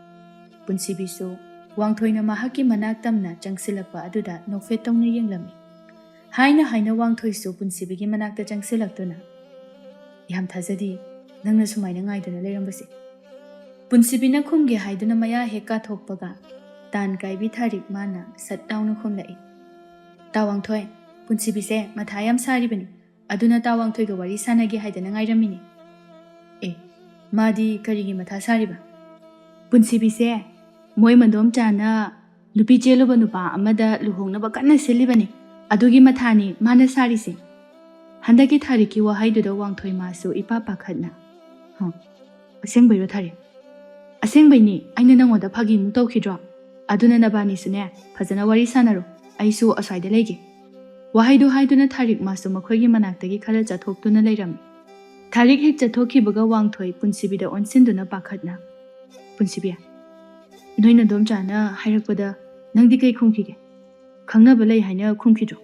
ꯄꯨꯟꯁꯤꯕꯤꯁꯨ ꯋꯥꯡꯊꯣꯏꯅ ꯃꯍꯥꯛꯀꯤ ꯃꯅꯥꯛ ꯇꯝꯅ ꯆꯪꯁꯤꯜꯂꯛꯄ ꯑꯗꯨꯗ ꯅꯣꯛꯐꯦꯠ ꯇꯧꯅ ꯌꯦꯡꯂꯝꯃꯤ꯫ ꯍꯥꯏꯅ ꯍꯥꯏꯅ ꯋꯥꯡꯊꯣꯏꯁꯨ ꯄꯨꯟꯁꯤꯕꯤꯒꯤ ꯃꯅꯥꯛꯇ ꯆꯪꯁꯤꯜꯂꯛꯇꯨꯅ, "ꯌꯥꯝ ꯊꯥꯖꯗꯦ ꯅꯪꯅ ꯁꯨꯃꯥꯏꯅ ꯉꯥꯏꯗꯨꯅ ꯂꯩꯔꯝꯕꯁꯦ"꯫ ꯄꯨꯟꯁꯤꯕꯤꯅ ꯈꯨꯝꯒꯦ ꯍꯥꯏꯗꯨꯅ ꯃꯌꯥ ꯍꯦꯛ ꯀꯥꯊꯣꯛꯄꯒ, ꯇꯥꯟ ꯀꯥꯏꯕꯤ ꯊꯥꯔꯤꯛ ꯃꯥꯅ ꯁꯠ ꯂꯥꯎꯅ ꯈꯨꯝꯂꯛꯏ, "ꯇꯥ ꯋꯥꯡꯊꯣꯏ, ꯄꯨꯟꯁꯤꯕꯤꯁꯦ ꯃꯊꯥ ꯌꯥꯝ ꯁꯥꯔꯤꯕꯅꯤ꯫ ꯑꯗꯨꯅ ꯇꯥ ꯋꯥꯡꯊꯣꯏꯒ ꯋꯥꯔꯤ ꯁꯥꯟꯅꯒꯦ ꯍꯥꯏꯗꯅ ꯉꯥꯏꯔꯝꯃꯤꯅꯤ"꯫ "ꯑꯦ, ꯃꯥꯗꯤ ꯀꯔꯤꯒꯤ ꯃꯊꯥ ꯁꯥꯔꯤꯕ?" "ꯄꯨꯟꯁꯤꯕꯤꯁꯦ ꯃꯣꯏ ꯃꯗꯣꯝꯆꯥꯅ ꯅꯨꯄꯤ ꯆꯦꯜꯂꯨꯕ ꯅꯨꯄꯥ ꯑꯃꯗ ꯂꯨꯍꯣꯡꯅꯕ ꯀꯟꯅ ꯁꯤꯜꯂꯤꯕꯅꯤ꯫ ꯑꯗꯨꯒꯤ ꯃꯊꯥꯅꯤ ꯃꯥꯅ ꯁꯥꯔꯤꯁꯦ"꯫ ꯍꯟꯗꯛꯀꯤ ꯊꯥꯔꯤꯛꯀꯤ ꯋꯥꯍꯩꯗꯨꯗ ꯋꯥꯡꯊꯣꯏ ꯃꯥꯁꯨ ꯏꯄꯥ ꯄꯥꯈꯠꯅ, "ꯍ, ꯑꯁꯦꯡꯕꯩꯔꯣ ꯊꯥꯔꯤꯛ?" "ꯑꯁꯦꯡꯕꯩꯅꯤ, ꯑꯩꯅ ꯅꯪꯉꯣꯟꯗ ꯐꯥꯒꯤ ꯑꯃꯨꯛ ꯇꯧꯈꯤꯗ꯭ꯔꯣ? ꯑꯗꯨꯅ ꯅꯕꯥꯅꯤꯁꯨꯅꯦ, ꯐꯖꯅ ꯋꯥꯔꯤ ꯁꯥꯟꯅꯔꯣ, ꯑꯩꯁꯨ ꯑꯁ꯭ꯋꯥꯏꯗ ꯂꯩꯒꯦ"꯫ ꯋꯥꯍꯩꯗꯨ ꯍꯥꯏꯗꯨꯅ ꯊꯥꯔꯤꯛ ꯃꯥꯁꯨ ꯃꯈꯣꯏꯒꯤ ꯃꯅꯥꯛꯇꯒꯤ ꯈꯔ ꯆꯠꯊꯣꯛꯇꯨꯅ ꯂꯩꯔꯝꯃꯤ꯫ ꯊꯥꯔꯤꯛ ꯍꯦꯛ ꯆꯠꯊꯣꯛꯈꯤꯕꯒ ꯋꯥꯡꯊꯣꯏ ꯄꯨꯟꯁꯤꯕꯤꯗ ꯑꯣꯟꯁꯤꯟꯗꯨꯅ ꯄꯥꯈꯠꯅ, "ꯄꯨꯟꯁꯤꯕꯤ, ꯅꯣꯏ ꯅꯗꯣꯝꯆꯥꯅ ꯍꯥꯏꯔꯛꯄꯗ ꯅꯪꯗꯤ ꯀꯩ ꯈꯨꯝꯈꯤꯒꯦ? ꯈꯪꯅꯕ ꯂꯩ ꯍꯥꯏꯅ ꯈꯨꯝꯈꯤꯗ꯭ꯔꯣ?"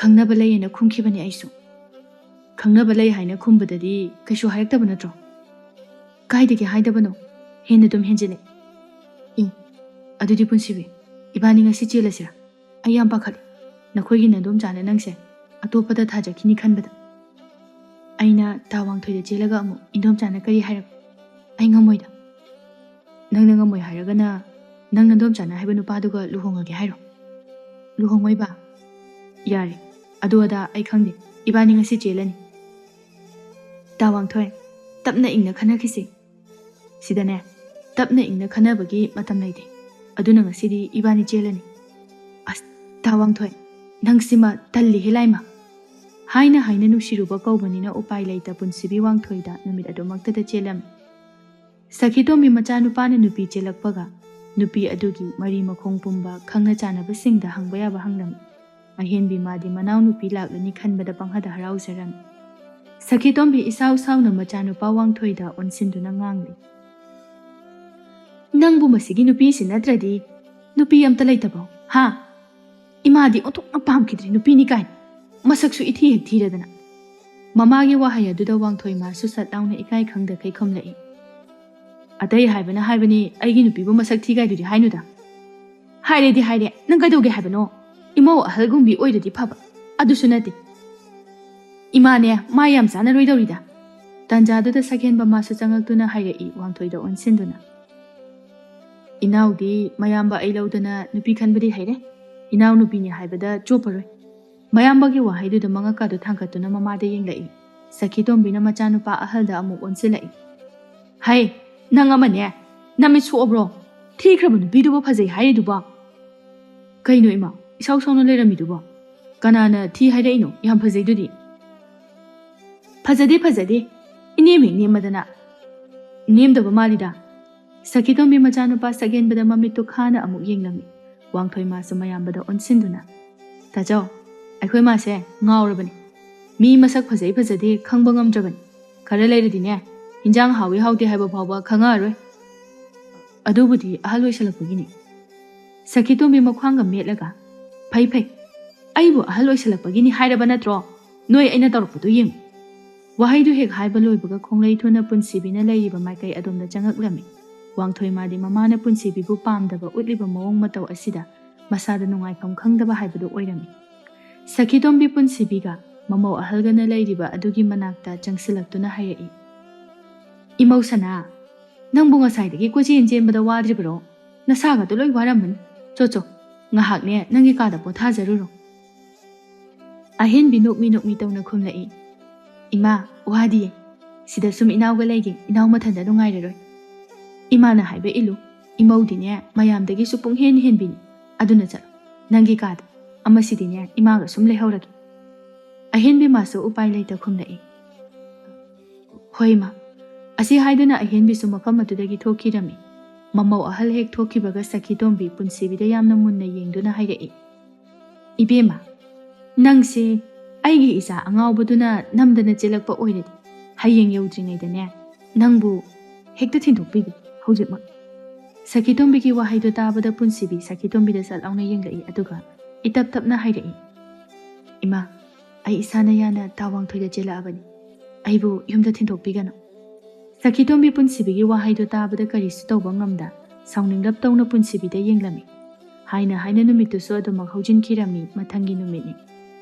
"ꯈꯪꯅꯕ ꯂꯩꯌꯦꯅ ꯈꯨꯝꯈꯤꯕꯅꯤ ꯑꯩꯁꯨ"꯫ "ꯈꯪꯅꯕ ꯂꯩ ꯍꯥꯏꯅ ꯈꯨꯝꯕꯗꯗꯤ ꯀꯩꯁꯨ ꯍꯥꯏꯔꯛꯇꯕ ꯅꯠꯇ꯭ꯔꯣ?" "ꯀꯥꯏꯗꯒꯤ ꯍꯥꯏꯗꯕꯅꯣ? ꯍꯦꯟꯅ ꯑꯗꯨꯝ ꯍꯦꯟꯖꯤꯜꯂꯦ"꯫ "ꯑꯦ, ꯑꯗꯨꯗꯤ ꯄꯨꯟꯁꯤꯕꯤ, ꯏꯕꯥꯅꯤ ꯉꯁꯤ ꯆꯦꯜꯂꯁꯤꯔꯥ? ꯑꯩ ꯌꯥꯝ ꯄꯥꯈꯠꯂꯦ, ꯅꯈꯣꯏꯒꯤ ꯅꯗꯣꯝꯆꯥꯅ ꯅꯪꯁꯦ ꯑꯇꯣꯞꯄꯗ ꯊꯥꯖꯈꯤꯅꯤ ꯈꯟꯕꯗ"꯫ "ꯑꯩꯅ ꯇꯥ ꯋꯥꯡꯊꯣꯏꯗ ꯆꯦꯜꯂꯒ ꯑꯃꯨꯛ ꯏꯟꯗꯣꯝꯆꯥꯅ ꯀꯔꯤ ꯍꯥꯏꯔꯛꯄ? ꯑꯩ ꯉꯝꯃꯣꯏꯗ"꯫ ꯅꯪꯅ ꯉꯝꯃꯣꯏ ꯍꯥꯏꯔꯒꯅ ꯅꯪ ꯅꯗꯣꯝꯆꯥꯅ ꯍꯥꯏꯕ ꯅꯨꯄꯥꯗꯨꯒ ꯂꯨꯍꯣꯡꯉꯒꯦ ꯍꯥꯏꯔꯣ? ꯂꯨꯍꯣꯡꯉꯣꯏꯕ? ꯌꯥꯔꯦ, ꯑꯗꯨ ꯑꯗꯥ ꯑꯩ ꯈꯪꯗꯦ, ꯏꯕꯥꯅꯤ ꯉꯁꯤ ꯆꯦꯜꯂꯅꯤ꯫ ꯇꯥ ꯋꯥꯡꯊꯣꯏ, ꯇꯞꯅ ꯏꯪꯅ ꯈꯟꯅꯈꯤꯁꯤ꯫ ꯁꯤꯗꯅꯦ, ꯇꯞꯅ ꯏꯪꯅ ꯈꯟꯅꯕꯒꯤ ꯃꯇꯝ ꯂꯩꯇꯦ꯫ ꯑꯗꯨꯅ ꯉꯁꯤꯗꯤ ꯏꯕꯥꯅꯤ ꯆꯦꯜꯂꯅꯤ꯫ ꯑꯁ, ꯇꯥ ꯋꯥꯡꯊꯣꯏ, ꯅꯪꯁꯤꯃ ꯇꯜꯂꯤꯍꯦ ꯂꯥꯏꯃ꯫ ꯍꯥꯏꯅ ꯍꯥꯏꯅ ꯅꯨꯡꯁꯤꯔꯨꯕ ꯀꯧꯕꯅꯤꯅ ꯎꯄꯥꯏ ꯂꯩꯇ ꯄꯨꯟꯁꯤꯕꯤ ꯋꯥꯡꯊꯣꯏꯗ ꯅꯨꯃꯤꯠ ꯑꯗꯨꯃꯛꯇꯗ ꯆꯦꯜꯂꯝꯃꯤ꯫ ꯁꯈꯤꯇꯣꯝꯕꯤ ꯃꯆꯥꯅꯨꯄꯥꯅ ꯅꯨꯄꯤ ꯆꯦꯜꯂꯛꯄꯒ ꯅꯨꯄꯤ ꯑꯗꯨꯒꯤ ꯃꯔꯤ ꯃꯈꯣꯡ ꯄꯨꯝꯕ ꯈꯪꯅ ꯆꯥꯟꯅꯕꯁꯤꯡꯗ ꯍꯪꯕ ꯌꯥꯕ ꯍꯪꯂꯝꯃꯤ꯫ ꯑꯍꯦꯟꯕꯤ ꯃꯥꯗꯤ ꯃꯅꯥꯎꯅꯨꯄꯤ ꯂꯥꯛꯂꯅꯤ ꯈꯟꯕꯗ ꯄꯪꯍꯗ ꯍꯔꯥꯎꯖꯔꯝꯃꯤ꯫ ꯁꯈꯤꯇꯣꯝꯕꯤ ꯏꯁꯥꯎ ꯁꯥꯎꯅ ꯃꯆꯥꯅꯨꯄꯥ ꯋꯥꯡꯊꯣꯏꯗ ꯑꯣꯟꯁꯤꯟꯗꯨꯅ ꯉꯥꯡꯂꯤ, "ꯅꯪꯕꯨ ꯃꯁꯤꯒꯤ ꯅꯨꯄꯤꯁꯤ ꯅꯠꯇ꯭ꯔꯗꯤ ꯅꯨꯄꯤ ꯑꯝꯇ ꯂꯩꯇꯕ꯭ꯔꯣ? ꯍꯥ? ꯏꯃꯥꯗꯤ ꯑꯣꯟꯊꯣꯛꯅ ꯄꯥꯝꯈꯤꯗ꯭ꯔꯦ ꯅꯨꯄꯤꯅꯤ ꯀꯥꯏꯅ꯫ ꯃꯁꯛꯁꯨ ꯏꯊꯤ ꯍꯦꯛ ꯊꯤꯔꯗꯅ꯫" ꯃꯃꯥꯒꯤ ꯋꯥꯍꯩ ꯑꯗꯨꯗ ꯋꯥꯡꯊꯣꯏ ꯃꯥꯁꯨ ꯁꯠ ꯂꯥꯎꯅ ꯏꯀꯥꯏ ꯈꯪꯗꯈꯩ ꯈꯨꯝꯂꯛꯏ, "ꯑꯇꯩ ꯍꯥꯏꯕꯅ ꯍꯥꯏꯕꯅꯤ, ꯑꯩꯒꯤ ꯅꯨꯄꯤꯕꯨ ꯃꯁꯛ ꯊꯤ ꯀꯥꯏꯗꯨꯗꯤ ꯍꯥꯏꯅꯨꯗ꯫" "ꯍꯥꯏꯔꯦꯗꯤ ꯍꯥꯏꯔꯦ, ꯅꯪ ꯀꯩꯗꯧꯒꯦ ꯍꯥꯏꯕꯅꯣ? ꯏꯃꯧ ꯑꯍꯜꯒꯨꯝꯕꯤ ꯑꯣꯏꯔꯗꯤ ꯐꯕ, ꯑꯗꯨꯁꯨ ꯅꯠꯇꯦ꯫ ꯏꯃꯥꯅꯦ, ꯃꯥ ꯌꯥꯝ ꯆꯥꯅꯔꯣꯏꯗꯧꯔꯤꯗ꯫" ꯇꯥꯟꯖꯥꯗꯨꯗ ꯁꯛꯍꯦꯟꯕ ꯃꯥꯁꯨ ꯆꯪꯉꯛꯇꯨꯅ ꯍꯥꯏꯔꯛꯏ ꯋꯥꯡꯊꯣꯏꯗ ꯑꯣꯟꯁꯤꯟꯗꯨꯅ, "ꯏꯅꯥꯎꯗꯤ ꯃꯌꯥꯝꯕ ꯑꯩ ꯂꯧꯗꯅ ꯅꯨꯄꯤ ꯈꯟꯕꯗꯤ ꯍꯩꯔꯦ꯫ ꯏꯅꯥꯎꯅꯨꯄꯤꯅꯤ ꯍꯥꯏꯕꯗ ꯆꯣꯞꯄꯔꯣꯏ꯫" ꯃꯌꯥꯝꯕꯒꯤ ꯋꯥꯍꯩꯗꯨꯗ ꯃꯉꯛꯀꯥꯗꯨ ꯊꯥꯡꯒꯠꯇꯨꯅ ꯃꯃꯥꯗ ꯌꯦꯡꯂꯛꯏ꯫ ꯁꯈꯤꯇꯣꯝꯕꯤꯅ ꯃꯆꯥꯅꯨꯄꯥ ꯑꯍꯜꯗ ꯑꯃꯨꯛ ꯑꯣꯟꯁꯤꯜꯂꯛꯏ, "ꯍꯩ, ꯅꯪ ꯑꯃꯅꯦ, ꯅꯃꯤꯠ ꯁꯣꯛꯑꯕ꯭ꯔꯣ? ꯊꯤꯈ꯭ꯔꯕ ꯅꯨꯄꯤꯗꯨꯕꯨ ꯐꯖꯩ ꯍꯥꯏꯔꯤꯗꯨꯕꯣ?" "ꯀꯩꯅꯣ ꯏꯃꯥ, ꯏꯁꯥꯎ ꯁꯥꯎꯅ ꯂꯩꯔꯝꯃꯤꯗꯨꯕꯣ? ꯀꯅꯥꯅ ꯊꯤ ꯍꯥꯏꯔꯛꯏꯅꯣ? ꯌꯥꯝ ꯐꯖꯩꯗꯨꯗꯤ꯫" "ꯐꯖꯗꯦ, ꯐꯖꯗꯦ꯫ ꯏꯅꯦꯝ ꯍꯦꯛ ꯅꯦꯝꯃꯗꯅ꯫" "ꯅꯦꯝꯗꯕ ꯃꯥꯜꯂꯤꯗ꯫" ꯁꯈꯤꯇꯣꯝꯕꯤ ꯃꯆꯥꯅꯨꯄꯥ ꯁꯛꯍꯦꯟꯕꯗ ꯃꯃꯤꯠꯇꯨ ꯈꯥꯅ ꯑꯃꯨꯛ ꯌꯦꯡꯂꯝꯃꯤ꯫ ꯋꯥꯡꯊꯣꯏ ꯃꯥꯁꯨ ꯃꯌꯥꯝꯕꯗ ꯑꯣꯟꯁꯤꯟꯗꯨꯅ, "ꯇꯥꯆꯧ, ꯑꯩꯈꯣꯏ ꯃꯥꯁꯦ ꯉꯥꯎꯔꯕꯅꯤ꯫ ꯃꯤ ꯃꯁꯛ ꯐꯖꯩ ꯐꯖꯗꯦ ꯈꯪꯕ ꯉꯝꯗ꯭ꯔꯕꯅꯤ꯫ ꯈꯔ ꯂꯩꯔꯗꯤꯅꯦ, ꯍꯤꯟꯖꯥꯡ ꯍꯥꯎꯏ ꯍꯥꯎꯇꯦ ꯍꯥꯏꯕ ꯐꯥꯎꯕ ꯈꯪꯉꯛꯑꯔꯣꯏ꯫" "ꯑꯗꯨꯕꯨꯗꯤ ꯑꯍꯜ ꯑꯣꯏꯁꯜꯂꯛꯄꯒꯤꯅꯤ꯫" ꯁꯈꯤꯇꯣꯝꯕꯤ ꯃꯈ꯭ꯋꯥꯡꯒ ꯃꯦꯠꯂꯒ, "ꯐꯩ ꯐꯩ, ꯑꯩꯕꯨ ꯑꯍꯜ ꯑꯣꯏꯁꯜꯂꯛꯄꯒꯤꯅꯤ ꯍꯥꯏꯔꯕ ꯅꯠꯇ꯭ꯔꯣ? ꯅꯣꯏ ꯑꯩꯅ ꯇꯧꯔꯛꯄꯗꯣ ꯌꯦꯡꯉꯨ꯫" ꯋꯥꯍꯩꯗꯨ ꯍꯦꯛ ꯍꯥꯏꯕ ꯂꯣꯏꯕꯒ ꯈꯣꯡꯂꯩ ꯊꯨꯅ ꯄꯨꯟꯁꯤꯕꯤꯅ ꯂꯩꯔꯤꯕ ꯃꯥꯏꯀꯩ ꯑꯗꯣꯝꯗ ꯆꯪꯉꯛꯂꯝꯃꯤ꯫ ꯋꯥꯡꯊꯣꯏ ꯃꯥꯗꯤ ꯃꯃꯥꯅ ꯄꯨꯟꯁꯤꯕꯤꯕꯨ ꯄꯥꯝꯗꯕ ꯎꯠꯂꯤꯕ ꯃꯑꯣꯡ ꯃꯇꯧ ꯑꯁꯤꯗ ꯃꯁꯥꯗ ꯅꯨꯡꯉꯥꯏꯐꯝ ꯈꯪꯗꯕ ꯍꯥꯏꯕꯗꯨ ꯑꯣꯏꯔꯝꯃꯤ꯫ ꯁꯈꯤꯇꯣꯝꯕꯤ ꯄꯨꯟꯁꯤꯕꯤꯒ ꯃꯃꯧ ꯑꯍꯜꯒꯅ ꯂꯩꯔꯤꯕ ꯑꯗꯨꯒꯤ ꯃꯅꯥꯛꯇ ꯆꯪꯁꯤꯜꯂꯛꯇꯨꯅ ꯍꯥꯏꯔꯛꯏ, "ꯏꯃꯧ ꯁꯅꯥ, ꯅꯪꯕꯨ ꯉꯁꯥꯏꯗꯒꯤ ꯀꯣꯏꯆꯦꯟ ꯆꯦꯟꯕꯗ ꯋꯥꯗ꯭ꯔꯤꯕ꯭ꯔꯣ? ꯅꯁꯥꯒꯗꯣ ꯂꯣꯏ ꯋꯥꯔꯝꯃꯅꯤ꯫ ꯆꯣ ꯆꯣ, ꯉꯥꯏꯍꯥꯛꯅꯦ ꯅꯪꯒꯤ ꯀꯥꯗ ꯄꯣꯊꯥꯖꯔꯨꯔꯣ꯫ ꯑꯍꯦꯟꯕꯤ ꯅꯣꯛꯃꯤ ꯅꯣꯛꯃꯤ ꯇꯧꯅ ꯈꯨꯝꯂꯛꯏ꯫ "ꯏꯃꯥ, ꯋꯥꯗꯤꯌꯦ꯫ ꯁꯤꯗ ꯁꯨꯝ ꯏꯅꯥꯎꯒ ꯂꯩꯒꯦ, ꯏꯅꯥꯎ ꯃꯊꯟꯇ ꯅꯨꯡꯉꯥꯏꯔꯔꯣꯏ꯫ ꯏꯃꯥꯅ ꯍꯥꯏꯕ ꯏꯜꯂꯨ, ꯏꯃꯧꯗꯤꯅꯦ ꯃꯌꯥꯝꯗꯒꯤꯁꯨ ꯄꯨꯡꯍꯦꯟ ꯍꯦꯟꯕꯤꯅꯤ꯫ ꯑꯗꯨꯅ ꯆꯠꯂꯣ, ꯅꯪꯒꯤ ꯀꯥꯗ꯫ ꯑꯃꯁꯤꯗꯤꯅꯦ ꯏꯃꯥꯒ ꯁꯨꯝ ꯂꯩꯍꯧꯔꯒꯦ"꯫ ꯑꯍꯦꯟꯕꯤ ꯃꯥꯁꯨ ꯎꯄꯥꯏ ꯂꯩꯇ ꯈꯨꯝꯂꯛꯏ꯫ "ꯍꯣꯏ ꯏꯃꯥ"꯫ ꯑꯁꯤ ꯍꯥꯏꯗꯨꯅ ꯑꯍꯦꯟꯕꯤꯁꯨ ꯃꯐꯝ ꯑꯗꯨꯗꯒꯤ ꯊꯣꯛꯈꯤꯔꯝꯃꯤ꯫ ꯃꯃꯧ ꯑꯍꯜ ꯍꯦꯛ ꯊꯣꯛꯈꯤꯕꯒ ꯁꯈꯤꯇꯣꯝꯕꯤ ꯄꯨꯟꯁꯤꯕꯤꯗ ꯌꯥꯝꯅ ꯃꯨꯟꯅ ꯌꯦꯡꯗꯨꯅ ꯍꯥꯏꯔꯛꯏ, "ꯏꯕꯦꯝꯃ, ꯅꯪꯁꯦ ꯑꯩꯒꯤ ꯏꯆꯥ ꯑꯉꯥꯎꯕꯗꯨꯅ ꯅꯝꯗꯅ ꯆꯦꯜꯂꯛꯄ ꯑꯣꯏꯔꯗꯤ ꯍꯌꯦꯡ ꯌꯧꯗ꯭ꯔꯤꯉꯩꯗꯅꯦ ꯅꯪꯕꯨ ꯍꯦꯛꯇ ꯊꯤꯟꯗꯣꯛꯄꯤꯒꯦ ꯍꯧꯖꯤꯛꯃꯛ"꯫ ꯁꯈꯤꯇꯣꯝꯕꯤꯒꯤ ꯋꯥꯍꯩꯗꯣ ꯇꯥꯕꯗ ꯄꯨꯟꯁꯤꯕꯤ ꯁꯈꯤꯇꯣꯝꯕꯤꯗ ꯆꯠ ꯂꯥꯎꯅ ꯌꯦꯡꯂꯛꯏ, ꯑꯗꯨꯒ ꯏꯇꯞ ꯇꯞꯅ ꯍꯥꯏꯔꯛꯏ, "ꯏꯃꯥ, ꯑꯩ ꯏꯁꯥꯅ ꯌꯥꯅ ꯇꯥ ꯋꯥꯡꯊꯣꯏꯗ ꯆꯦꯜꯂꯛꯑꯕꯅꯤ꯫ ꯑꯩꯕꯨ ꯌꯨꯝꯗ ꯊꯤꯟꯗꯣꯛꯄꯤꯒꯅꯨ"꯫ ꯁꯈꯤꯇꯣꯝꯕꯤ ꯄꯨꯟꯁꯤꯕꯤꯒꯤ ꯋꯥꯍꯩꯗꯨ ꯇꯥꯕꯗ ꯀꯔꯤꯁꯨ ꯇꯧꯕ ꯉꯝꯗ ꯁꯥꯎꯅꯤꯡꯂꯞ ꯇꯧꯅ ꯄꯨꯟꯁꯤꯕꯤꯗ ꯌꯦꯡꯂꯝꯃꯤ꯫ ꯍꯥꯏꯅ ꯍꯥꯏꯅ ꯅꯨꯃꯤꯠꯇꯨꯁꯨ ꯑꯗꯨꯃꯛ ꯍꯧꯖꯤꯟꯈꯤꯔꯝꯃꯤ꯫ ꯃꯊꯪꯒꯤ ꯅꯨꯃꯤꯠꯅꯤ꯫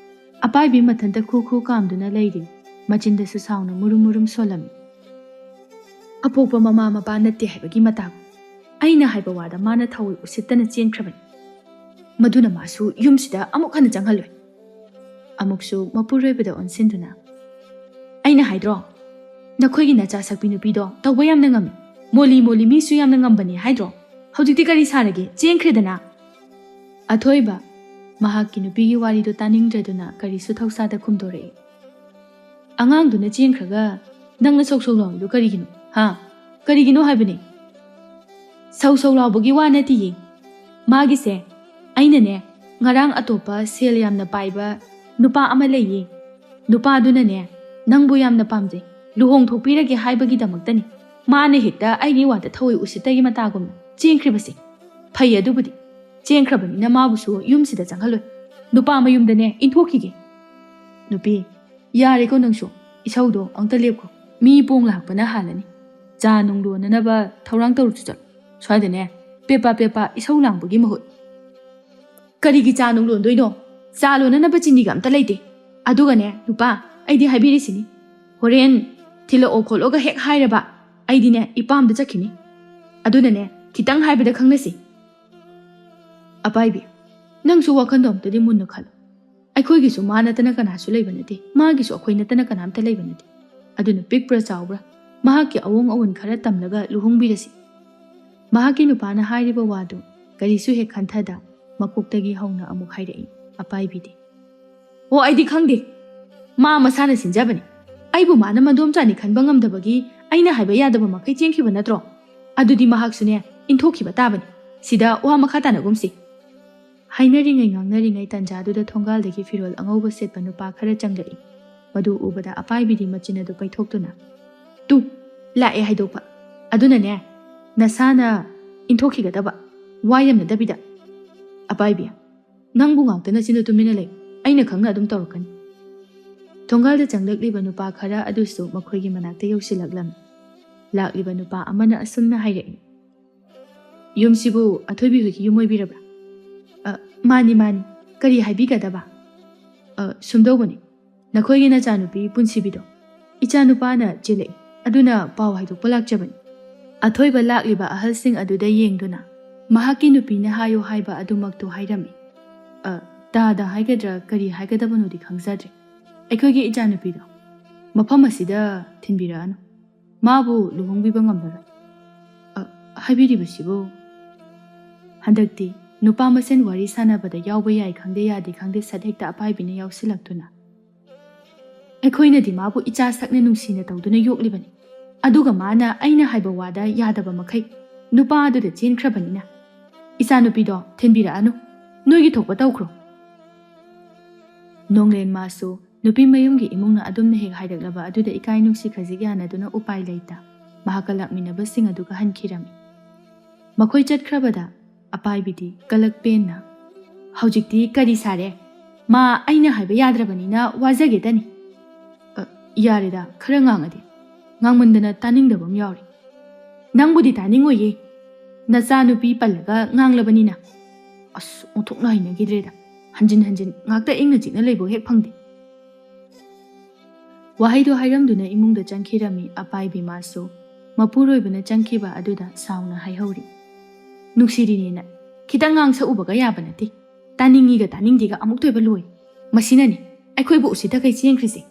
ꯑꯄꯥꯏꯕꯤ ꯃꯊꯟꯇ ꯈꯨ ꯈꯨ ꯀꯥꯝꯗꯨꯅ ꯂꯩꯔꯤ꯫ ꯃꯆꯤꯟꯗꯁꯨ ꯁꯥꯎꯅ ꯃꯨꯔꯨꯝ ꯃꯨꯔꯨꯝ ꯁꯣꯜꯂꯝꯃꯤ꯫ "ꯑꯄꯣꯛꯄ ꯃꯃꯥ ꯃꯄꯥ ꯅꯠꯇꯦ ꯍꯥꯏꯕꯒꯤ ꯃꯇꯥꯒꯨꯝ꯫ ꯑꯩꯅ ꯍꯥꯏꯕ ꯋꯥꯗ ꯃꯥꯅ ꯊꯑꯣꯏ ꯎꯁꯤꯠꯇꯅ ꯆꯦꯟꯈ꯭ꯔꯕꯅꯤ꯫ ꯃꯗꯨꯅ ꯃꯥꯁꯨ ꯌꯨꯝꯁꯤꯗ ꯑꯃꯨꯛ ꯍꯟꯅ ꯆꯪꯍꯜꯂꯣꯏ"꯫ ꯑꯃꯨꯛꯁꯨ ꯃꯄꯨꯔꯣꯏꯕꯗ ꯑꯣꯟꯁꯤꯟꯗꯨꯅ, "ꯑꯩꯅ ꯍꯥꯏꯗ꯭ꯔꯣ, ꯅꯈꯣꯏꯒꯤ ꯅꯆꯥ ꯁꯛꯄꯤ ꯅꯨꯄꯤꯗꯣ ꯇꯧꯕ ꯌꯥꯝꯅ ꯉꯝꯃꯤ, ꯃꯣꯂꯤ ꯃꯣꯂꯤ ꯃꯤꯁꯨ ꯌꯥꯝꯅ ꯉꯝꯕꯅꯤ ꯍꯥꯏꯗ꯭ꯔꯣ? ꯍꯧꯖꯤꯛꯇꯤ ꯀꯔꯤ ꯁꯥꯔꯒꯦ? ꯆꯦꯟꯈ꯭ꯔꯦꯗꯅ"꯫ ꯑꯊꯣꯏꯕ ꯃꯍꯥꯛꯀꯤ ꯅꯨꯄꯤꯒꯤ ꯋꯥꯔꯤꯗꯨ ꯇꯥꯅꯤꯡꯗ꯭ꯔꯗꯨꯅ ꯀꯔꯤꯁꯨ ꯊꯧꯁꯥꯗ ꯈꯨꯝꯗꯣꯔꯛꯏ꯫ "ꯑꯉꯥꯡꯗꯨꯅ ꯆꯦꯟꯈ꯭ꯔꯒ ꯅꯪꯅ ꯁꯧ ꯁꯧ ꯂꯥꯎꯔꯤꯗꯣ ꯀꯔꯤꯒꯤꯅꯣ? ꯍꯥ? ꯀꯔꯤꯒꯤꯅꯣ ꯍꯥꯏꯕꯅꯦ?" "ꯁꯧ ꯁꯧ ꯂꯥꯎꯕꯒꯤ ꯋꯥ ꯅꯠꯇꯤꯌꯦ꯫ ꯃꯥꯒꯤꯁꯦ, ꯑꯩꯅꯅꯦ, ꯉꯔꯥꯡ ꯑꯇꯣꯞꯄ ꯁꯦꯜ ꯌꯥꯝꯅ ꯄꯥꯏꯕ ꯅꯨꯄꯥ ꯑꯃ ꯂꯩꯌꯦ꯫ ꯅꯨꯄꯥꯗꯨꯅꯅꯦ, ꯅꯪꯕꯨ ꯌꯥꯝꯅ ꯄꯥꯝꯖꯩ, ꯂꯨꯍꯣꯡꯊꯣꯛꯄꯤꯔꯒꯦ ꯍꯥꯏꯕꯒꯤꯗꯃꯛꯇꯅꯤ꯫ ꯃꯥꯅ ꯍꯦꯛꯇ ꯑꯩꯒꯤ ꯋꯥꯗ ꯊꯑꯣꯏ ꯎꯁꯤꯠꯇꯒꯤ ꯃꯇꯥꯒꯨꯝꯅ ꯆꯦꯟꯈ꯭ꯔꯤꯕꯁꯦ꯫ ꯐꯩ ꯑꯗꯨꯕꯨꯗꯤ꯫ ꯆꯦꯟꯈ꯭ꯔꯕꯅꯤꯅ ꯃꯥꯕꯨꯁꯨ ꯌꯨꯝꯁꯤꯗ ꯆꯪꯍꯜꯂꯣꯏ꯫ ꯅꯨꯄꯥ ꯃꯌꯨꯝꯗꯅꯦ ꯏꯟꯊꯣꯛꯈꯤꯒꯦ"꯫ "ꯅꯨꯄꯤ, ꯌꯥꯔꯦꯀꯣ ꯅꯪꯁꯨ꯫ ꯏꯁꯧꯗꯣ ꯑꯝꯇ ꯂꯦꯞꯈꯣ꯫ ꯃꯤ ꯄꯣꯡ ꯂꯥꯛꯄꯅ ꯍꯥꯜꯂꯅꯤ꯫ ꯆꯥ ꯅꯨꯡ ꯂꯣꯟꯅꯅꯕ ꯊꯧꯔꯥꯡ ꯇꯧꯔꯨꯆꯣ ꯆꯠꯂꯣ꯫ ꯁ꯭ꯋꯥꯏꯗꯅꯦ ꯄꯦꯄꯥ ꯄꯦꯄꯥ ꯏꯁꯧ ꯂꯥꯡꯕꯒꯤ ꯃꯍꯨꯠ"꯫ "ꯀꯔꯤꯒꯤ ꯆꯥ ꯅꯨꯡ ꯂꯣꯟꯗꯣꯏꯅꯣ? ꯆꯥ ꯂꯣꯟꯅꯅꯕ ꯆꯤꯅꯤꯒ ꯑꯝꯇ ꯂꯩꯇꯦ꯫ ꯑꯗꯨꯒꯅꯦ ꯅꯨꯄꯥ, ꯑꯩꯗꯤ ꯍꯥꯏꯕꯤꯔꯤꯁꯤꯅꯤ, ꯍꯣꯔꯦꯟ ꯊꯤꯜꯂꯛꯑꯣ ꯈꯣꯠꯂꯣꯒ ꯍꯦꯛ ꯍꯥꯏꯔꯕ, ꯑꯩꯗꯤꯅꯦ, ꯏꯄꯥꯝꯗ ꯆꯠꯈꯤꯅꯤ꯫ ꯑꯗꯨꯅꯅꯦ, ꯈꯤꯇꯪ ꯍꯥꯏꯕꯗ ꯈꯪꯅꯁꯤ꯫ ꯑꯄꯥꯏꯕꯤ, ꯅꯪꯁꯨ ꯋꯥꯈꯟꯗꯣ ꯑꯝꯇꯗꯤ ꯃꯨꯟꯅ ꯈꯜꯂꯨ꯫ ꯑꯩꯈꯣꯏꯒꯤꯁꯨ ꯃꯥ ꯅꯠꯇꯅ ꯀꯅꯥꯁꯨ ꯂꯩꯕ ꯅꯠꯇꯦ, ꯃꯥꯒꯤꯁꯨ ꯑꯩꯈꯣꯏ ꯅꯠꯇꯅ ꯀꯅꯥꯝꯇ ꯂꯩꯕ ꯅꯠꯇꯦ꯫ ꯑꯗꯨꯅ ꯄꯤꯛꯄ꯭ꯔꯥ ꯆꯥꯎꯕ꯭ꯔꯥ, ꯃꯍꯥꯛꯀꯤ ꯑꯑꯣꯡ ꯑꯑꯣꯟ ꯈꯔ ꯇꯝꯂꯒ ꯂꯨꯍꯣꯡꯕꯤꯔꯁꯤ꯫ ꯃꯍꯥꯛꯀꯤ ꯅꯨꯄꯥꯅ ꯍꯥꯏꯔꯤꯕ ꯋꯥꯗꯨ ꯀꯔꯤꯁꯨ ꯍꯦꯛ ꯈꯟꯊꯗ ꯃꯀꯣꯛꯇꯒꯤ ꯍꯧꯅ ꯑꯃꯨꯛ ꯍꯥꯏꯔꯛꯏ ꯑꯄꯥꯏꯕꯤꯗꯤ꯫ "ꯑꯣ, ꯑꯩꯗꯤ ꯈꯪꯗꯦ, ꯃꯥ ꯃꯁꯥꯅ ꯁꯤꯟꯖꯕꯅꯤ꯫ ꯑꯩꯕꯨ ꯃꯥꯅ ꯃꯗꯣꯝꯆꯥꯅꯤ ꯈꯟꯕ ꯉꯝꯗꯕꯒꯤ ꯑꯩꯅ ꯍꯥꯏꯕ ꯌꯥꯗꯕ ꯃꯈꯩ ꯆꯦꯟꯈꯤꯕ ꯅꯠꯇ꯭ꯔꯣ? ꯑꯗꯨꯗꯤ ꯃꯍꯥꯛꯁꯨꯅꯦ, ꯏꯟꯊꯣꯛꯈꯤꯕ ꯇꯥꯕꯅꯤ꯫ ꯁꯤꯗ ꯋꯥ ꯃꯈꯥ ꯇꯥꯅꯒꯨꯝꯁꯤ꯫" ꯍꯥꯏꯅꯔꯤꯉꯩ ꯉꯥꯡꯅꯔꯤꯉꯩ ꯇꯟꯖꯥꯗꯨꯗ ꯊꯣꯡꯒꯥꯜꯗꯒꯤ ꯐꯤꯔꯣꯜ ꯑꯉꯧꯕ ꯁꯦꯠꯄ ꯅꯨꯄꯥ ꯈꯔ ꯆꯪꯂꯛꯏ꯫ ꯃꯗꯨ ꯎꯕꯗ ꯑꯄꯥꯏꯕꯤꯗꯤ ꯃꯆꯤꯟ ꯑꯗꯨ ꯄꯩꯊꯣꯛꯇꯨꯅ, "ꯇꯨ, ꯂꯥꯛꯑꯦ ꯍꯥꯏꯗꯣꯛꯄ꯫ ꯑꯗꯨꯅꯅꯦ, ꯅꯁꯥꯅ ꯏꯟꯊꯣꯛꯈꯤꯒꯗꯕ, ꯋꯥ ꯌꯥꯝꯅꯗꯕꯤꯗ꯫" "ꯑꯄꯥꯏꯕꯤ, ꯅꯪꯕꯨ ꯉꯥꯛꯇ ꯅꯆꯤꯟꯗ ꯇꯨꯃꯤꯟꯅ ꯂꯩ꯫ ꯑꯩꯅ ꯈꯪꯅ ꯑꯗꯨꯝ ꯇꯧꯔꯛꯀꯅꯤ꯫" ꯊꯣꯡꯒꯥꯜꯗ ꯆꯪꯂꯛꯂꯤꯕ ꯅꯨꯄꯥ ꯈꯔ ꯑꯗꯨꯁꯨ ꯃꯈꯣꯏꯒꯤ ꯃꯅꯥꯛꯇ ꯌꯧꯁꯤꯜꯂꯛꯂꯝꯃꯤ꯫ ꯂꯥꯛꯂꯤꯕ ꯅꯨꯄꯥ ꯑꯃꯅ ꯑꯁꯨꯝꯅ ꯍꯥꯏꯔꯛꯏ, "ꯌꯨꯝꯁꯤꯕꯨ ꯑꯊꯣꯏꯕꯤ ꯍꯣꯏꯒꯤ ꯌꯨꯝ ꯑꯣꯏꯕꯤꯔꯕ꯭ꯔꯥ?" "ꯑ, ꯃꯥꯅꯤ, ꯃꯥꯅꯤ꯫ ꯀꯔꯤ ꯍꯥꯏꯕꯤꯒꯗꯕ?" "ꯑ, ꯁꯨꯝꯗꯧꯕꯅꯤ, ꯅꯈꯣꯏꯒꯤ ꯅꯆꯥꯅꯨꯄꯤ ꯄꯨꯟꯁꯤꯕꯤꯗꯣ ꯏꯆꯥꯅꯨꯄꯥꯅ ꯆꯦꯜꯂꯛꯏ, ꯑꯗꯨꯅ ꯄꯥꯎ ꯍꯥꯏꯗꯣꯛꯄ ꯂꯥꯛꯆꯕꯅꯤ꯫" ꯑꯊꯣꯏꯕ ꯂꯥꯛꯂꯤꯕ ꯑꯍꯜꯁꯤꯡ ꯑꯗꯨꯗ ꯌꯦꯡꯗꯨꯅ, "ꯃꯍꯥꯛꯀꯤ ꯅꯨꯄꯤꯅ ꯍꯥꯏꯌꯨ ꯍꯥꯏꯕ ꯑꯗꯨꯃꯛꯇꯨ ꯍꯥꯏꯔꯝꯃꯤ꯫ ꯑ, ꯇꯥꯗ ꯍꯥꯏꯒꯗ꯭ꯔꯥ ꯀꯔꯤ ꯍꯥꯏꯒꯗꯕꯅꯣꯗꯤ ꯈꯪꯖꯗ꯭ꯔꯦ꯫ ꯑꯩꯈꯣꯏꯒꯤ ꯏꯆꯥꯅꯨꯄꯤꯗꯣ ꯃꯐꯝ ꯑꯁꯤꯗ ꯊꯤꯟꯕꯤꯔꯛꯑꯅꯨ꯫ ꯃꯥꯕꯨ ꯂꯨꯍꯣꯡꯕꯤꯕ ꯉꯝꯂꯔꯣꯏ꯫" "ꯑ, ꯍꯥꯏꯕꯤꯔꯤꯕꯁꯤꯕꯨ?" ꯍꯟꯗꯛꯇꯤ ꯅꯨꯄꯥ ꯃꯁꯦꯟ ꯋꯥꯔꯤ ꯁꯥꯟꯅꯕꯗ ꯌꯥꯎꯕ ꯌꯥꯏ ꯈꯪꯗꯦ, ꯌꯥꯗꯦ ꯈꯪꯗꯦ, ꯁꯠ ꯍꯦꯛꯇ ꯑꯄꯥꯏꯕꯤꯅ ꯌꯥꯎꯁꯤꯜꯂꯛꯇꯨꯅ, "ꯑꯩꯈꯣꯏꯅꯗꯤ ꯃꯥꯕꯨ ꯏꯆꯥ ꯁꯛꯅ ꯅꯨꯡꯁꯤꯅ ꯇꯧꯗꯨꯅ ꯌꯣꯛꯂꯤꯕꯅꯤ꯫ ꯑꯗꯨꯒ ꯃꯥꯅ ꯑꯩꯅ ꯍꯥꯏꯕ ꯋꯥꯗ ꯌꯥꯗꯕ ꯃꯈꯩ ꯅꯨꯄꯥ ꯑꯗꯨꯗ ꯆꯦꯟꯈ꯭ꯔꯕꯅꯤꯅ, ꯏꯆꯥꯅꯨꯄꯤꯗꯣ ꯊꯤꯟꯕꯤꯔꯛꯑꯅꯨ꯫ ꯅꯣꯏꯒꯤ ꯊꯣꯛꯄ ꯇꯧꯈ꯭ꯔꯣ꯫" ꯅꯣꯡꯂꯦꯟ ꯃꯥꯁꯨ ꯅꯨꯄꯤ ꯃꯌꯨꯝꯒꯤ ꯏꯃꯨꯡꯅ ꯑꯗꯨꯝꯅ ꯍꯦꯛ ꯍꯥꯏꯔꯛꯂꯕ ꯑꯗꯨꯗ ꯏꯀꯥꯏ ꯅꯨꯡꯁꯤ ꯈꯖꯤꯛ ꯌꯥꯅꯗꯨꯅ ꯎꯄꯥꯏ ꯂꯩꯇ ꯃꯍꯥꯛꯀ ꯂꯥꯛꯃꯤꯟꯅꯕꯁꯤꯡ ꯑꯗꯨꯒ ꯍꯟꯈꯤꯔꯝꯃꯤ꯫ ꯃꯈꯣꯏ ꯆꯠꯈ꯭ꯔꯕꯗ ꯑꯄꯥꯏꯕꯤꯗꯤ ꯀꯂꯛ ꯄꯦꯟꯅ, "ꯍꯧꯖꯤꯛꯇꯤ ꯀꯔꯤ ꯁꯥꯔꯦ? ꯃꯥ ꯑꯩꯅ ꯍꯥꯏꯕ ꯌꯥꯗ꯭ꯔꯕꯅꯤꯅ ꯋꯥꯖꯒꯦꯗꯅꯤ꯫" "ꯑ, ꯌꯥꯔꯦꯗ, ꯈꯔ ꯉꯥꯡꯉꯗꯤ꯫ ꯉꯥꯡꯃꯟꯗꯅ ꯇꯥꯅꯤꯡꯗꯕ ꯑꯃ ꯌꯥꯎꯔꯦ꯫" "ꯅꯪꯕꯨꯗꯤ ꯇꯥꯅꯤꯡꯉꯣꯏꯌꯦ, ꯅꯆꯥꯅꯨꯄꯤ ꯄꯜꯂꯒ ꯉꯥꯡꯂꯕꯅꯤꯅ꯫" "ꯑꯁ, ꯑꯣꯟꯊꯣꯛꯅ ꯍꯩꯅꯈꯤꯗ꯭ꯔꯦꯗ꯫ ꯍꯟꯖꯤꯟ ꯍꯟꯖꯤꯟ ꯉꯥꯛꯇ ꯏꯪꯅ ꯆꯤꯛꯅ ꯂꯩꯕ ꯍꯦꯛ ꯐꯪꯗꯦ꯫" ꯋꯥꯍꯩꯗꯣ ꯍꯥꯏꯔꯝꯗꯨꯅ ꯏꯃꯨꯡꯗ ꯆꯪꯈꯤꯔꯝꯃꯤ ꯑꯄꯥꯏꯕꯤ ꯃꯥꯁꯨ꯫ ꯃꯄꯨꯔꯣꯏꯕꯅ ꯆꯪꯈꯤꯕ ꯑꯗꯨꯗ ꯁꯥꯎꯅ ꯍꯥꯏꯍꯧꯔꯤ, "ꯅꯨꯡꯁꯤꯔꯤꯅꯦꯅ ꯈꯤꯇꯪ ꯉꯥꯡꯁꯛꯎꯕꯒ ꯌꯥꯕ ꯅꯠꯇꯦ꯫ ꯇꯥꯅꯤꯡꯉꯤꯒ ꯇꯥꯅꯤꯡꯗꯦꯒ ꯑꯃꯨꯛꯇ ꯑꯣꯏꯕ ꯂꯣꯏ꯫ ꯃꯁꯤꯅꯅꯦ ꯑꯩꯈꯣꯏꯕꯨ ꯎꯁꯤꯠꯇꯈꯩ ꯆꯦꯟꯈ꯭ꯔꯤꯁꯦ꯫"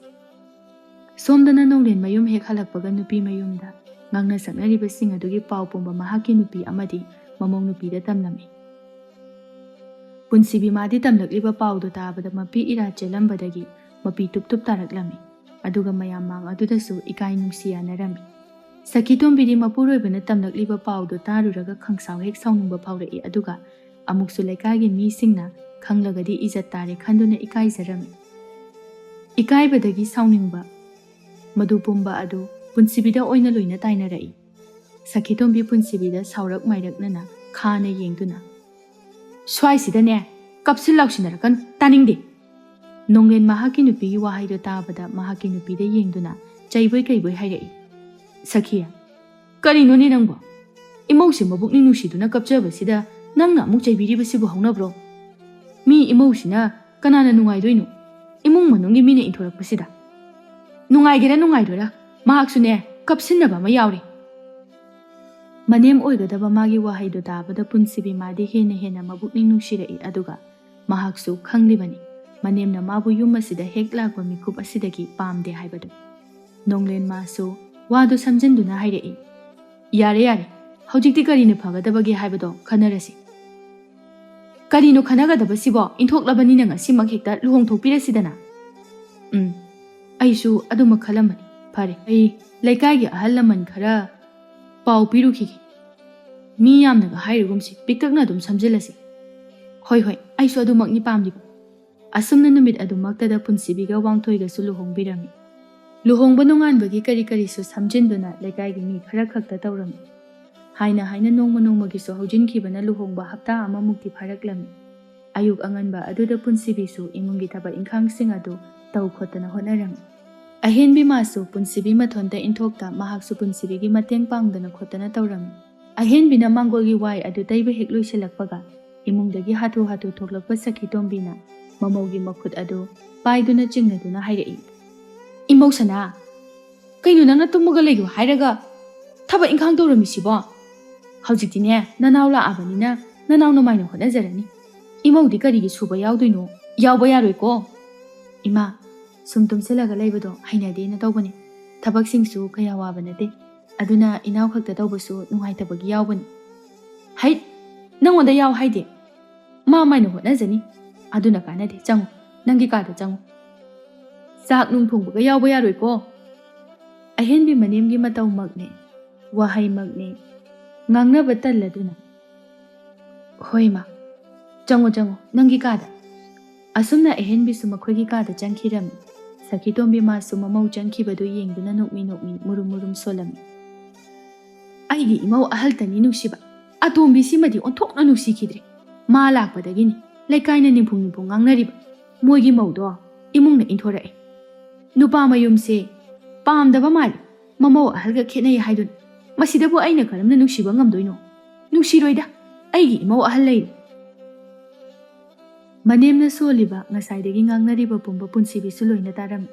ꯁꯣꯝꯗꯅ ꯅꯣꯡꯂꯦꯟ ꯃꯌꯨꯝ ꯍꯦꯛ ꯍꯜꯂꯛꯄꯒ ꯅꯨꯄꯤ ꯃꯌꯨꯝꯗ ꯉꯥꯡꯅ ꯁꯛꯅꯔꯤꯕꯁꯤꯡ ꯑꯗꯨꯒꯤ ꯄꯥꯎ ꯄꯨꯝꯕ ꯃꯍꯥꯛꯀꯤ ꯅꯨꯄꯤ ꯑꯃꯗꯤ ꯃꯃꯧ ꯅꯨꯄꯤꯗ ꯇꯝꯂꯝꯃꯤ꯫ ꯄꯨꯟꯁꯤꯕꯤ ꯃꯥꯗꯤ ꯇꯝꯂꯛꯂꯤꯕ ꯄꯥꯎꯗꯨ ꯇꯥꯕꯗ ꯃꯄꯤ ꯏꯔꯥ ꯆꯦꯜꯂꯝꯕꯗꯒꯤ ꯃꯄꯤ ꯇꯨꯞ ꯇꯨꯞ ꯇꯥꯔꯛꯂꯝꯃꯤ꯫ ꯑꯗꯨꯒ ꯃꯌꯥꯝ ꯃꯥꯡ ꯑꯗꯨꯗꯁꯨ ꯏꯀꯥꯏ ꯅꯨꯡꯁꯤ ꯌꯥꯅꯔꯝꯃꯤ꯫ ꯁꯈꯤꯇꯣꯝꯕꯤꯗꯤ ꯃꯄꯨꯔꯣꯏꯕꯅ ꯇꯝꯂꯛꯂꯤꯕ ꯄꯥꯎꯗꯨ ꯇꯥꯔꯨꯔꯒ ꯈꯪꯁꯥꯎ ꯍꯦꯛ ꯁꯥꯎꯅꯤꯡꯕ ꯐꯥꯎꯔꯛꯏ, ꯑꯗꯨꯒ ꯑꯃꯨꯛꯁꯨ ꯂꯩꯀꯥꯏꯒꯤ ꯃꯤꯁꯤꯡꯅ ꯈꯪꯂꯒꯗꯤ ꯏꯖꯠ ꯇꯥꯔꯦ ꯈꯟꯗꯨꯅ ꯏꯀꯥꯏꯖꯔꯝꯃꯤ꯫ ꯏꯀꯥꯏꯕꯗꯒꯤ ꯁꯥꯎꯅꯤꯡꯕ ꯃꯗꯨ ꯄꯨꯝꯕ ꯑꯗꯨ ꯄꯨꯟꯁꯤꯕꯤꯗ ꯑꯣꯏꯅ ꯂꯣꯏꯅ ꯇꯥꯏꯅꯔꯛꯏ꯫ ꯁꯈꯤꯇꯣꯝꯕꯤ ꯄꯨꯟꯁꯤꯕꯤꯗ ꯁꯥꯎꯔꯛ ꯃꯥꯏꯔꯛꯅꯅ ꯈꯥꯅ ꯌꯦꯡꯗꯨꯅ, "ꯁ꯭ꯋꯥꯏꯁꯤꯗꯅꯦ ꯀꯞꯁꯤꯟ ꯂꯥꯎꯁꯤꯟꯅꯔꯛꯀꯅꯨ, ꯇꯥꯅꯤꯡꯗꯦ!" ꯅꯣꯡꯂꯦꯟ ꯃꯍꯥꯛꯀꯤ ꯅꯨꯄꯤꯒꯤ ꯋꯥꯍꯩꯗꯣ ꯇꯥꯕꯗ ꯃꯍꯥꯛꯀꯤ ꯅꯨꯄꯤꯗ ꯌꯦꯡꯗꯨꯅ ꯆꯩꯕꯣꯏ ꯀꯩꯕꯣꯏ ꯍꯥꯏꯔꯛꯏ, "ꯁꯈꯤ, ꯀꯔꯤꯅꯣꯅꯦ ꯅꯪꯕꯣ? ꯏꯃꯧꯁꯦ ꯃꯕꯨꯛꯅꯤꯡ ꯅꯨꯡꯁꯤꯗꯨꯅ ꯀꯞꯆꯕꯁꯤꯗ ꯅꯪꯅ ꯑꯃꯨꯛ ꯆꯩꯕꯤꯔꯤꯕꯁꯤꯕꯨ ꯍꯧꯅꯕ꯭ꯔꯣ? ꯃꯤ ꯏꯃꯧꯁꯤꯅ ꯀꯅꯥꯅ ꯅꯨꯡꯉꯥꯏꯗꯣꯏꯅꯣ? ꯏꯃꯨꯡ ꯃꯅꯨꯡꯒꯤ ꯃꯤꯅ ꯏꯟꯊꯣꯔꯛꯄꯁꯤꯗ꯫ ꯅꯨꯡꯉꯥꯏꯒꯦꯔꯥ ꯅꯨꯡꯉꯥꯏꯔꯣꯏꯔꯥ, ꯃꯍꯥꯛꯁꯨꯅꯦ ꯀꯞꯁꯤꯟꯅꯕ ꯑꯃ ꯌꯥꯎꯔꯦ꯫" ꯃꯅꯦꯝ ꯑꯣꯏꯒꯗꯕ ꯃꯥꯒꯤ ꯋꯥꯍꯩꯗꯣ ꯇꯥꯕꯗ ꯄꯨꯟꯁꯤꯕꯤ ꯃꯥꯗꯤ ꯍꯦꯟꯅ ꯍꯦꯟꯅ ꯃꯕꯨꯛꯅꯤꯡ ꯅꯨꯡꯁꯤꯔꯛꯏ, ꯑꯗꯨꯒ ꯃꯍꯥꯛꯁꯨ ꯈꯪꯂꯤꯕꯅꯤ ꯃꯅꯦꯝꯅ ꯃꯥꯕꯨ ꯌꯨꯝ ꯑꯁꯤꯗ ꯍꯦꯛ ꯂꯥꯛꯄ ꯃꯤꯀꯨꯞ ꯑꯁꯤꯗꯒꯤ ꯄꯥꯝꯗꯦ ꯍꯥꯏꯕꯗꯨ꯫ ꯅꯣꯡꯂꯦꯟ ꯃꯥꯁꯨ ꯋꯥꯗꯨ ꯁꯝꯖꯤꯟꯗꯨꯅ ꯍꯥꯏꯔꯛꯏ, "ꯌꯥꯔꯦ, ꯌꯥꯔꯦ, ꯍꯧꯖꯤꯛꯇꯤ ꯀꯔꯤꯅ ꯐꯒꯗꯕꯒꯦ ꯍꯥꯏꯕꯗꯣ ꯈꯟꯅꯔꯁꯤ꯫" "ꯀꯔꯤꯅꯣ ꯈꯟꯅꯒꯗꯕꯁꯤꯕꯣ? ꯏꯟꯊꯣꯛꯂꯕꯅꯤꯅ ꯉꯁꯤꯃꯛ ꯍꯦꯛꯇ ꯂꯨꯍꯣꯡꯊꯣꯛꯄꯤꯔꯁꯤꯗꯅ꯫" "ꯎꯝ, ꯑꯩꯁꯨ ꯑꯗꯨꯃꯛ ꯈꯜꯂꯝꯕꯅꯤ꯫ ꯐꯔꯦ, ꯑꯩ ꯂꯩꯀꯥꯏꯒꯤ ꯑꯍꯜ ꯂꯃꯟ ꯈꯔ ꯄꯥꯎ ꯄꯤꯔꯨꯈꯤꯒꯦ꯫ ꯃꯤ ꯌꯥꯝꯅꯒ ꯍꯥꯏꯔꯒꯨꯝꯁꯤ, ꯄꯤꯛꯇꯛꯅ ꯑꯗꯨꯝ ꯁꯝꯖꯤꯜꯂꯁꯤ꯫" "ꯍꯣꯏ, ꯍꯣꯏ, ꯑꯩꯁꯨ ꯑꯗꯨꯃꯛꯅꯤ ꯄꯥꯝꯂꯤꯕ꯫" ꯑꯁꯨꯝꯅ ꯅꯨꯃꯤꯠ ꯑꯗꯨꯃꯛꯇꯗ ꯄꯨꯟꯁꯤꯕꯤꯒ ꯋꯥꯡꯊꯣꯏꯒꯁꯨ ꯂꯨꯍꯣꯡꯕꯤꯔꯝꯃꯤ꯫ ꯂꯨꯍꯣꯡꯕ ꯅꯣꯡꯉꯥꯟꯕꯒꯤ ꯀꯔꯤ ꯀꯔꯤꯁꯨ ꯁꯝꯖꯤꯟꯗꯨꯅ ꯂꯩꯀꯥꯏꯒꯤ ꯃꯤ ꯈꯔ ꯈꯛꯇ ꯇꯧꯔꯝꯃꯤ꯫ ꯍꯥꯏꯅ ꯍꯥꯏꯅ ꯅꯣꯡꯃ ꯅꯣꯡꯃꯒꯤ ꯁꯨꯝ ꯍꯧꯖꯤꯟꯈꯤꯕꯅ ꯂꯨꯍꯣꯡꯕ ꯍꯞꯇꯥ ꯑꯃꯃꯨꯛꯇꯤ ꯐꯥꯔꯛꯂꯝꯃꯤ꯫ ꯑꯌꯨꯛ ꯑꯉꯟꯕ ꯑꯗꯨꯗ ꯄꯨꯟꯁꯤꯕꯤꯁꯨ ꯏꯃꯨꯡꯒꯤ ꯊꯕꯛ ꯏꯪꯈꯥꯡꯁꯤꯡ ꯑꯗꯨ ꯇꯧ ꯈꯣꯠꯇꯅ ꯍꯣꯠꯅꯔꯝꯃꯤ꯫ ꯑꯍꯦꯟꯕꯤ ꯃꯥꯁꯨ ꯄꯨꯟꯁꯤꯕꯤ ꯃꯊꯣꯟꯇ ꯏꯟꯊꯣꯛꯇ ꯃꯍꯥꯛꯁꯨ ꯄꯨꯟꯁꯤꯕꯤꯒꯤ ꯃꯇꯦꯡ ꯄꯥꯡꯗꯅ ꯈꯣꯠꯇꯅ ꯇꯧꯔꯝꯃꯤ꯫ ꯑꯍꯦꯟꯕꯤꯅ ꯃꯥꯡꯒꯣꯜꯒꯤ ꯋꯥꯏ ꯑꯗꯨ ꯇꯩꯕ ꯍꯦꯛ ꯂꯣꯏꯁꯤꯜꯂꯛꯄꯒ ꯏꯃꯨꯡꯗꯒꯤ ꯍꯥꯊꯨ ꯍꯥꯊꯨ ꯊꯣꯛꯂꯛꯄ ꯁꯈꯤ ꯇꯣꯝꯕꯤꯅ ꯃꯃꯧꯒꯤ ꯃꯈꯨꯠ ꯑꯗꯨ ꯄꯥꯏꯗꯨꯅ ꯆꯤꯡꯅꯗꯨꯅ ꯍꯥꯏꯔꯛꯏ, "ꯏꯃꯧ ꯁꯅꯥ, ꯀꯩꯅꯣ ꯅꯪꯅ ꯇꯨꯝꯃꯒ ꯂꯩꯌꯨ ꯍꯥꯏꯔꯒ?" ꯊꯕꯛ ꯏꯪꯈꯥꯡ ꯇꯧꯔꯝꯃꯤꯁꯤꯕꯣ? ꯍꯧꯖꯤꯛꯇꯤꯅꯦ, ꯅꯅꯥꯎ ꯂꯥꯛꯑꯕꯅꯤꯅ ꯅꯅꯥꯎ ꯅꯃꯥꯏꯅ ꯍꯣꯠꯅꯖꯔꯅꯤ꯫ ꯏꯃꯧꯗꯤ ꯀꯔꯤꯒꯤ ꯁꯨꯕ ꯌꯥꯎꯗꯣꯏꯅꯣ? ꯌꯥꯎꯕ ꯌꯥꯔꯣꯏꯀꯣ꯫ ꯏꯃꯥ, ꯁꯨꯝ ꯇꯨꯝꯁꯤꯜꯂꯒ ꯂꯩꯕꯗꯣ ꯍꯩꯅꯗꯦꯅ ꯇꯧꯕꯅꯦ꯫ ꯊꯕꯛꯁꯤꯡꯁꯨ ꯀꯌꯥ ꯋꯥꯕ ꯅꯠꯇꯦ꯫ ꯑꯗꯨꯅ ꯏꯅꯥꯎ ꯈꯛꯇ ꯇꯧꯕꯁꯨ ꯅꯨꯡꯉꯥꯏꯇꯕꯒꯤ ꯌꯥꯎꯕꯅꯤ꯫ ꯍꯩꯠ! ꯅꯪꯉꯣꯟꯗ ꯌꯥꯎ ꯍꯥꯏꯗꯦ꯫ ꯃꯥ ꯃꯥꯏꯅ ꯍꯣꯠꯅꯖꯅꯤ꯫ ꯑꯗꯨꯅ ꯀꯥꯟꯅꯗꯦ꯫ ꯆꯪꯉꯨ꯫ ꯅꯪꯒꯤ ꯀꯥꯗ ꯆꯪꯉꯨ꯫ ꯆꯥꯛ ꯅꯨꯡ ꯊꯣꯡꯕꯒ ꯌꯥꯎꯕ ꯌꯥꯔꯣꯏꯀꯣ꯫ ꯑꯍꯦꯟꯕꯤ ꯃꯅꯦꯝꯒꯤ ꯃꯇꯧꯃꯛꯅꯦ꯫ ꯋꯥꯍꯩꯃꯛꯅꯦ꯫ ꯉꯥꯡꯅꯕ ꯇꯜꯂꯗꯨꯅ, "ꯍꯣꯏ, ꯃꯥ꯫ ꯆꯪꯉꯣ, ꯆꯪꯉꯣ, ꯅꯪꯒꯤ ꯀꯥꯗ꯫" ꯑꯁꯨꯝꯅ ꯑꯍꯦꯟꯕꯤꯁꯨ ꯃꯈꯣꯏꯒꯤ ꯀꯥꯗ ꯆꯪꯈꯤꯔꯝꯃꯤ꯫ ꯁꯈꯤꯇꯣꯝꯕꯤ ꯃꯥꯁꯨ ꯃꯃꯧ ꯆꯪꯈꯤꯕꯗꯨ ꯌꯦꯡꯗꯨꯅ ꯅꯣꯛꯃꯤ ꯅꯣꯛꯃꯤ ꯃꯨꯔꯨꯝ ꯃꯨꯔꯨꯝ ꯁꯣꯜꯂꯝꯃꯤ꯫ ꯑꯩꯒꯤ ꯏꯃꯧ ꯑꯍꯜꯇꯅꯤ ꯅꯨꯡꯁꯤꯕ꯫ ꯑꯇꯣꯝꯕꯤꯁꯤꯃꯗꯤ ꯑꯣꯟꯊꯣꯛꯅ ꯅꯨꯡꯁꯤꯈꯤꯗ꯭ꯔꯦ꯫ ꯃꯥ ꯂꯥꯛꯄꯗꯒꯤꯅꯤ ꯂꯩꯀꯥꯏꯅ ꯅꯤꯝꯐꯨꯡ ꯅꯤꯝꯐꯨꯡ ꯉꯥꯡꯅꯔꯤꯕ꯫ ꯃꯣꯏꯒꯤ ꯃꯧꯗꯣ ꯏꯃꯨꯡꯅ ꯏꯟꯊꯣꯔꯛꯑꯦ꯫ ꯅꯨꯄꯥ ꯃꯌꯨꯝꯁꯦ ꯄꯥꯝꯗꯕ ꯃꯥꯜꯂꯤ꯫ ꯃꯃꯧ ꯑꯍꯜꯒ ꯈꯦꯠꯅꯩ ꯍꯥꯏꯗꯨꯅ꯫ ꯃꯁꯤꯗꯕꯨ ꯑꯩꯅ ꯀꯔꯝꯅ ꯅꯨꯡꯁꯤꯕ ꯉꯝꯗꯣꯏꯅꯣ? ꯅꯨꯡꯁꯤꯔꯣꯏꯗ, ꯑꯩꯒꯤ ꯏꯃꯧ ꯑꯍꯜ ꯂꯩꯔꯤ꯫ ꯃꯅꯦꯝꯅ ꯁꯣꯜꯂꯤꯕ, ꯉꯁꯥꯏꯗꯒꯤ ꯉꯥꯡꯅꯔꯤꯕ ꯄꯨꯝꯕ ꯄꯨꯟꯁꯤꯕꯤꯁꯨ ꯂꯣꯏꯅ ꯇꯥꯔꯝꯃꯤ꯫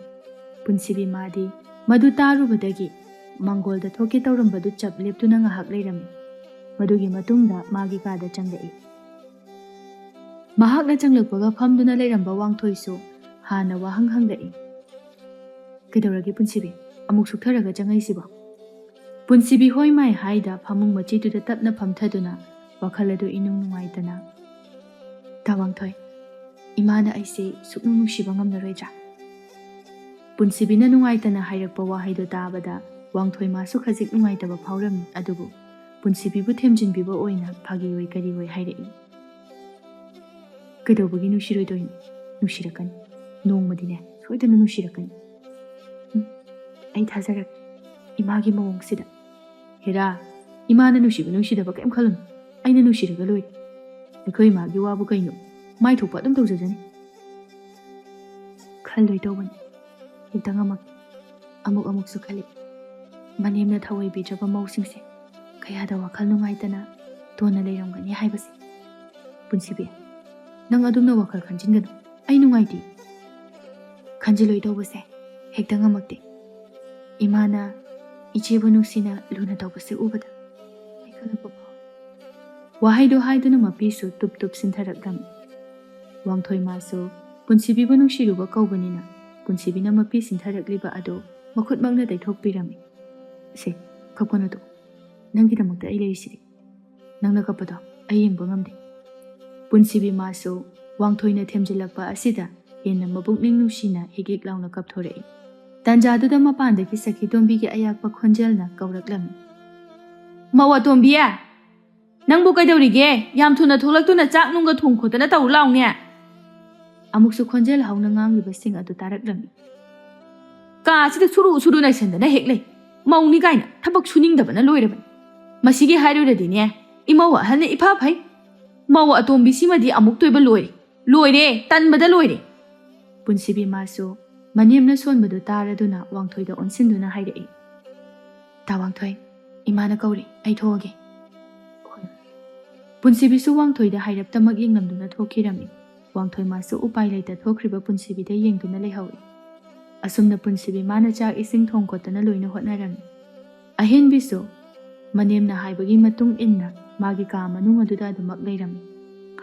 ꯄꯨꯟꯁꯤꯕꯤ ꯃꯥꯗꯤ ꯃꯗꯨ ꯇꯥꯔꯨꯕꯗꯒꯤ ꯃꯥꯡꯒꯣꯜꯗ ꯊꯣꯛꯀꯦ ꯇꯧꯔꯝꯕꯗꯨ ꯆꯞ ꯂꯦꯞꯇꯨꯅ ꯉꯥꯏꯍꯥꯛ ꯂꯩꯔꯝꯃꯤ꯫ ꯃꯗꯨꯒꯤ ꯃꯇꯨꯡꯗ ꯃꯥꯒꯤ ꯀꯥꯗ ꯆꯪꯂꯛꯏ꯫ ꯃꯍꯥꯛꯅ ꯆꯪꯂꯛꯄꯒ ꯐꯝꯗꯨꯅ ꯂꯩꯔꯝꯕ ꯋꯥꯡꯊꯣꯏꯁꯨ ꯍꯥꯟꯅ ꯋꯥꯍꯪ ꯍꯪꯂꯛꯏ꯫ "ꯀꯩꯗꯧꯔꯒꯦ ꯄꯨꯟꯁꯤꯕꯤ? ꯑꯃꯨꯛ ꯁꯨꯛꯊꯔꯒ ꯆꯪꯉꯛꯏꯁꯤꯕꯣ?" ꯄꯨꯟꯁꯤꯕꯤ ꯍꯣꯏ ꯃꯥꯏ ꯍꯥꯏꯗ ꯐꯃꯨꯡ ꯃꯆꯤꯗꯨꯗ ꯇꯞꯅ ꯐꯝꯊꯗꯨꯅ ꯋꯥꯈꯜ ꯑꯗꯨ ꯏꯅꯨꯡ ꯅꯨꯡꯉꯥꯏꯇꯅ, "ꯇꯥ ꯋꯥꯡꯊꯣꯏ, ꯏꯃꯥꯅ ꯑꯩꯁꯦ ꯁꯨꯛꯅꯨꯡ ꯅꯨꯡꯁꯤꯕ ꯉꯝꯂꯔꯣꯏꯗ꯭ꯔꯥ?" ꯄꯨꯟꯁꯤꯕꯤꯅ ꯅꯨꯡꯉꯥꯏꯇꯅ ꯍꯥꯏꯔꯛꯄ ꯋꯥꯍꯩꯗꯨ ꯇꯥꯕꯗ ꯋꯥꯡꯊꯣꯏ ꯃꯥꯁꯨ ꯈꯖꯤꯛ ꯅꯨꯡꯉꯥꯏꯇꯕ ꯐꯥꯎꯔꯝꯃꯤ꯫ ꯑꯗꯨꯕꯨ ꯄꯨꯟꯁꯤꯕꯤꯕꯨ ꯊꯦꯝꯖꯤꯟꯕꯤꯕ ꯑꯣꯏꯅ ꯐꯥꯒꯤ ꯑꯣꯏ ꯀꯔꯤ ꯑꯣꯏ ꯍꯥꯏꯔꯛꯏ꯫ "ꯀꯩꯗꯧꯕꯒꯤ ꯅꯨꯡꯁꯤꯔꯣꯏꯗꯣꯏꯅꯣ? ꯅꯨꯡꯁꯤꯔꯛꯀꯅꯤ꯫ ꯅꯣꯡꯃꯗꯤꯅꯦ, ꯁꯣꯏꯗꯅ ꯅꯨꯡꯁꯤꯔꯛꯀꯅꯤ꯫ ꯎꯝ, ꯑꯩ ꯊꯥꯖꯔꯒꯦ ꯏꯃꯥꯒꯤ ꯃꯑꯣꯡꯁꯤꯗ꯫ ꯍꯦꯔꯥ, ꯏꯃꯥꯅ ꯅꯨꯡꯁꯤꯕ ꯅꯨꯡꯁꯤꯗꯕ ꯀꯔꯤꯝ ꯈꯜꯂꯨꯅꯨ꯫ ꯑꯩꯅ ꯅꯨꯡꯁꯤꯔꯒ ꯂꯣꯏꯔꯦ꯫ ꯑꯩꯈꯣꯏ ꯏꯃꯥꯒꯤ ꯋꯥꯕꯨ ꯀꯩꯅꯣ? ꯃꯥꯏ ꯊꯣꯛꯄ ꯑꯗꯨꯝ ꯇꯧꯖꯖꯅꯤ꯫" ꯈꯜꯂꯣꯏ ꯇꯧꯕꯅꯤ꯫ ꯍꯦꯛꯇ ꯉꯝꯃꯛꯇꯦ꯫ ꯑꯃꯨꯛ ꯑꯃꯨꯛꯁꯨ ꯈꯜꯂꯤ, ꯃꯅꯦꯝꯅ ꯊꯑꯣꯏꯕꯤꯗ꯭ꯔꯕ ꯃꯧꯁꯤꯡꯁꯦ ꯀꯌꯥꯗ ꯋꯥꯈꯜ ꯅꯨꯡꯉꯥꯏꯇꯅ ꯇꯣꯟꯅ ꯂꯩꯔꯝꯒꯅꯤ ꯍꯥꯏꯕꯁꯦ꯫ ꯄꯨꯟꯁꯤꯕꯤ, ꯅꯪ ꯑꯗꯨꯝꯅ ꯋꯥꯈꯜ ꯈꯟꯖꯤꯟꯒꯅꯨ꯫ ꯑꯩ ꯅꯨꯡꯉꯥꯏꯇꯦ꯫ ꯈꯟꯖꯤꯜꯂꯣꯏ ꯇꯧꯕꯁꯦ ꯍꯦꯛꯇ ꯉꯝꯃꯛꯇꯦ꯫ ꯏꯃꯥꯅ ꯏꯆꯦꯕꯨ ꯅꯨꯡꯁꯤꯅ ꯂꯨꯅ ꯇꯧꯕꯁꯦ ꯎꯕꯗ ꯑꯩ ꯀꯜꯂꯛꯄ ꯐꯥꯎꯏ꯫ ꯋꯥꯍꯩꯗꯨ ꯍꯥꯏꯗꯨꯅ ꯃꯄꯤꯁꯨ ꯇꯨꯞ ꯇꯨꯞ ꯁꯤꯟꯊꯔꯛꯂꯝꯃꯤ꯫ ꯋꯥꯡꯊꯣꯏ ꯃꯥꯁꯨ ꯄꯨꯟꯁꯤꯕꯤꯕꯨ ꯅꯨꯡꯁꯤꯔꯨꯕ ꯀꯧꯕꯅꯤꯅ ꯄꯨꯟꯁꯤꯕꯤꯅ ꯃꯄꯤ ꯁꯤꯟꯊꯔꯛꯂꯤꯕ ꯑꯗꯨ ꯃꯈꯨꯠꯃꯛꯅ ꯇꯩꯊꯣꯛꯄꯤꯔꯝꯃꯤ꯫ "ꯁꯦ, ꯀꯞꯀꯅꯨꯗꯣ, ꯅꯪꯒꯤꯗꯃꯛꯇ ꯑꯩ ꯂꯩꯔꯤꯁꯤꯗꯤ꯫ ꯅꯪꯅ ꯀꯞꯄꯗꯣ ꯑꯩ ꯌꯦꯡꯕ ꯉꯝꯗꯦ"꯫ ꯄꯨꯟꯁꯤꯕꯤ ꯃꯥꯁꯨ ꯋꯥꯡꯊꯣꯏꯅ ꯊꯦꯝꯖꯤꯜꯂꯛꯄ ꯑꯁꯤꯗ ꯍꯦꯟꯅ ꯃꯄꯨꯛꯅꯤꯡ ꯅꯨꯡꯁꯤꯅ ꯍꯤꯛ ꯍꯤꯛ ꯂꯥꯎꯅ ꯀꯞꯊꯣꯔꯛꯏ꯫ ꯇꯥꯟꯖꯥꯗꯨꯗ ꯃꯄꯥꯟꯗꯒꯤ ꯁꯈꯤꯇꯣꯝꯕꯤꯒꯤ ꯑꯌꯥꯛꯄ ꯈꯣꯟꯖꯦꯜꯅ ꯀꯧꯔꯛꯂꯝꯃꯤ꯫ "ꯃꯧ ꯑꯇꯣꯝꯕꯤ, ꯅꯪꯕꯨ ꯀꯩꯗꯧꯔꯤꯒꯦ? ꯌꯥꯝ ꯊꯨꯅ ꯊꯣꯛꯂꯛꯇꯨꯅ ꯆꯥꯛ ꯅꯨꯡꯒ ꯊꯣꯡ ꯈꯣꯠꯇꯅ ꯇꯧꯔꯨ ꯂꯥꯎꯅꯦ"꯫ ꯑꯃꯨꯛꯁꯨ ꯈꯣꯟꯖꯦꯜ ꯍꯧꯅ ꯉꯥꯡꯂꯤꯕꯁꯤꯡ ꯑꯗꯨ ꯇꯥꯔꯛꯂꯝꯃꯤ꯫ "ꯀꯥ ꯑꯁꯤꯗ ꯁꯨꯔꯨ ꯁꯨꯔꯨ ꯅꯩꯁꯟꯗꯅ ꯍꯦꯛ ꯂꯩ꯫ ꯃꯧꯅꯤ ꯀꯥꯏꯅ ꯊꯕꯛ ꯁꯨꯅꯤꯡꯗꯕꯅ ꯂꯣꯏꯔꯕꯅꯤ꯫ ꯃꯁꯤꯒꯤ ꯍꯥꯏꯔꯨꯔꯗꯤꯅꯦ, ꯏꯃꯧ ꯑꯍꯜꯅ ꯏꯐ ꯐꯩ꯫ ꯃꯧ ꯑꯇꯣꯝꯕꯤꯁꯤꯃꯗꯤ ꯑꯃꯨꯛꯇꯣꯏꯕ ꯂꯣꯏꯔꯦ꯫ ꯂꯣꯏꯔꯦ, ꯇꯟꯕꯗ ꯂꯣꯏꯔꯦ"꯫ ꯄꯨꯟꯁꯤꯕꯤ ꯃꯥꯁꯨ ꯃꯅꯦꯝꯅ ꯁꯣꯟꯕꯗꯨ ꯇꯥꯔꯗꯨꯅ ꯋꯥꯡꯊꯣꯏꯗ ꯑꯣꯟꯁꯤꯟꯗꯨꯅ ꯍꯥꯏꯔꯛꯏ꯫ "ꯇꯥ ꯋꯥꯡꯊꯣꯏ, ꯏꯃꯥꯅ ꯀꯧꯔꯤ, ꯑꯩ ꯊꯣꯛꯑꯒꯦ"꯫ ꯄꯨꯟꯁꯤꯕꯤꯁꯨ ꯋꯥꯡꯊꯣꯏꯗ ꯍꯥꯏꯔꯞꯇꯃꯛ ꯌꯦꯡꯂꯝꯗꯨꯅ ꯊꯣꯛꯈꯤꯔꯝꯃꯤ꯫ ꯋꯥꯡꯊꯣꯏ ꯃꯥꯁꯨ ꯎꯄꯥꯏ ꯂꯩꯇ ꯊꯣꯛꯈ꯭ꯔꯤꯕ ꯄꯨꯟꯁꯤꯕꯤꯗ ꯌꯦꯡꯗꯨꯅ ꯂꯩꯍꯧꯏ꯫ ꯑꯁꯨꯝꯅ ꯄꯨꯟꯁꯤꯕꯤ ꯃꯥꯅ ꯆꯥꯛ ꯏꯁꯤꯡ ꯊꯣꯡ ꯈꯣꯠꯇꯅ ꯂꯣꯏꯅ ꯍꯣꯠꯅꯔꯝꯃꯤ꯫ ꯑꯍꯦꯟꯕꯤꯁꯨ ꯃꯅꯦꯝꯅ ꯍꯥꯏꯕꯒꯤ ꯃꯇꯨꯡ ꯏꯟꯅ ꯃꯥꯒꯤ ꯀꯥ ꯃꯅꯨꯡ ꯑꯗꯨꯗ ꯑꯗꯨꯃꯛ ꯂꯩꯔꯝꯃꯤ꯫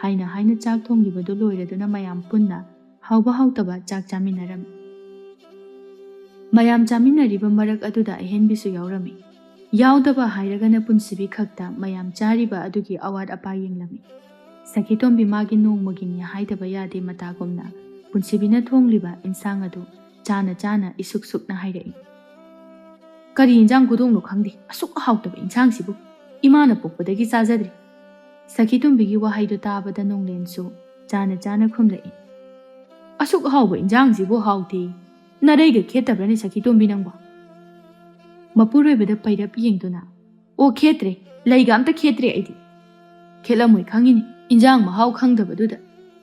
ꯍꯥꯏꯅ ꯍꯥꯏꯅ ꯆꯥꯛ ꯊꯣꯡꯂꯤꯕꯗꯨ ꯂꯣꯏꯔꯗꯨꯅ ꯃꯌꯥꯝ ꯄꯨꯟꯅ ꯍꯥꯎꯕ ꯍꯥꯎꯇꯕ ꯆꯥꯛ ꯆꯥꯃꯤꯟꯅꯔꯝꯃꯤ꯫ ꯃꯌꯥꯝ ꯆꯥꯃꯤꯟꯅꯔꯤꯕ ꯃꯔꯛ ꯑꯗꯨꯗ ꯑꯍꯦꯟꯕꯤꯁꯨ ꯌꯥꯎꯔꯝꯃꯤ꯫ ꯌꯥꯎꯗꯕ ꯍꯥꯏꯔꯒꯅ ꯄꯨꯟꯁꯤꯕꯤ ꯈꯛꯇ ꯃꯌꯥꯝ ꯆꯥꯔꯤꯕ ꯑꯗꯨꯒꯤ ꯑꯋꯥꯠ ꯑꯄꯥ ꯌꯦꯡꯂꯝꯃꯤ꯫ ꯁꯈꯤꯇꯣꯝꯕꯤ ꯃꯥꯒꯤ ꯅꯣꯡꯃꯒꯤꯅꯤ ꯍꯥꯏꯗꯕ ꯌꯥꯗꯦ ꯃꯇꯥꯒꯨꯝꯅ ꯄꯨꯟꯁꯤꯕꯤꯅ ꯊꯣꯡꯂꯤꯕ ꯏꯟꯁꯥꯡ ꯑꯗꯨ ꯆꯥꯅ ꯆꯥꯅ ꯏꯁꯨꯛ ꯁꯨꯛꯅ ꯍꯥꯏꯔꯛꯏ꯫ "ꯀꯔꯤ ꯏꯟꯁꯥꯡ ꯈꯨꯊꯣꯡꯅꯣ ꯈꯪꯗꯦ, ꯑꯁꯨꯛ ꯍꯥꯎꯇꯕ ꯏꯟꯁꯥꯡꯁꯤꯕꯨ꯫ ꯏꯃꯥꯅ ꯄꯣꯛꯄꯗꯒꯤ ꯆꯥꯖꯗ꯭ꯔꯤ"꯫ ꯁꯈꯤꯇꯣꯝꯕꯤꯒꯤ ꯋꯥꯍꯩꯗꯨ ꯇꯥꯕꯗ ꯅꯣꯡꯂꯦꯟꯁꯨ ꯆꯥꯅ ꯆꯥꯅ ꯈꯨꯝꯂꯛꯏ꯫ "ꯑꯁꯨꯛ ꯍꯥꯎꯕ ꯏꯟꯁꯥꯡꯁꯤꯕꯨ ꯍꯥꯎꯇꯦ꯫ ꯅꯔꯩꯒ ꯈꯦꯠꯇꯕ꯭ꯔꯅꯦ ꯁꯈꯤꯇꯣꯝꯕꯤ ꯅꯪꯕꯣ?" ꯃꯄꯨꯔꯣꯏꯕꯗ ꯄꯩꯔꯞ ꯌꯦꯡꯗꯨꯅ, "ꯑꯣ, ꯈꯦꯠꯇ꯭ꯔꯦ, ꯂꯩꯒ ꯑꯝꯇ ꯈꯦꯠꯇ꯭ꯔꯦ ꯑꯩꯗꯤ꯫ ꯈꯦꯠꯂꯝꯃꯣꯏ ꯈꯪꯉꯤꯅꯦ, ꯏꯟꯖꯥꯡ ꯃꯍꯥꯎ ꯈꯪꯗꯕꯗꯨꯗ꯫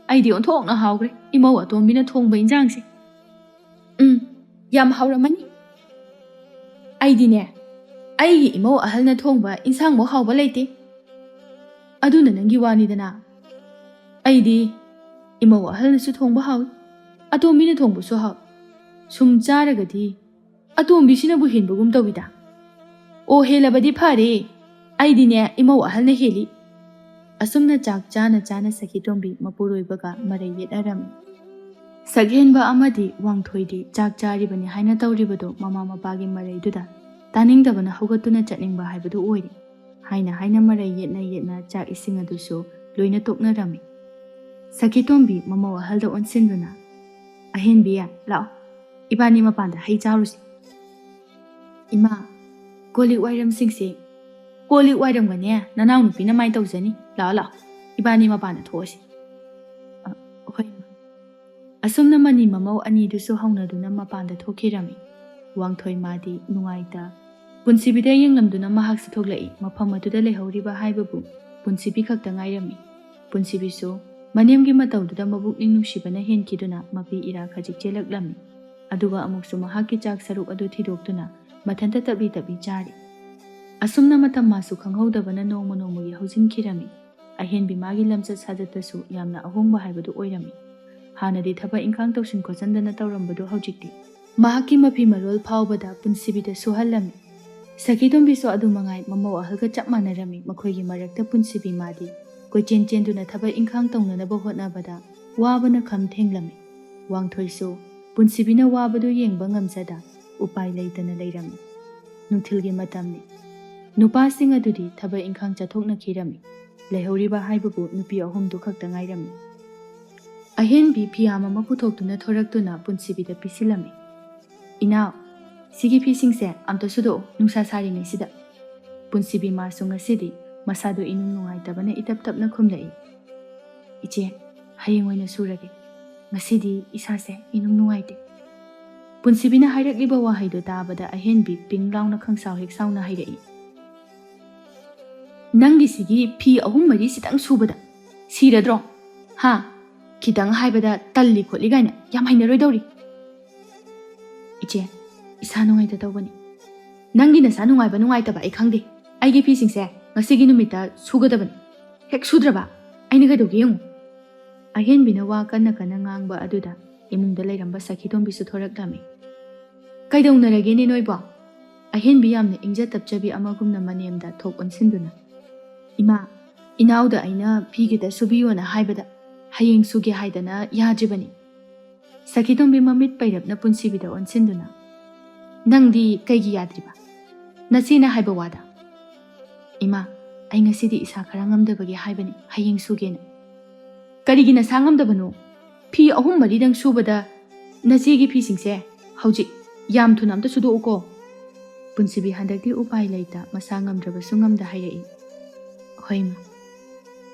ꯑꯩꯗꯤ ꯑꯣꯟꯊꯣꯛꯅ ꯍꯥꯎꯈ꯭ꯔꯦ ꯏꯃꯧ ꯑꯇꯣꯝꯕꯤꯅ ꯊꯣꯡꯕ ꯏꯟꯖꯥꯡꯁꯦ꯫ ꯎꯝ, ꯌꯥꯝ ꯍꯥꯎꯔꯝꯃꯅꯤ꯫ ꯑꯩꯗꯤꯅꯦ, ꯑꯩꯒꯤ ꯏꯃꯧ ꯑꯍꯜꯅ ꯊꯣꯡꯕ ꯏꯟꯁꯥꯡꯃꯨꯛ ꯍꯥꯎꯕ ꯂꯩꯇꯦ꯫ ꯑꯗꯨꯅ ꯅꯪꯒꯤ ꯋꯥꯅꯤꯗꯅ꯫ ꯑꯩꯗꯤ ꯏꯃꯧ ꯑꯍꯜꯅꯁꯨ ꯊꯣꯡꯕ ꯍꯥꯎꯏ, ꯑꯇꯣꯝꯕꯤꯅ ꯊꯣꯡꯕꯁꯨ ꯍꯥꯎꯏ꯫ ꯁꯨꯝ ꯆꯥꯔꯒꯗꯤ ꯑꯇꯣꯝꯕꯤꯁꯤꯅꯕꯨ ꯍꯦꯟꯕꯒꯨꯝ ꯇꯧꯏꯗ"꯫ "ꯑꯣ, ꯍꯦꯜꯂꯕꯗꯤ ꯐꯔꯦ, ꯑꯩꯗꯤꯅꯦ ꯏꯃꯧ ꯑꯍꯜꯅ ꯍꯦꯜꯂꯤ"꯫ ꯑꯁꯨꯝꯅ ꯆꯥꯛ ꯆꯥꯅ ꯆꯥꯅ ꯁꯈꯤꯇꯣꯝꯕꯤ ꯃꯄꯨꯔꯣꯏꯕꯒ ꯃꯔꯩ ꯌꯦꯠꯅꯔꯝꯃꯤ꯫ ꯁꯛꯍꯦꯟꯕ ꯑꯃꯗꯤ ꯋꯥꯡꯊꯣꯏꯗꯤ ꯆꯥꯛ ꯆꯥꯔꯤꯕꯅꯤ ꯍꯥꯏꯅ ꯇꯧꯔꯤꯕꯗꯨ ꯃꯃꯥ ꯃꯄꯥꯒꯤ ꯃꯔꯩꯗꯨꯗ ꯇꯥꯅꯤꯡꯗꯕꯅ ꯍꯧꯒꯠꯇꯨꯅ ꯆꯠꯅꯤꯡꯕ ꯍꯥꯏꯕꯗꯨ ꯑꯣꯏꯔꯦ꯫ ꯍꯥꯏꯅ ꯍꯥꯏꯅ ꯃꯔꯩ ꯌꯦꯠꯅ ꯌꯦꯠꯅ ꯆꯥꯛ ꯏꯁꯤꯡ ꯑꯗꯨꯁꯨ ꯂꯣꯏꯅ ꯇꯣꯛꯅꯔꯝꯃꯤ꯫ ꯁꯈꯤꯇꯣꯝꯕꯤ ꯃꯃꯧ ꯑꯍꯜꯗ ꯑꯣꯟꯁꯤꯟꯗꯨꯅ, "ꯑꯍꯦꯟꯕꯤ, ꯂꯥꯛꯑꯣ, ꯏꯕꯥꯅꯤ ꯃꯄꯥꯟꯗ ꯍꯩ ꯆꯥꯔꯨꯁꯤ"꯫ "ꯏꯃꯥ, ꯀꯣꯜ ꯂꯤꯛ ꯋꯥꯏꯔꯝꯁꯤꯡꯁꯤ"꯫ "ꯀꯣꯜ ꯂꯤꯛ ꯋꯥꯏꯔꯝꯒꯅꯦ ꯅꯅꯥꯎꯅꯨꯄꯤꯅ ꯃꯥꯏ ꯇꯧꯖꯅꯤ꯫ ꯂꯥꯛꯑꯣ, ꯂꯥꯛꯑꯣ, ꯏꯕꯥꯅꯤ ꯃꯄꯥꯟꯗ ꯊꯣꯛꯑꯁꯤ"꯫ "ꯑ, ꯍꯣꯏ, ꯏꯃꯥ"꯫ ꯑꯁꯨꯝꯅ ꯃꯅꯤ ꯃꯃꯧ ꯑꯅꯤꯗꯨꯁꯨ ꯍꯧꯅꯗꯨꯅ ꯃꯄꯥꯟꯗ ꯊꯣꯛꯈꯤꯔꯝꯃꯤ꯫ ꯋꯥꯡꯊꯣꯏ ꯃꯥꯗꯤ ꯅꯨꯡꯉꯥꯏꯇ ꯄꯨꯟꯁꯤꯕꯤꯗ ꯌꯦꯡꯂꯝꯗꯨꯅ ꯃꯍꯥꯛꯁꯨ ꯊꯣꯛꯂꯛꯏ꯫ ꯃꯐꯝ ꯑꯗꯨꯗ ꯂꯩꯍꯧꯔꯤꯕ ꯍꯥꯏꯕꯕꯨ ꯄꯨꯟꯁꯤꯕꯤ ꯈꯛꯇ ꯉꯥꯏꯔꯝꯃꯤ꯫ ꯄꯨꯟꯁꯤꯕꯤꯁꯨ ꯃꯅꯦꯝꯒꯤ ꯃꯇꯧꯗꯨꯗ ꯃꯕꯨꯛꯅꯤꯡ ꯅꯨꯡꯁꯤꯕꯅ ꯍꯦꯟꯈꯤꯗꯨꯅ ꯃꯄꯤ ꯏꯔꯥ ꯈꯖꯤꯛ ꯆꯦꯜꯂꯛꯂꯝꯃꯤ꯫ ꯑꯗꯨꯒ ꯑꯃꯨꯛꯁꯨ ꯃꯍꯥꯛꯀꯤ ꯆꯥꯛ ꯁꯔꯨꯛ ꯑꯗꯨ ꯊꯤꯗꯣꯛꯇꯨꯅ ꯃꯊꯟꯇ ꯇꯞꯂꯤ ꯇꯞꯂꯤ ꯆꯥꯔꯤ꯫ ꯑꯁꯨꯝꯅ ꯃꯇꯝ ꯃꯥꯁꯨ ꯈꯪꯍꯧꯗꯕꯅ ꯅꯣꯡꯃ ꯅꯣꯡꯃꯒꯤ ꯍꯧꯖꯤꯟꯈꯤꯔꯝꯃꯤ꯫ ꯑꯍꯦꯟꯕꯤ ꯃꯥꯒꯤ ꯂꯝꯆꯠ ꯁꯥꯖꯠꯇꯁꯨ ꯌꯥꯝꯅ ꯑꯍꯣꯡꯕ ꯍꯥꯏꯕꯗꯨ ꯑꯣꯏꯔꯝꯃꯤ꯫ ꯍꯥꯟꯅꯗꯤ ꯊꯕꯛ ꯏꯪꯈꯥꯡ ꯇꯧꯁꯤꯟ ꯈꯣꯠꯆꯤꯟꯗꯅ ꯇꯧꯔꯝꯕꯗꯨ ꯍꯧꯖꯤꯛꯇꯤ ꯃꯍꯥꯛꯀꯤ ꯃꯐꯤ ꯃꯔꯣꯜ ꯐꯥꯎꯕꯗ ꯄꯨꯟꯁꯤꯕꯤꯗ ꯁꯨꯍꯜꯂꯝꯃꯤ꯫ ꯁꯈꯤꯇꯣꯝꯕꯤꯁꯨ ꯑꯗꯨ ꯃꯉꯥꯏ ꯃꯃꯧ ꯑꯍꯜꯒ ꯆꯞ ꯃꯥꯟꯅꯔꯝꯃꯤ꯫ ꯃꯈꯣꯏꯒꯤ ꯃꯔꯛꯇ ꯄꯨꯟꯁꯤꯕꯤ ꯃꯥꯗꯤ ꯀꯣꯏꯆꯦꯟ ꯆꯦꯟꯗꯨꯅ ꯊꯕꯛ ꯏꯪꯈꯥꯡ ꯇꯧꯅꯅꯕ ꯍꯣꯠꯅꯕꯗ ꯋꯥꯕꯅ ꯈꯝ ꯊꯦꯡꯂꯝꯃꯤ꯫ ꯋꯥꯡꯊꯣꯏꯁꯨ ꯄꯨꯟꯁꯤꯕꯤꯅ ꯋꯥꯕꯗꯨ ꯌꯦꯡꯕ ꯉꯝꯖꯗ ꯎꯄꯥꯏ ꯂꯩꯇꯅ ꯂꯩꯔꯝꯃꯤ꯫ ꯅꯨꯡꯊꯤꯜꯒꯤ ꯃꯇꯝꯅꯤ꯫ ꯅꯨꯄꯥꯁꯤꯡ ꯑꯗꯨꯗꯤ ꯊꯕꯛ ꯏꯪꯈꯥꯡ ꯆꯠꯊꯣꯛꯅꯈꯤꯔꯝꯃꯤ꯫ ꯂꯩꯍꯧꯔꯤꯕ ꯍꯥꯏꯕꯕꯨ ꯅꯨꯄꯤ ꯑꯍꯨꯝꯗꯨ ꯈꯛꯇ ꯉꯥꯏꯔꯝꯃꯤ꯫ ꯑꯍꯦꯟꯕꯤ ꯐꯤꯌꯥꯝ ꯑꯃ ꯄꯨꯊꯣꯛꯇꯨꯅ ꯊꯣꯔꯛꯇꯨꯅ ꯄꯨꯟꯁꯤꯕꯤꯗ ꯄꯤꯁꯤꯜꯂꯝꯃꯤ꯫ "ꯏꯅꯥꯎ, ꯁꯤꯒꯤ ꯐꯤꯁꯤꯡꯁꯦ ꯑꯝꯇ ꯁꯨꯗꯣꯛꯎ, ꯅꯨꯡꯁꯥ ꯁꯥꯔꯤꯉꯩꯁꯤꯗ"꯫ ꯄꯨꯟꯁꯤꯕꯤ ꯃꯥꯁꯨ ꯉꯁꯤꯗꯤ ꯃꯁꯥꯗꯨ ꯏꯅꯨꯡ ꯅꯨꯡꯉꯥꯏꯇꯕꯅ ꯏꯇꯞ ꯇꯞꯅ ꯈꯨꯝꯂꯛꯏ꯫ "ꯏꯆꯦ, ꯍꯌꯦꯡ ꯑꯣꯏꯅ ꯁꯨꯔꯒꯦ꯫ ꯉꯁꯤꯗꯤ ꯏꯁꯥꯁꯦ ꯏꯅꯨꯡ ꯅꯨꯡꯉꯥꯏꯇꯦ"꯫ ꯄꯨꯟꯁꯤꯕꯤꯅ ꯍꯥꯏꯔꯛꯂꯤꯕ ꯋꯥꯍꯩꯗꯨ ꯇꯥꯕꯗ ꯑꯍꯦꯟꯕꯤ ꯄꯤꯡ ꯂꯥꯎꯅ ꯈꯪꯁꯥꯎ ꯍꯦꯛ ꯁꯥꯎꯅ ꯍꯥꯏꯔꯛꯏ꯫ "ꯅꯪꯒꯤꯁꯤꯒꯤ ꯐꯤ ꯑꯍꯨꯝ ꯃꯔꯤ ꯁꯤꯇꯪ ꯁꯨꯕꯗ ꯁꯤꯔꯗ꯭ꯔꯣ? ꯍꯥ? ꯈꯤꯇꯪ ꯍꯥꯏꯕꯗ ꯇꯜꯂꯤ ꯈꯣꯠꯂꯤ ꯀꯥꯏꯅ ꯌꯥꯝ ꯍꯩꯅꯔꯣꯏꯗꯧꯔꯤ"꯫ "ꯏꯆꯦ, ꯏꯁꯥ ꯅꯨꯡꯉꯥꯏꯇ ꯇꯧꯕꯅꯤ"꯫ "ꯅꯪꯒꯤ ꯅꯁꯥ ꯅꯨꯡꯉꯥꯏꯕ ꯅꯨꯡꯉꯥꯏꯇꯕ ꯑꯩ ꯈꯪꯗꯦ꯫ ꯑꯩꯒꯤ ꯐꯤꯁꯤꯡꯁꯦ ꯉꯁꯤꯒꯤ ꯅꯨꯃꯤꯠꯇ ꯁꯨꯒꯗꯕꯅꯤ꯫ ꯍꯦꯛ ꯁꯨꯗ꯭ꯔꯕ ꯑꯩꯅ ꯀꯩꯗꯧꯒꯦ ꯌꯦꯡꯉꯨ"꯫ ꯑꯍꯦꯟꯕꯤꯅ ꯋꯥ ꯀꯟꯅ ꯀꯟꯅ ꯉꯥꯡꯕ ꯑꯗꯨꯗ ꯏꯃꯨꯡꯗ ꯂꯩꯔꯝꯕ ꯁꯈꯤꯇꯣꯝꯕꯤꯁꯨ ꯊꯣꯔꯛꯂꯝꯃꯤ꯫ "ꯀꯩꯗꯧꯅꯔꯒꯦꯅꯦ ꯅꯣꯏꯕꯣ?" ꯑꯍꯦꯟꯕꯤ ꯌꯥꯝꯅ ꯏꯪꯖ ꯇꯞꯆꯕꯤ ꯑꯃꯒꯨꯝꯅ ꯃꯅꯦꯝꯗ ꯊꯣꯛ ꯑꯣꯟꯁꯤꯟꯗꯨꯅ, "ꯏꯃꯥ, ꯏꯅꯥꯎꯗ ꯑꯩꯅ ꯐꯤ ꯈꯤꯇ ꯁꯨꯕꯤꯌꯣꯅ ꯍꯥꯏꯕꯗ ꯍꯌꯦꯡ ꯁꯨꯒꯦ ꯍꯥꯏꯗꯅ ꯌꯥꯗ꯭ꯔꯤꯕꯅꯤ꯫ ꯁꯈꯤꯇꯣꯝꯕꯤ ꯃꯃꯤꯠ ꯄꯩꯔꯞꯅ ꯄꯨꯟꯁꯤꯕꯤꯗ ꯑꯣꯟꯁꯤꯟꯗꯨꯅ, "ꯅꯪꯗꯤ ꯀꯩꯒꯤ ꯌꯥꯗ꯭ꯔꯤꯕ? ꯅꯆꯦꯅ ꯍꯥꯏꯕ ꯋꯥꯗ?" "ꯏꯃꯥ, ꯑꯩ ꯉꯁꯤꯗꯤ ꯏꯁꯥ ꯈꯔ ꯉꯝꯗꯕꯒꯤ ꯍꯥꯏꯕꯅꯤ, ꯍꯌꯦꯡ ꯁꯨꯒꯦꯅ꯫" "ꯀꯔꯤꯒꯤ ꯅꯁꯥ ꯉꯝꯗꯕꯅꯣ? ꯐꯤ ꯑꯍꯨꯝ ꯃꯔꯤꯗꯪ ꯁꯨꯕꯗ ꯅꯆꯦꯒꯤ ꯐꯤꯁꯤꯡꯁꯦ ꯍꯧꯖꯤꯛ ꯌꯥꯝ ꯊꯨꯅ ꯑꯝꯇ ꯁꯨꯗꯣꯛꯎꯀꯣ꯫" ꯄꯨꯟꯁꯤꯕꯤ ꯍꯟꯗꯛꯇꯤ ꯎꯄꯥꯏ ꯂꯩꯇ ꯃꯁꯥ ꯉꯝꯗ꯭ꯔꯕꯁꯨ ꯉꯝꯗ ꯍꯥꯏꯔꯛꯏ꯫ "ꯍꯣꯏ ꯏꯃꯥ꯫"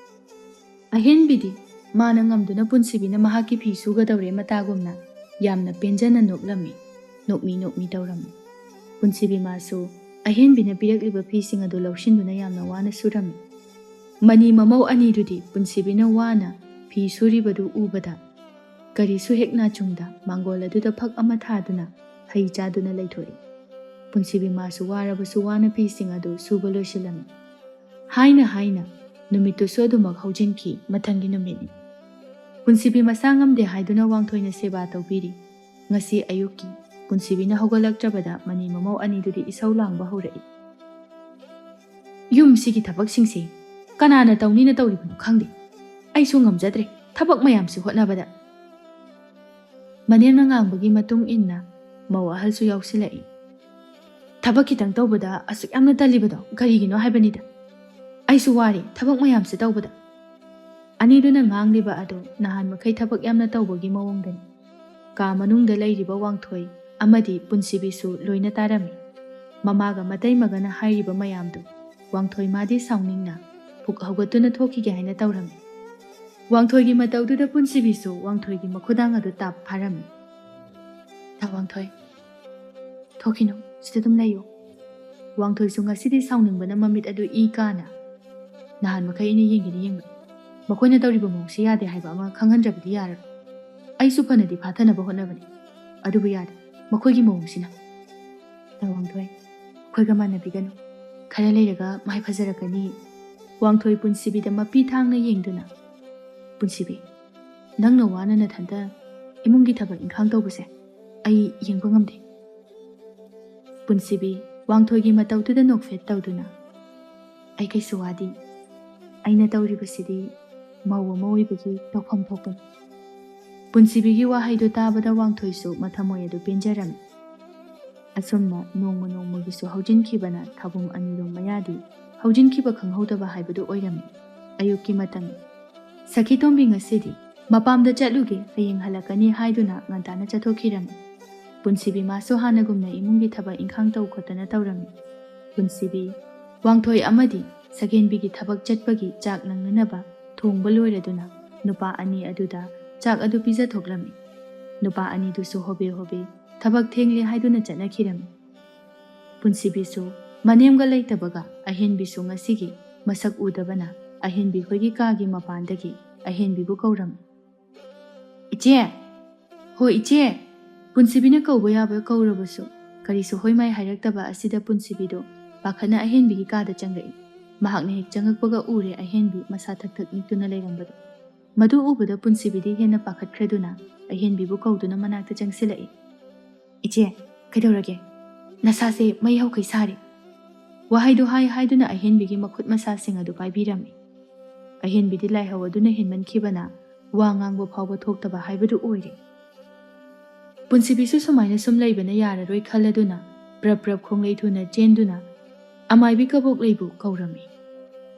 ꯑꯍꯦꯟꯕꯤꯗꯤ ꯃꯥꯅ ꯉꯝꯗꯨꯅ ꯄꯨꯟꯁꯤꯕꯤꯅ ꯃꯍꯥꯛꯀꯤ ꯐꯤ ꯁꯨꯒꯗꯧꯔꯦ ꯃꯇꯥꯒꯨꯝꯅ ꯌꯥꯝꯅ ꯄꯦꯟꯖꯅ ꯅꯣꯛꯂꯝꯃꯤ꯫ ꯅꯣꯛꯃꯤ ꯅꯣꯛꯃꯤ ꯇꯧꯔꯝꯃꯤ꯫ ꯄꯨꯟꯁꯤꯕꯤ ꯃꯥꯁꯨ ꯑꯍꯦꯟꯕꯤꯅ ꯄꯤꯔꯛꯂꯤꯕ ꯐꯤꯁꯤꯡ ꯑꯗꯨ ꯂꯧꯁꯤꯟꯗꯨꯅ ꯌꯥꯝꯅ ꯋꯥꯅ ꯁꯨꯔꯝꯃꯤ꯫ ꯃꯅꯤ ꯃꯃꯧ ꯑꯅꯤꯗꯨꯗꯤ ꯄꯨꯟꯁꯤꯕꯤꯅ ꯋꯥꯅ ꯐꯤ ꯁꯨꯔꯤꯕꯗꯨ ꯎꯕꯗ ꯀꯔꯤꯁꯨ ꯍꯦꯛ ꯅꯥꯆꯨꯡꯗ ꯃꯥꯡꯒꯣꯜ ꯑꯗꯨꯗ ꯐꯛ ꯑꯃ ꯊꯥꯗꯨꯅ ꯍꯩ ꯆꯥꯗꯨꯅ ꯂꯩꯊꯣꯛꯏ꯫ ꯄꯨꯟꯁꯤꯕꯤ ꯃꯥꯁꯨ ꯋꯥꯔꯕꯁꯨ ꯋꯥꯅ ꯐꯤꯁꯤꯡ ꯑꯗꯨ ꯁꯨꯕ ꯂꯣꯏꯁꯤꯜꯂꯝꯃꯤ꯫ ꯍꯥꯏꯅ ꯍꯥꯏꯅ ꯅꯨꯃꯤꯠꯇꯨꯁꯨ ꯑꯗꯨꯃꯛ ꯍꯧꯖꯤꯟꯈꯤ꯫ ꯃꯊꯪꯒꯤ ꯅꯨꯃꯤꯠꯅꯤ꯫ ꯄꯨꯟꯁꯤꯕꯤ ꯃꯁꯥ ꯉꯝꯗꯦ ꯍꯥꯏꯗꯨꯅ ꯋꯥꯡꯊꯣꯏꯅ ꯁꯦꯕꯥ ꯇꯧꯕꯤꯔꯤ꯫ ꯉꯁꯤ ꯑꯌꯨꯛꯀꯤ ꯄꯨꯟꯁꯤꯕꯤꯅ ꯍꯧꯒꯠꯂꯛꯇ꯭ꯔꯕꯗ ꯃꯅꯤ ꯃꯃꯧ ꯑꯅꯤꯗꯨꯗꯤ ꯏꯁꯧ ꯂꯥꯡꯕ ꯍꯧꯔꯛꯏ꯫ "ꯌꯨꯝꯁꯤꯒꯤ ꯊꯕꯛꯁꯤꯡꯁꯤ ꯀꯅꯥꯅ ꯇꯧꯅꯤꯅ ꯇꯧꯔꯤꯕꯅꯣ ꯈꯪꯗꯦ꯫ ꯑꯩꯁꯨ ꯉꯝꯖꯗ꯭ꯔꯦ ꯊꯕꯛ ꯃꯌꯥꯝꯁꯤ ꯍꯣꯠꯅꯕꯗ꯫" ꯃꯅꯦꯝꯅ ꯉꯥꯡꯕꯒꯤ ꯃꯇꯨꯡ ꯏꯟꯅ ꯃꯧ ꯑꯍꯜꯁꯨ ꯌꯥꯎꯁꯤꯜꯂꯛꯏ꯫ "ꯊꯕꯛ ꯈꯤꯇꯪ ꯇꯧꯕꯗ ꯑꯁꯨꯛ ꯌꯥꯝꯅ ꯇꯜꯂꯤꯕꯗꯣ ꯀꯔꯤꯒꯤꯅꯣ ꯍꯥꯏꯕꯅꯤꯗ꯫ ꯑꯩꯁꯨ ꯋꯥꯔꯦ ꯊꯕꯛ ꯃꯌꯥꯝꯁꯤ ꯇꯧꯕꯗ꯫" ꯑꯅꯤꯗꯨꯅ ꯉꯥꯡꯂꯤꯕ ꯑꯗꯨ ꯅꯍꯥꯟ ꯃꯈꯩ ꯊꯕꯛ ꯌꯥꯝꯅ ꯇꯧꯕꯒꯤ ꯃꯑꯣꯡꯗꯅꯤ꯫ ꯀꯥ ꯃꯅꯨꯡꯗ ꯂꯩꯔꯤꯕ ꯋꯥꯡꯊꯣꯏ ꯑꯃꯗꯤ ꯄꯨꯟꯁꯤꯕꯤꯁꯨ ꯂꯣꯏꯅ ꯇꯥꯔꯝꯃꯤ꯫ ꯃꯃꯥꯒ ꯃꯇꯩꯃꯒꯅ ꯍꯥꯏꯔꯤꯕ ꯃꯌꯥꯝꯗꯨ ꯋꯥꯡꯊꯣꯏ ꯃꯥꯗꯤ ꯁꯥꯎꯅꯤꯡꯅ ꯄꯨꯛ ꯍꯧꯒꯠꯇꯨꯅ ꯊꯣꯛꯈꯤꯒꯦ ꯍꯥꯏꯅ ꯇꯧꯔꯝꯃꯤ꯫ ꯋꯥꯡꯊꯣꯏꯒꯤ ꯃꯇꯧꯗꯨꯗ ꯄꯨꯟꯁꯤꯕꯤꯁꯨ ꯋꯥꯡꯊꯣꯏꯒꯤ ꯃꯈꯨꯗꯥꯡ ꯑꯗꯨ ꯇꯥꯞ ꯐꯥꯔꯝꯃꯤ꯫ "ꯇꯥ ꯋꯥꯡꯊꯣꯏ, ꯊꯣꯛꯈꯤꯅꯨ, ꯁꯤꯗ ꯑꯗꯨꯝ ꯂꯩꯌꯨ꯫" ꯋꯥꯡꯊꯣꯏꯁꯨ ꯉꯁꯤꯗꯤ ꯁꯥꯎꯅꯤꯡꯕꯅ ꯃꯃꯤꯠ ꯑꯗꯨ ꯏ ꯀꯥꯅ, "ꯅꯍꯥꯟ ꯃꯈꯩ ꯑꯩꯅ ꯌꯦꯡꯒꯦꯗꯤ ꯌꯦꯡꯕ, ꯃꯈꯣꯏꯅ ꯇꯧꯔꯤꯕ ꯃꯑꯣꯡꯁꯤ ꯌꯥꯗꯦ ꯍꯥꯏꯕ ꯑꯃ ꯈꯪꯍꯟꯗ꯭ꯔꯕꯗꯤ ꯌꯥꯔꯔꯣꯏ꯫ ꯑꯩꯁꯨ ꯐꯅꯗꯤ ꯐꯥꯊꯅꯕ ꯍꯣꯠꯅꯕꯅꯤ, ꯑꯗꯨꯕꯨ ꯌꯥꯗꯦ ꯃꯈꯣꯏꯒꯤ ꯃꯑꯣꯡꯁꯤꯅ꯫ ꯇꯥ ꯋꯥꯡꯊꯣꯏ, ꯑꯩꯈꯣꯏꯒ ꯃꯥꯟꯅꯕꯤꯒꯅꯨ꯫ ꯈꯔ ꯂꯩꯔꯒ ꯃꯥꯏ ꯐꯖꯔꯛꯀꯅꯤ꯫" ꯋꯥꯡꯊꯣꯏ ꯄꯨꯟꯁꯤꯕꯤꯗ ꯃꯄꯤ ꯊꯥꯡꯅ ꯌꯦꯡꯗꯨꯅ, "ꯄꯨꯟꯁꯤꯕꯤ, ꯅꯪꯅ ꯋꯥꯅ ꯅꯊꯟꯇ ꯏꯃꯨꯡꯒꯤ ꯊꯕꯛ ꯏꯪꯈꯥꯡ ꯇꯧꯕꯁꯦ ꯑꯩ ꯌꯦꯡꯕ ꯉꯝꯗꯦ꯫" ꯄꯨꯟꯁꯤꯕꯤ ꯋꯥꯡꯊꯣꯏꯒꯤ ꯃꯇꯧꯗꯨꯗ ꯅꯣꯛꯐꯦꯠ ꯇꯧꯗꯨꯅ, "ꯑꯩ ꯀꯩꯁꯨ ꯋꯥꯗꯦ꯫ ꯑꯩꯅ ꯇꯧꯔꯤꯕꯁꯤꯗꯤ ꯃꯧ ꯑꯃ ꯑꯣꯏꯕꯒꯤ ꯇꯧꯐꯝ ꯊꯣꯛꯄꯅꯤ꯫" ꯄꯨꯟꯁꯤꯕꯤꯒꯤ ꯋꯥꯍꯩꯗꯨ ꯇꯥꯕꯗ ꯋꯥꯡꯊꯣꯏꯁꯨ ꯃꯊꯃꯣꯏ ꯑꯗꯨ ꯄꯦꯟꯖꯔꯝꯃꯤ꯫ ꯑꯁꯨꯝꯅ ꯅꯣꯡꯃ ꯅꯣꯡꯃꯒꯤꯁꯨ ꯍꯧꯖꯤꯟꯈꯤꯕꯅ ꯊꯥꯕꯨꯝ ꯑꯅꯤꯔꯣꯝ ꯃꯌꯥꯗꯤ ꯍꯧꯖꯤꯟꯈꯤꯕ ꯈꯪꯍꯧꯗꯕ ꯍꯥꯏꯕꯗꯨ ꯑꯣꯏꯔꯝꯃꯤ꯫ ꯑꯌꯨꯛꯀꯤ ꯃꯇꯝ꯫ "ꯁꯈꯤꯇꯣꯝꯕꯤ ꯉꯁꯤꯗꯤ ꯃꯄꯥꯝꯗ ꯆꯠꯂꯨꯒꯦ, ꯍꯌꯦꯡ ꯍꯜꯂꯛꯀꯅꯤ" ꯍꯥꯏꯗꯨꯅ ꯉꯟꯇꯥꯅ ꯆꯠꯊꯣꯛꯈꯤꯔꯝꯃꯤ꯫ ꯄꯨꯟꯁꯤꯕꯤ ꯃꯥꯁꯨ ꯍꯥꯟꯅꯒꯨꯝꯅ ꯏꯃꯨꯡꯒꯤ ꯊꯕꯛ ꯏꯪꯈꯥꯡ ꯇꯧ ꯈꯣꯠꯇꯅ ꯇꯧꯔꯝꯃꯤ꯫ ꯄꯨꯟꯁꯤꯕꯤ, ꯋꯥꯡꯊꯣꯏ ꯑꯃꯗꯤ ꯁꯒꯦꯟꯕꯤꯒꯤ ꯊꯕꯛ ꯆꯠꯄꯒꯤ ꯆꯥꯛ ꯅꯪꯅꯅꯕ ꯊꯣꯡꯕ ꯂꯣꯏꯔꯗꯨꯅ ꯅꯨꯄꯥ ꯑꯅꯤ ꯑꯗꯨꯗ ꯆꯥꯛ ꯑꯗꯨ ꯄꯤꯖꯊꯣꯛꯂꯝꯃꯤ꯫ ꯅꯨꯄꯥ ꯑꯅꯤꯗꯨꯁꯨ ꯍꯣꯕꯦ ꯍꯣꯕꯦ ꯊꯕꯛ ꯊꯦꯡꯂꯦ ꯍꯥꯏꯗꯨꯅ ꯆꯠꯅꯈꯤꯔꯝꯃꯤ꯫ ꯄꯨꯟꯁꯤꯕꯤꯁꯨ ꯃꯅꯦꯝꯒ ꯂꯩꯇꯕꯒ ꯑꯍꯦꯟꯕꯤꯁꯨ ꯉꯁꯤꯒꯤ ꯃꯁꯛ ꯎꯗꯕꯅ ꯑꯍꯦꯟꯕꯤ ꯈꯣꯏꯒꯤ ꯀꯥꯒꯤ ꯃꯄꯥꯟꯗꯒꯤ ꯑꯍꯦꯟꯕꯤꯕꯨ ꯀꯧꯔꯝꯃꯤ꯫ "ꯏꯆꯦ!" "ꯍꯣ ꯏꯆꯦ!" ꯄꯨꯟꯁꯤꯕꯤꯅ ꯀꯧꯕ ꯌꯥꯕ ꯀꯧꯔꯕꯁꯨ ꯀꯔꯤꯁꯨ ꯍꯣꯏ ꯃꯥꯏ ꯍꯥꯏꯔꯛꯇꯕ ꯑꯁꯤꯗ ꯄꯨꯟꯁꯤꯕꯤꯗꯨ ꯄꯥꯈꯠꯅ ꯑꯍꯦꯟꯕꯤꯒꯤ ꯀꯥꯗ ꯆꯪꯂꯛꯏ꯫ ꯃꯍꯥꯛꯅ ꯍꯦꯛ ꯆꯪꯉꯛꯄꯒ ꯎꯔꯦ ꯑꯍꯦꯟꯕꯤ ꯃꯁꯥ ꯊꯛ ꯊꯛ ꯅꯤꯛꯇꯨꯅ ꯂꯩꯔꯝꯕꯗꯨ꯫ ꯃꯗꯨ ꯎꯕꯗ ꯄꯨꯟꯁꯤꯕꯤꯗꯤ ꯍꯦꯟꯅ ꯄꯥꯈꯠꯈ꯭ꯔꯗꯨꯅ ꯑꯍꯦꯟꯕꯤꯕꯨ ꯀꯧꯗꯨꯅ ꯃꯅꯥꯛꯇ ꯆꯪꯁꯤꯜꯂꯛꯏ꯫ "ꯏꯆꯦ, ꯀꯩꯗꯧꯔꯒꯦ? ꯅꯁꯥꯁꯦ ꯃꯩ ꯍꯧꯈꯩ ꯁꯥꯔꯤ꯫" ꯋꯥꯍꯩꯗꯨ ꯍꯥꯏ ꯍꯥꯏꯗꯨꯅ ꯑꯍꯦꯟꯕꯤꯒꯤ ꯃꯈꯨꯠ ꯃꯁꯥꯁꯤꯡ ꯑꯗꯨ ꯄꯥꯏꯕꯤꯔꯝꯃꯤ꯫ ꯑꯍꯦꯟꯕꯤꯗꯤ ꯂꯥꯏꯍꯧ ꯑꯗꯨꯅ ꯍꯦꯟꯃꯟꯈꯤꯕꯅ ꯋꯥ ꯉꯥꯡꯕ ꯐꯥꯎꯕ ꯊꯣꯛꯇꯕ ꯍꯥꯏꯕꯗꯨ ꯑꯣꯏꯔꯦ꯫ ꯄꯨꯟꯁꯤꯕꯤꯁꯨ ꯁꯨꯃꯥꯏꯅ ꯁꯨꯝ ꯂꯩꯕꯅ ꯌꯥꯔꯔꯣꯏ ꯈꯜꯂꯗꯨꯅ ꯄ꯭ꯔꯞ ꯄ꯭ꯔꯞ ꯈꯣꯡꯂꯩ ꯊꯨꯅ ꯆꯦꯟꯗꯨꯅ ꯑꯃꯥꯏꯕꯤ ꯀꯕꯣꯛꯂꯩꯕꯨ ꯀꯧꯔꯝꯃꯤ꯫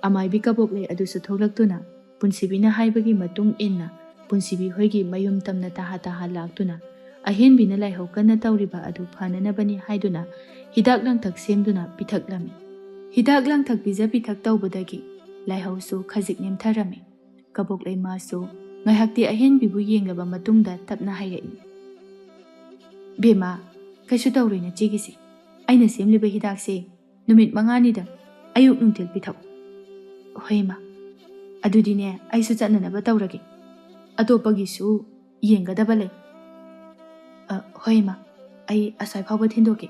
ꯑꯃꯥꯏꯕꯤ ꯀꯕꯣꯛꯂꯩ ꯑꯗꯨꯁꯨ ꯊꯣꯛꯂꯛꯇꯨꯅ ꯄꯨꯟꯁꯤꯕꯤꯅ ꯍꯥꯏꯕꯒꯤ ꯃꯇꯨꯡ ꯏꯟꯅ ꯄꯨꯟꯁꯤꯕꯤ ꯍꯣꯏꯒꯤ ꯃꯌꯨꯝ ꯇꯝꯅ ꯇꯍꯥ ꯇꯍꯥ ꯂꯥꯛꯇꯨꯅ ꯑꯍꯦꯟꯕꯤꯅ ꯂꯥꯏꯍꯧ ꯀꯟꯅ ꯇꯧꯔꯤꯕ ꯑꯗꯨ ꯐꯅꯅꯕꯅꯤ ꯍꯥꯏꯗꯨꯅ ꯍꯤꯗꯥꯛ ꯂꯥꯡꯊꯛ ꯁꯦꯝꯗꯨꯅ ꯄꯤꯊꯛꯂꯝꯃꯤ꯫ ꯍꯤꯗꯥꯛ ꯂꯥꯡꯊꯛ ꯄꯤꯖ ꯄꯤꯊꯛ ꯇꯧꯕꯗꯒꯤ ꯂꯥꯏꯍꯧꯁꯨ ꯈꯖꯤꯛ ꯅꯦꯝꯊꯔꯝꯃꯤ꯫ ꯀꯕꯣꯛꯂꯩ ꯃꯥꯁꯨ ꯉꯥꯏꯍꯥꯛꯇꯤ ꯑꯍꯦꯟꯕꯤꯕꯨ ꯌꯦꯡꯂꯕ ꯃꯇꯨꯡꯗ ꯇꯞꯅ ꯍꯥꯏꯔꯛꯏ, "ꯕꯦꯝꯃ, ꯀꯩꯁꯨ ꯇꯧꯔꯣꯏ ꯅꯆꯦꯒꯤꯁꯦ꯫ ꯑꯩꯅ ꯁꯦꯝꯂꯤꯕ ꯍꯤꯗꯥꯛꯁꯦ ꯅꯨꯃꯤꯠ ꯃꯉꯥꯅꯤꯗ ꯑꯌꯨꯛ ꯅꯨꯡꯊꯤꯜ ꯄꯤꯊꯛꯎ꯫" "ꯍꯣꯏ ꯏꯃꯥ, ꯑꯗꯨꯗꯤꯅꯦ ꯑꯩꯁꯨ ꯆꯠꯅꯅꯕ ꯇꯧꯔꯒꯦ꯫ ꯑꯇꯣꯞꯄꯒꯤꯁꯨ ꯌꯦꯡꯒꯗꯕ ꯂꯩ꯫" "ꯑ, ꯍꯣꯏ ꯏꯃꯥ, ꯑꯩ ꯑꯁ꯭ꯋꯥꯏ ꯐꯥꯎꯕ ꯊꯤꯟꯗꯣꯛꯀꯦ꯫"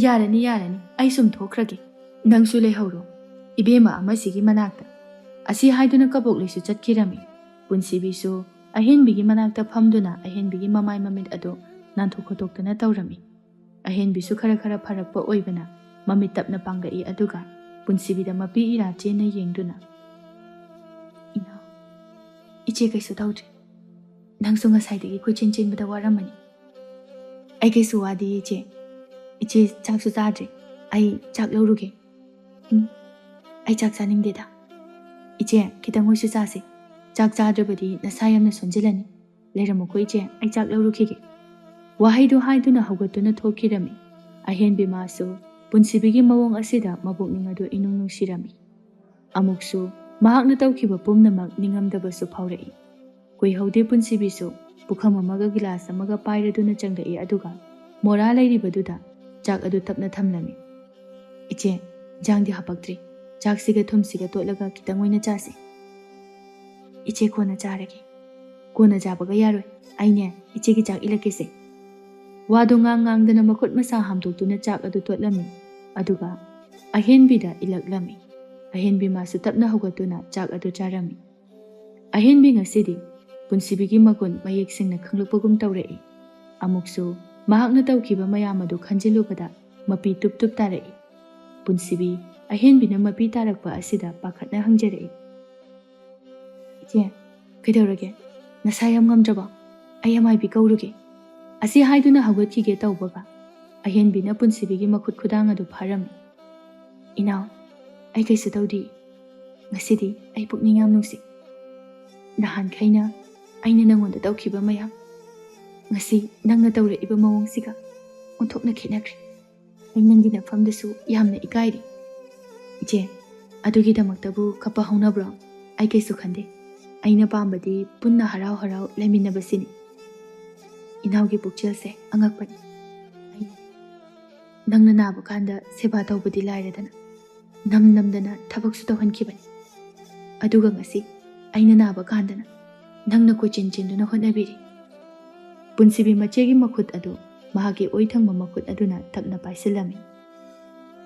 "ꯌꯥꯔꯅꯤ, ꯌꯥꯔꯅꯤ, ꯑꯩ ꯁꯨꯝ ꯊꯣꯛꯈ꯭ꯔꯒꯦ꯫ ꯅꯪꯁꯨ ꯂꯩꯍꯧꯔꯣ ꯏꯕꯦꯝꯃ ꯑꯃꯁꯤꯒꯤ ꯃꯅꯥꯛꯇ꯫" ꯑꯁꯤ ꯍꯥꯏꯗꯨꯅ ꯀꯕꯣꯛꯂꯩꯁꯨ ꯆꯠꯈꯤꯔꯝꯃꯤ꯫ ꯄꯨꯟꯁꯤꯕꯤꯁꯨ ꯑꯍꯦꯟꯕꯤꯒꯤ ꯃꯅꯥꯛꯇ ꯐꯝꯗꯨꯅ ꯑꯍꯦꯟꯕꯤꯒꯤ ꯃꯃꯥꯏ ꯃꯃꯤꯠ ꯑꯗꯨ ꯅꯥꯟꯊꯣꯛ ꯈꯣꯠꯇꯣꯛꯇꯅ ꯇꯧꯔꯝꯃꯤ꯫ ꯑꯍꯦꯟꯕꯤꯁꯨ ꯈꯔ ꯈꯔ ꯐꯔꯛꯄ ꯑꯣꯏꯕꯅ ꯃꯃꯤꯠ ꯇꯞꯅ ꯄꯥꯡꯂꯛꯏ, ꯑꯗꯨꯒ ꯄꯨꯟꯁꯤꯕꯤꯗ ꯃꯄꯤ ꯏꯔꯥ ꯆꯦꯟꯅ ꯌꯦꯡꯗꯨꯅ, "ꯏꯅꯥꯎ, ꯏꯆꯦ ꯀꯩꯁꯨ ꯇꯧꯗ꯭ꯔꯤ꯫ ꯅꯪꯁꯨ ꯉꯁꯥꯏꯗꯒꯤ ꯀꯣꯏꯆꯦꯟ ꯆꯦꯟꯕꯗ ꯋꯥꯔꯝꯃꯅꯤ꯫" "ꯑꯩ ꯀꯩꯁꯨ ꯋꯥꯗꯦ ꯏꯆꯦ꯫ ꯏꯆꯦ ꯆꯥꯛꯁꯨ ꯆꯥꯗ꯭ꯔꯤ꯫ ꯑꯩ ꯆꯥꯛ ꯂꯧꯔꯨꯒꯦ꯫" "ꯎꯝ, ꯑꯩ ꯆꯥꯛ ꯆꯥꯅꯤꯡꯗꯦꯗ꯫" "ꯏꯆꯦ, ꯈꯤꯇꯪ ꯑꯣꯏꯁꯨ ꯆꯥꯁꯦ꯫ ꯆꯥꯛ ꯆꯥꯗ꯭ꯔꯕꯗꯤ ꯅꯁꯥ ꯌꯥꯝꯅ ꯁꯣꯟꯖꯤꯜꯂꯅꯤ꯫ ꯂꯩꯔꯝꯃꯨꯀꯣ ꯏꯆꯦ, ꯑꯩ ꯆꯥꯛ ꯂꯧꯔꯨꯈꯤꯒꯦ꯫" ꯋꯥꯍꯩꯗꯨ ꯍꯥꯏꯗꯨꯅ ꯍꯧꯒꯠꯇꯨꯅ ꯊꯣꯛꯈꯤꯔꯝꯃꯤ꯫ ꯑꯍꯦꯟꯕꯤ ꯃꯥꯁꯨ ꯄꯨꯟꯁꯤꯕꯤꯒꯤ ꯃꯑꯣꯡ ꯑꯁꯤꯗ ꯃꯕꯣꯛꯅꯤꯡ ꯑꯗꯨ ꯏꯅꯨꯡ ꯅꯨꯡꯁꯤꯔꯝꯃꯤ꯫ ꯑꯃꯨꯛꯁꯨ ꯃꯍꯥꯛꯅ ꯇꯧꯈꯤꯕ ꯄꯨꯝꯅꯃꯛ ꯅꯤꯡꯉꯝꯗꯕꯁꯨ ꯐꯥꯎꯔꯛꯏ꯫ ꯀꯨꯏꯍꯧꯗꯦ ꯄꯨꯟꯁꯤꯕꯤꯁꯨ ꯄꯨꯈꯝ ꯑꯃꯒ ꯒꯤꯂꯥꯁ ꯑꯃꯒ ꯄꯥꯏꯔꯗꯨꯅ ꯆꯪꯂꯛꯏ, ꯑꯗꯨꯒ ꯃꯣꯔꯥ ꯂꯩꯔꯤꯕꯗꯨꯗ ꯆꯥꯛ ꯑꯗꯨ ꯇꯞꯅ ꯊꯝꯂꯝꯃꯤ꯫ "ꯏꯆꯦ, ꯏꯟꯖꯥꯡꯗꯤ ꯍꯥꯄꯛꯇ꯭ꯔꯤ꯫ ꯆꯥꯛꯁꯤꯒ ꯊꯨꯝꯁꯤꯒ ꯇꯣꯠꯂꯒ ꯈꯤꯇꯪ ꯑꯣꯏꯅ ꯆꯥꯁꯤ꯫" "ꯏꯆꯦ, ꯀꯣꯟꯅ ꯆꯥꯔꯒꯦ꯫" "ꯀꯣꯟꯅ ꯆꯥꯕꯒ ꯌꯥꯔꯣꯏ꯫ ꯑꯩꯅꯦ, ꯏꯆꯦꯒꯤ ꯆꯥꯛ ꯏꯜꯂꯛꯀꯦꯁꯦ꯫" ꯋꯥꯗꯣ ꯉꯥꯡ ꯉꯥꯡꯗꯅ ꯃꯈꯨꯠ ꯃꯁꯥ ꯍꯥꯝꯗꯣꯛꯇꯨꯅ ꯆꯥꯛ ꯑꯗꯨ ꯇꯣꯠꯂꯝꯃꯤ꯫ ꯑꯗꯨꯒ ꯑꯍꯦꯟꯕꯤꯗ ꯏꯜꯂꯛꯂꯝꯃꯤ꯫ ꯑꯍꯦꯟꯕꯤ ꯃꯥꯁꯨ ꯇꯞꯅ ꯍꯧꯒꯠꯇꯨꯅ ꯆꯥꯛ ꯑꯗꯨ ꯆꯥꯔꯝꯃꯤ꯫ ꯑꯍꯦꯟꯕꯤ ꯉꯁꯤꯗꯤ ꯄꯨꯟꯁꯤꯕꯤꯒꯤ ꯃꯒꯨꯟ ꯃꯌꯦꯛ ꯁꯦꯡꯅ ꯈꯪꯂꯛꯄꯒꯨꯝ ꯇꯧꯔꯛꯏ꯫ ꯑꯃꯨꯛꯁꯨ ꯃꯍꯥꯛꯅ ꯇꯧꯈꯤꯕ ꯃꯌꯥꯝ ꯑꯗꯨ ꯈꯟꯖꯤꯜꯂꯨꯕꯗ ꯃꯄꯤ ꯇꯨꯞ ꯇꯨꯞ ꯇꯥꯔꯛꯏ꯫ ꯄꯨꯟꯁꯤꯕꯤ ꯑꯍꯦꯟꯕꯤꯅ ꯃꯄꯤ ꯇꯥꯔꯛꯄ ꯑꯁꯤꯗ ꯄꯥꯈꯠꯅ ꯍꯪꯖꯔꯛꯏ꯫ "ꯏꯆꯦ, ꯀꯩꯗꯧꯔꯒꯦ? ꯅꯁꯥ ꯌꯥꯝ ꯉꯝꯗ꯭ꯔꯕꯣ? ꯑꯩ ꯑꯃꯥꯏꯕꯤ ꯀꯧꯔꯨꯒꯦ꯫" ꯑꯁꯤ ꯍꯥꯏꯗꯨꯅ ꯍꯧꯒꯠꯈꯤꯒꯦ ꯇꯧꯕꯒ ꯑꯍꯦꯟꯕꯤꯅ ꯄꯨꯟꯁꯤꯕꯤꯒꯤ ꯃꯈꯨꯠ ꯈꯨꯗꯥꯡ ꯑꯗꯨ ꯐꯥꯔꯝꯃꯤ꯫ "ꯏꯅꯥꯎ, ꯑꯩ ꯀꯩꯁꯨ ꯇꯧꯗꯦ꯫ ꯉꯁꯤꯗꯤ ꯑꯩ ꯄꯨꯛꯅꯤꯡ ꯌꯥꯝ ꯅꯨꯡꯁꯤ꯫ ꯅꯍꯥꯟꯈꯩꯅ ꯑꯩꯅ ꯅꯪꯉꯣꯟꯗ ꯇꯧꯈꯤꯕ ꯃꯌꯥꯝ, ꯉꯁꯤ ꯅꯪꯅ ꯇꯧꯔꯛꯏꯕ ꯃꯑꯣꯡꯁꯤꯒ ꯑꯣꯟꯊꯣꯛꯅ ꯈꯦꯠꯅꯈ꯭ꯔꯦ꯫ ꯑꯩ ꯅꯪꯒꯤ ꯅꯐꯝꯗꯁꯨ ꯌꯥꯝꯅ ꯏꯀꯥꯏꯔꯤ꯫" "ꯏꯆꯦ, ꯑꯗꯨꯒꯤꯗꯃꯛꯇꯕꯨ ꯀꯞꯄ ꯍꯧꯅꯕ꯭ꯔꯣ? ꯑꯩ ꯀꯩꯁꯨ ꯈꯟꯗꯦ꯫ ꯑꯩꯅ ꯄꯥꯝꯕꯗꯤ ꯄꯨꯟꯅ ꯍꯔꯥꯎ ꯍꯔꯥꯎ ꯂꯩꯃꯤꯟꯅꯕꯁꯤꯅꯤ꯫ ꯏꯅꯥꯎꯒꯤ ꯄꯨꯛꯆꯦꯜꯁꯦ ꯑꯉꯛꯄꯅꯤ꯫ ꯑꯩ ꯅꯪꯅ ꯅꯥꯕ ꯀꯥꯟꯗ ꯁꯦꯕꯥ ꯇꯧꯕꯗꯤ ꯂꯥꯏꯔꯗꯅ, ꯅꯝ ꯅꯝꯗꯅ ꯊꯕꯛꯁꯨ ꯇꯧꯍꯟꯈꯤꯕꯅꯤ꯫ ꯑꯗꯨꯒ ꯉꯁꯤ ꯑꯩꯅ ꯅꯥꯕ ꯀꯥꯟꯗꯅ ꯅꯪꯅ ꯀꯣꯏꯆꯦꯟ ꯆꯦꯟꯗꯨꯅ ꯍꯣꯠꯅꯕꯤꯔꯤ꯫" ꯄꯨꯟꯁꯤꯕꯤ ꯃꯆꯦꯒꯤ ꯃꯈꯨꯠ ꯑꯗꯨ ꯃꯍꯥꯛꯀꯤ ꯑꯣꯏ ꯊꯪꯕ ꯃꯈꯨꯠ ꯑꯗꯨꯅ ꯇꯞꯅ ꯄꯥꯏꯁꯤꯜꯂꯝꯃꯤ꯫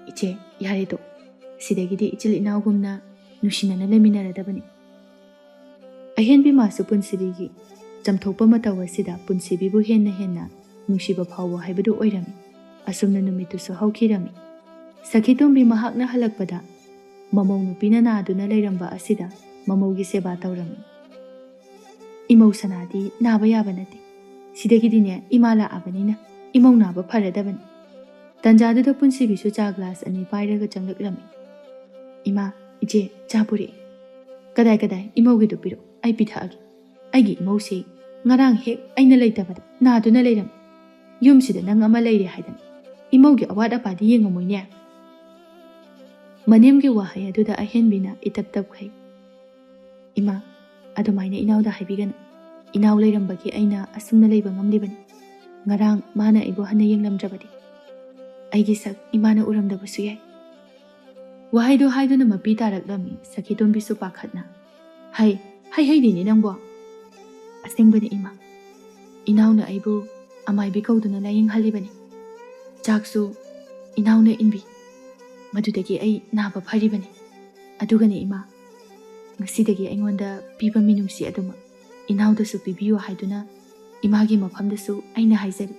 "ꯏꯆꯦ, ꯌꯥꯔꯦꯗꯣ꯫ ꯁꯤꯗꯒꯤꯗꯤ ꯏꯆꯤꯜ ꯏꯅꯥꯎꯒꯨꯝꯅ ꯅꯨꯡꯁꯤꯅꯅ ꯂꯩꯃꯤꯟꯅꯔꯗꯕꯅꯤ꯫" ꯑꯍꯦꯟꯕꯤ ꯃꯥꯁꯨ ꯄꯨꯟꯁꯤꯕꯤꯒꯤ ꯆꯝꯊꯣꯛꯄ ꯃꯇꯧ ꯑꯁꯤꯗ ꯄꯨꯟꯁꯤꯕꯤꯕꯨ ꯍꯦꯟꯅ ꯍꯦꯟꯅ ꯅꯨꯡꯁꯤꯕ ꯐꯥꯎꯕ ꯍꯥꯏꯕꯗꯨ ꯑꯣꯏꯔꯝꯃꯤ꯫ ꯑꯁꯨꯝꯅ ꯅꯨꯃꯤꯠꯇꯨꯁꯨ ꯍꯧꯈꯤꯔꯝꯃꯤ꯫ ꯁꯈꯤꯇꯣꯝꯕꯤ ꯃꯍꯥꯛꯅ ꯍꯜꯂꯛꯄꯗ ꯃꯃꯧ ꯅꯨꯄꯤꯅ ꯅꯥꯗꯨꯅ ꯂꯩꯔꯝꯕ ꯑꯁꯤꯗ ꯃꯃꯧꯒꯤ ꯁꯦꯕꯥ ꯇꯧꯔꯝꯃꯤ꯫ "ꯏꯃꯧ ꯁꯅꯥꯗꯤ ꯅꯥꯕ ꯌꯥꯕ ꯅꯠꯇꯦ꯫ ꯁꯤꯗꯒꯤꯗꯤꯅꯦ ꯏꯃꯥ ꯂꯥꯛꯑꯕꯅꯤꯅ ꯏꯃꯧ ꯅꯥꯕ ꯐꯔꯗꯕꯅꯤ꯫" ꯇꯟꯖꯥꯗꯨꯗ ꯄꯨꯟꯁꯤꯕꯤꯁꯨ ꯆꯥ ꯒ꯭ꯂꯥꯁ ꯑꯅꯤ ꯄꯥꯏꯔꯒ ꯆꯪꯂꯛꯂꯝꯃꯤ꯫ "ꯏꯃꯥ, ꯏꯆꯦ, ꯆꯥ ꯄꯨꯔꯛꯑꯦ꯫" "ꯀꯗꯥꯏ ꯀꯗꯥꯏ, ꯏꯃꯧꯒꯤꯗꯣ ꯄꯤꯔꯛꯑꯣ, ꯑꯩ ꯄꯤꯊꯛꯑꯒꯦ꯫ ꯑꯩꯒꯤ ꯏꯃꯧꯁꯤ ꯉꯔꯥꯡ ꯍꯦꯛ ꯑꯩꯅ ꯂꯩꯇꯕꯗ ꯅꯥꯗꯨꯅ ꯂꯩꯔꯝꯃꯤ꯫ ꯌꯨꯝꯁꯤꯗ ꯅꯪ ꯑꯃ ꯂꯩꯔꯦ ꯍꯥꯏꯗꯅ ꯏꯃꯧꯒꯤ ꯑꯋꯥꯠ ꯑꯄꯥꯗꯤ ꯌꯦꯡꯉꯝꯃꯣꯏꯅꯦ?" ꯃꯅꯦꯝꯒꯤ ꯋꯥꯍꯩ ꯑꯗꯨꯗ ꯑꯍꯦꯟꯕꯤꯅ ꯏꯇꯞ ꯇꯞꯈꯩ꯫ "ꯏꯃꯥ, ꯑꯗꯨꯃꯥꯏꯅ ꯏꯅꯥꯎꯗ ꯍꯥꯏꯕꯤꯒꯅꯨ꯫ ꯏꯅꯥꯎ ꯂꯩꯔꯝꯕꯒꯤ ꯑꯩꯅ ꯑꯁꯨꯝꯅ ꯂꯩꯕ ꯉꯝꯂꯤꯕꯅꯤ꯫ ꯉꯔꯥꯡ ꯃꯥꯅ ꯑꯩꯕꯨ ꯍꯟꯅ ꯌꯦꯡꯂꯝꯗ꯭ꯔꯕꯗꯤ ꯑꯩꯒꯤ ꯁꯛ ꯏꯃꯥꯅ ꯎꯔꯝꯗꯕꯁꯨ ꯌꯥꯏ꯫" ꯋꯥꯍꯩꯗꯨ ꯍꯥꯏꯗꯨꯅ ꯃꯄꯤ ꯇꯥꯔꯛꯂꯝꯃꯤ꯫ ꯁꯈꯤꯇꯣꯝꯕꯤꯁꯨ ꯄꯥꯈꯠꯅ, "ꯍꯩ, ꯍꯩ ꯍꯩꯗꯤꯅꯦ ꯅꯪꯕꯣ꯫" "ꯑꯁꯦꯡꯕꯅꯤ ꯏꯃꯥ, ꯏꯅꯥꯎꯅ ꯑꯩꯕꯨ ꯑꯃꯥꯏꯕꯤ ꯀꯧꯗꯨꯅ ꯂꯥꯌꯦꯡꯍꯜꯂꯤꯕꯅꯤ꯫ ꯆꯥꯛꯁꯨ ꯏꯅꯥꯎꯅ ꯏꯟꯕꯤ꯫ ꯃꯗꯨꯗꯒꯤ ꯑꯩ ꯅꯥꯕ ꯐꯔꯤꯕꯅꯤ꯫ ꯑꯗꯨꯒꯅꯦ ꯏꯃꯥ, ꯉꯁꯤꯗꯒꯤ ꯑꯩꯉꯣꯟꯗ ꯄꯤꯕ ꯃꯤꯅꯨꯡꯁꯤ ꯑꯗꯨꯃꯛ ꯏꯅꯥꯎꯗꯁꯨ ꯄꯤꯕꯤꯌꯨ ꯍꯥꯏꯗꯨꯅ ꯏꯃꯥꯒꯤ ꯃꯐꯝꯗꯁꯨ ꯑꯩꯅ ꯍꯥꯏꯖꯔꯤ꯫"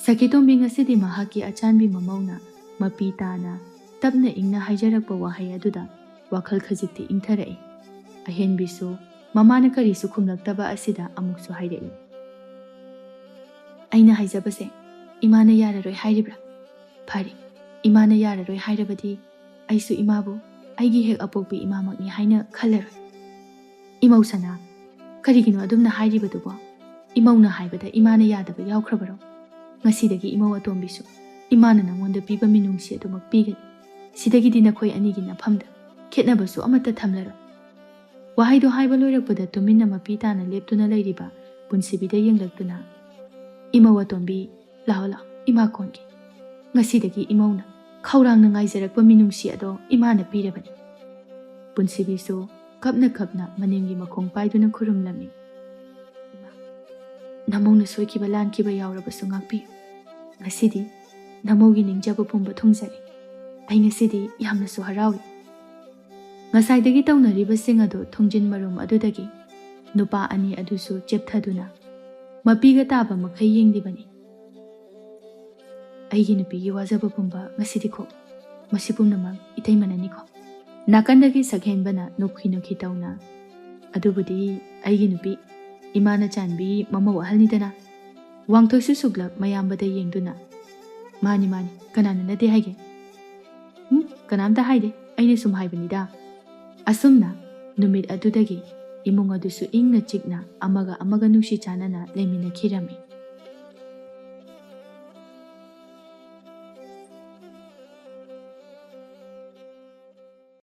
ꯁꯈꯤꯇꯣꯝꯕꯤ ꯉꯁꯤꯗꯤ ꯃꯍꯥꯛꯀꯤ ꯑꯆꯥꯟꯕꯤ ꯃꯃꯧꯅ ꯃꯄꯤ ꯇꯥꯅ ꯇꯞꯅ ꯏꯪꯅ ꯍꯥꯏꯖꯔꯛꯄ ꯋꯥꯍꯩ ꯑꯗꯨꯗ ꯋꯥꯈꯜ ꯈꯖꯤꯛꯇꯤ ꯏꯪꯊꯔꯛꯏ꯫ ꯑꯍꯦꯟꯕꯤꯁꯨ ꯃꯃꯥꯅ ꯀꯔꯤꯁꯨ ꯈꯨꯝꯂꯛꯇꯕ ꯑꯁꯤꯗ ꯑꯃꯨꯛꯁꯨ ꯍꯥꯏꯔꯛꯏ꯫ "ꯑꯩꯅ ꯍꯥꯏꯖꯕꯁꯦ ꯏꯃꯥꯅ ꯌꯥꯔꯔꯣꯏ ꯍꯥꯏꯔꯤꯕ꯭ꯔꯥ? ꯐꯔꯦ, ꯏꯃꯥꯅ ꯌꯥꯔꯔꯣꯏ ꯍꯥꯏꯔꯕꯗꯤ ꯑꯩꯁꯨ ꯏꯃꯥꯕꯨ ꯑꯩꯒꯤ ꯍꯦꯛ ꯑꯄꯣꯛꯄꯤ ꯏꯃꯥꯃꯛꯅꯤ ꯍꯥꯏꯅ ꯈꯜꯂꯔꯣꯏ꯫" "ꯏꯃꯧ ꯁꯅꯥ, ꯀꯔꯤꯒꯤꯅꯣ ꯑꯗꯨꯝꯅ ꯍꯥꯏꯔꯤꯕꯗꯨꯕꯣ? ꯏꯃꯧꯅ ꯍꯥꯏꯕꯗ ꯏꯃꯥꯅ ꯌꯥꯗꯕ ꯌꯥꯎꯈ꯭ꯔꯕꯔꯣ? ꯉꯁꯤꯗꯒꯤ ꯏꯃꯧ ꯑꯇꯣꯝꯕꯤꯁꯨ ꯏꯃꯥꯅ ꯅꯉꯣꯟꯗ ꯄꯤꯕ ꯃꯤꯅꯨꯡꯁꯤ ꯑꯗꯨꯃꯛ ꯄꯤꯒꯅꯤ꯫ ꯁꯤꯗꯒꯤꯗꯤ ꯅꯈꯣꯏ ꯑꯅꯤꯒꯤ ꯅꯐꯝꯗ ꯈꯦꯠꯅꯕꯁꯨ ꯑꯃꯠꯇ ꯊꯝꯂꯔꯣꯏ꯫" ꯋꯥꯍꯩꯗꯣ ꯍꯥꯏꯕ ꯂꯣꯏꯔꯛꯄꯗ ꯇꯨꯃꯤꯟꯅ ꯃꯄꯤ ꯇꯥꯅ ꯂꯦꯞꯇꯨꯅ ꯂꯩꯔꯤꯕ ꯄꯨꯟꯁꯤꯕꯤꯗ ꯌꯦꯡꯂꯛꯇꯨꯅ, "ꯏꯃꯧ ꯑꯇꯣꯝꯕꯤ, ꯂꯥꯛꯑꯣ ꯂꯥꯛꯑꯣ, ꯏꯃꯥ ꯀꯣꯟꯒꯦ꯫ ꯉꯁꯤꯗꯒꯤ ꯏꯃꯧꯅ ꯈꯧꯔꯥꯡꯅ ꯉꯥꯏꯖꯔꯛꯄ ꯃꯤꯅꯨꯡꯁꯤ ꯑꯗꯣ ꯏꯃꯥꯅ ꯄꯤꯔꯕꯅꯤ꯫" ꯄꯨꯟꯁꯤꯕꯤꯁꯨ ꯀꯞꯅ ꯀꯞꯅ ꯃꯅꯦꯝꯒꯤ ꯃꯈꯣꯡ ꯄꯥꯏꯗꯨꯅ ꯈꯨꯔꯨꯝꯂꯝꯃꯤ꯫ "ꯏꯃꯥ, ꯅꯃꯧꯅ ꯁꯣꯏꯈꯤꯕ ꯂꯥꯟꯈꯤꯕ ꯌꯥꯎꯔꯕꯁꯨ ꯉꯥꯛꯄꯤꯌꯨ꯫ ꯉꯁꯤꯗꯤ ꯅꯃꯧꯒꯤ ꯅꯤꯡꯖꯕ ꯄꯨꯝꯕ ꯊꯨꯡꯖꯔꯦ꯫ ꯑꯩ ꯉꯁꯤꯗꯤ ꯌꯥꯝꯅꯁꯨ ꯍꯔꯥꯎꯏ꯫" ꯉꯁꯥꯏꯗꯒꯤ ꯇꯧꯅꯔꯤꯕꯁꯤꯡ ꯑꯗꯨ ꯊꯣꯡꯖꯤꯟ ꯃꯔꯨꯝ ꯑꯗꯨꯗꯒꯤ ꯅꯨꯄꯥ ꯑꯅꯤ ꯑꯗꯨꯁꯨ ꯆꯦꯞꯊꯗꯨꯅ ꯃꯄꯤꯒ ꯇꯥꯕ ꯃꯈꯩ ꯌꯦꯡꯂꯤꯕꯅꯤ꯫ ꯑꯩꯒꯤ ꯅꯨꯄꯤꯒꯤ ꯋꯥꯖꯕ ꯄꯨꯝꯕ ꯉꯁꯤꯗꯤꯀꯣ, ꯃꯁꯤ ꯄꯨꯝꯅꯃꯛ ꯏꯇꯩꯃꯅꯅꯤꯀꯣ꯫ ꯅꯥꯀꯟꯗꯒꯤ ꯁꯛꯍꯦꯟꯕꯅ ꯅꯣꯛꯈꯤ ꯅꯣꯛꯈꯤ ꯇꯧꯅ, "ꯑꯗꯨꯕꯨꯗꯤ ꯑꯩꯒꯤ ꯅꯨꯄꯤ, ꯏꯃꯥꯅ ꯆꯥꯟꯕꯤ ꯃꯃꯧ ꯑꯍꯜꯅꯤꯗꯅ?" ꯋꯥꯡꯊꯣꯏꯁꯨ ꯁꯨꯛꯂꯞ ꯃꯌꯥꯝꯕꯗ ꯌꯦꯡꯗꯨꯅ, "ꯃꯥꯅꯤ, ꯃꯥꯅꯤ, ꯀꯅꯥꯅ ꯅꯠꯇꯦ ꯍꯥꯏꯒꯦ?" "ꯎꯝ, ꯀꯅꯥꯝꯇ ꯍꯥꯏꯗꯦ, ꯑꯩꯅ ꯁꯨꯝ ꯍꯥꯏꯕꯅꯤꯗ꯫" ꯑꯁꯨꯝꯅ ꯅꯨꯃꯤꯠ ꯑꯗꯨꯗꯒꯤ ꯏꯃꯨꯡ ꯑꯗꯨꯁꯨ ꯏꯪꯅ ꯆꯤꯛꯅ ꯑꯃꯒ ꯑꯃꯒ ꯅꯨꯡꯁꯤ ꯆꯥꯟꯅꯅ ꯂꯩꯃꯤꯟꯅꯈꯤꯔꯝꯃꯤ꯫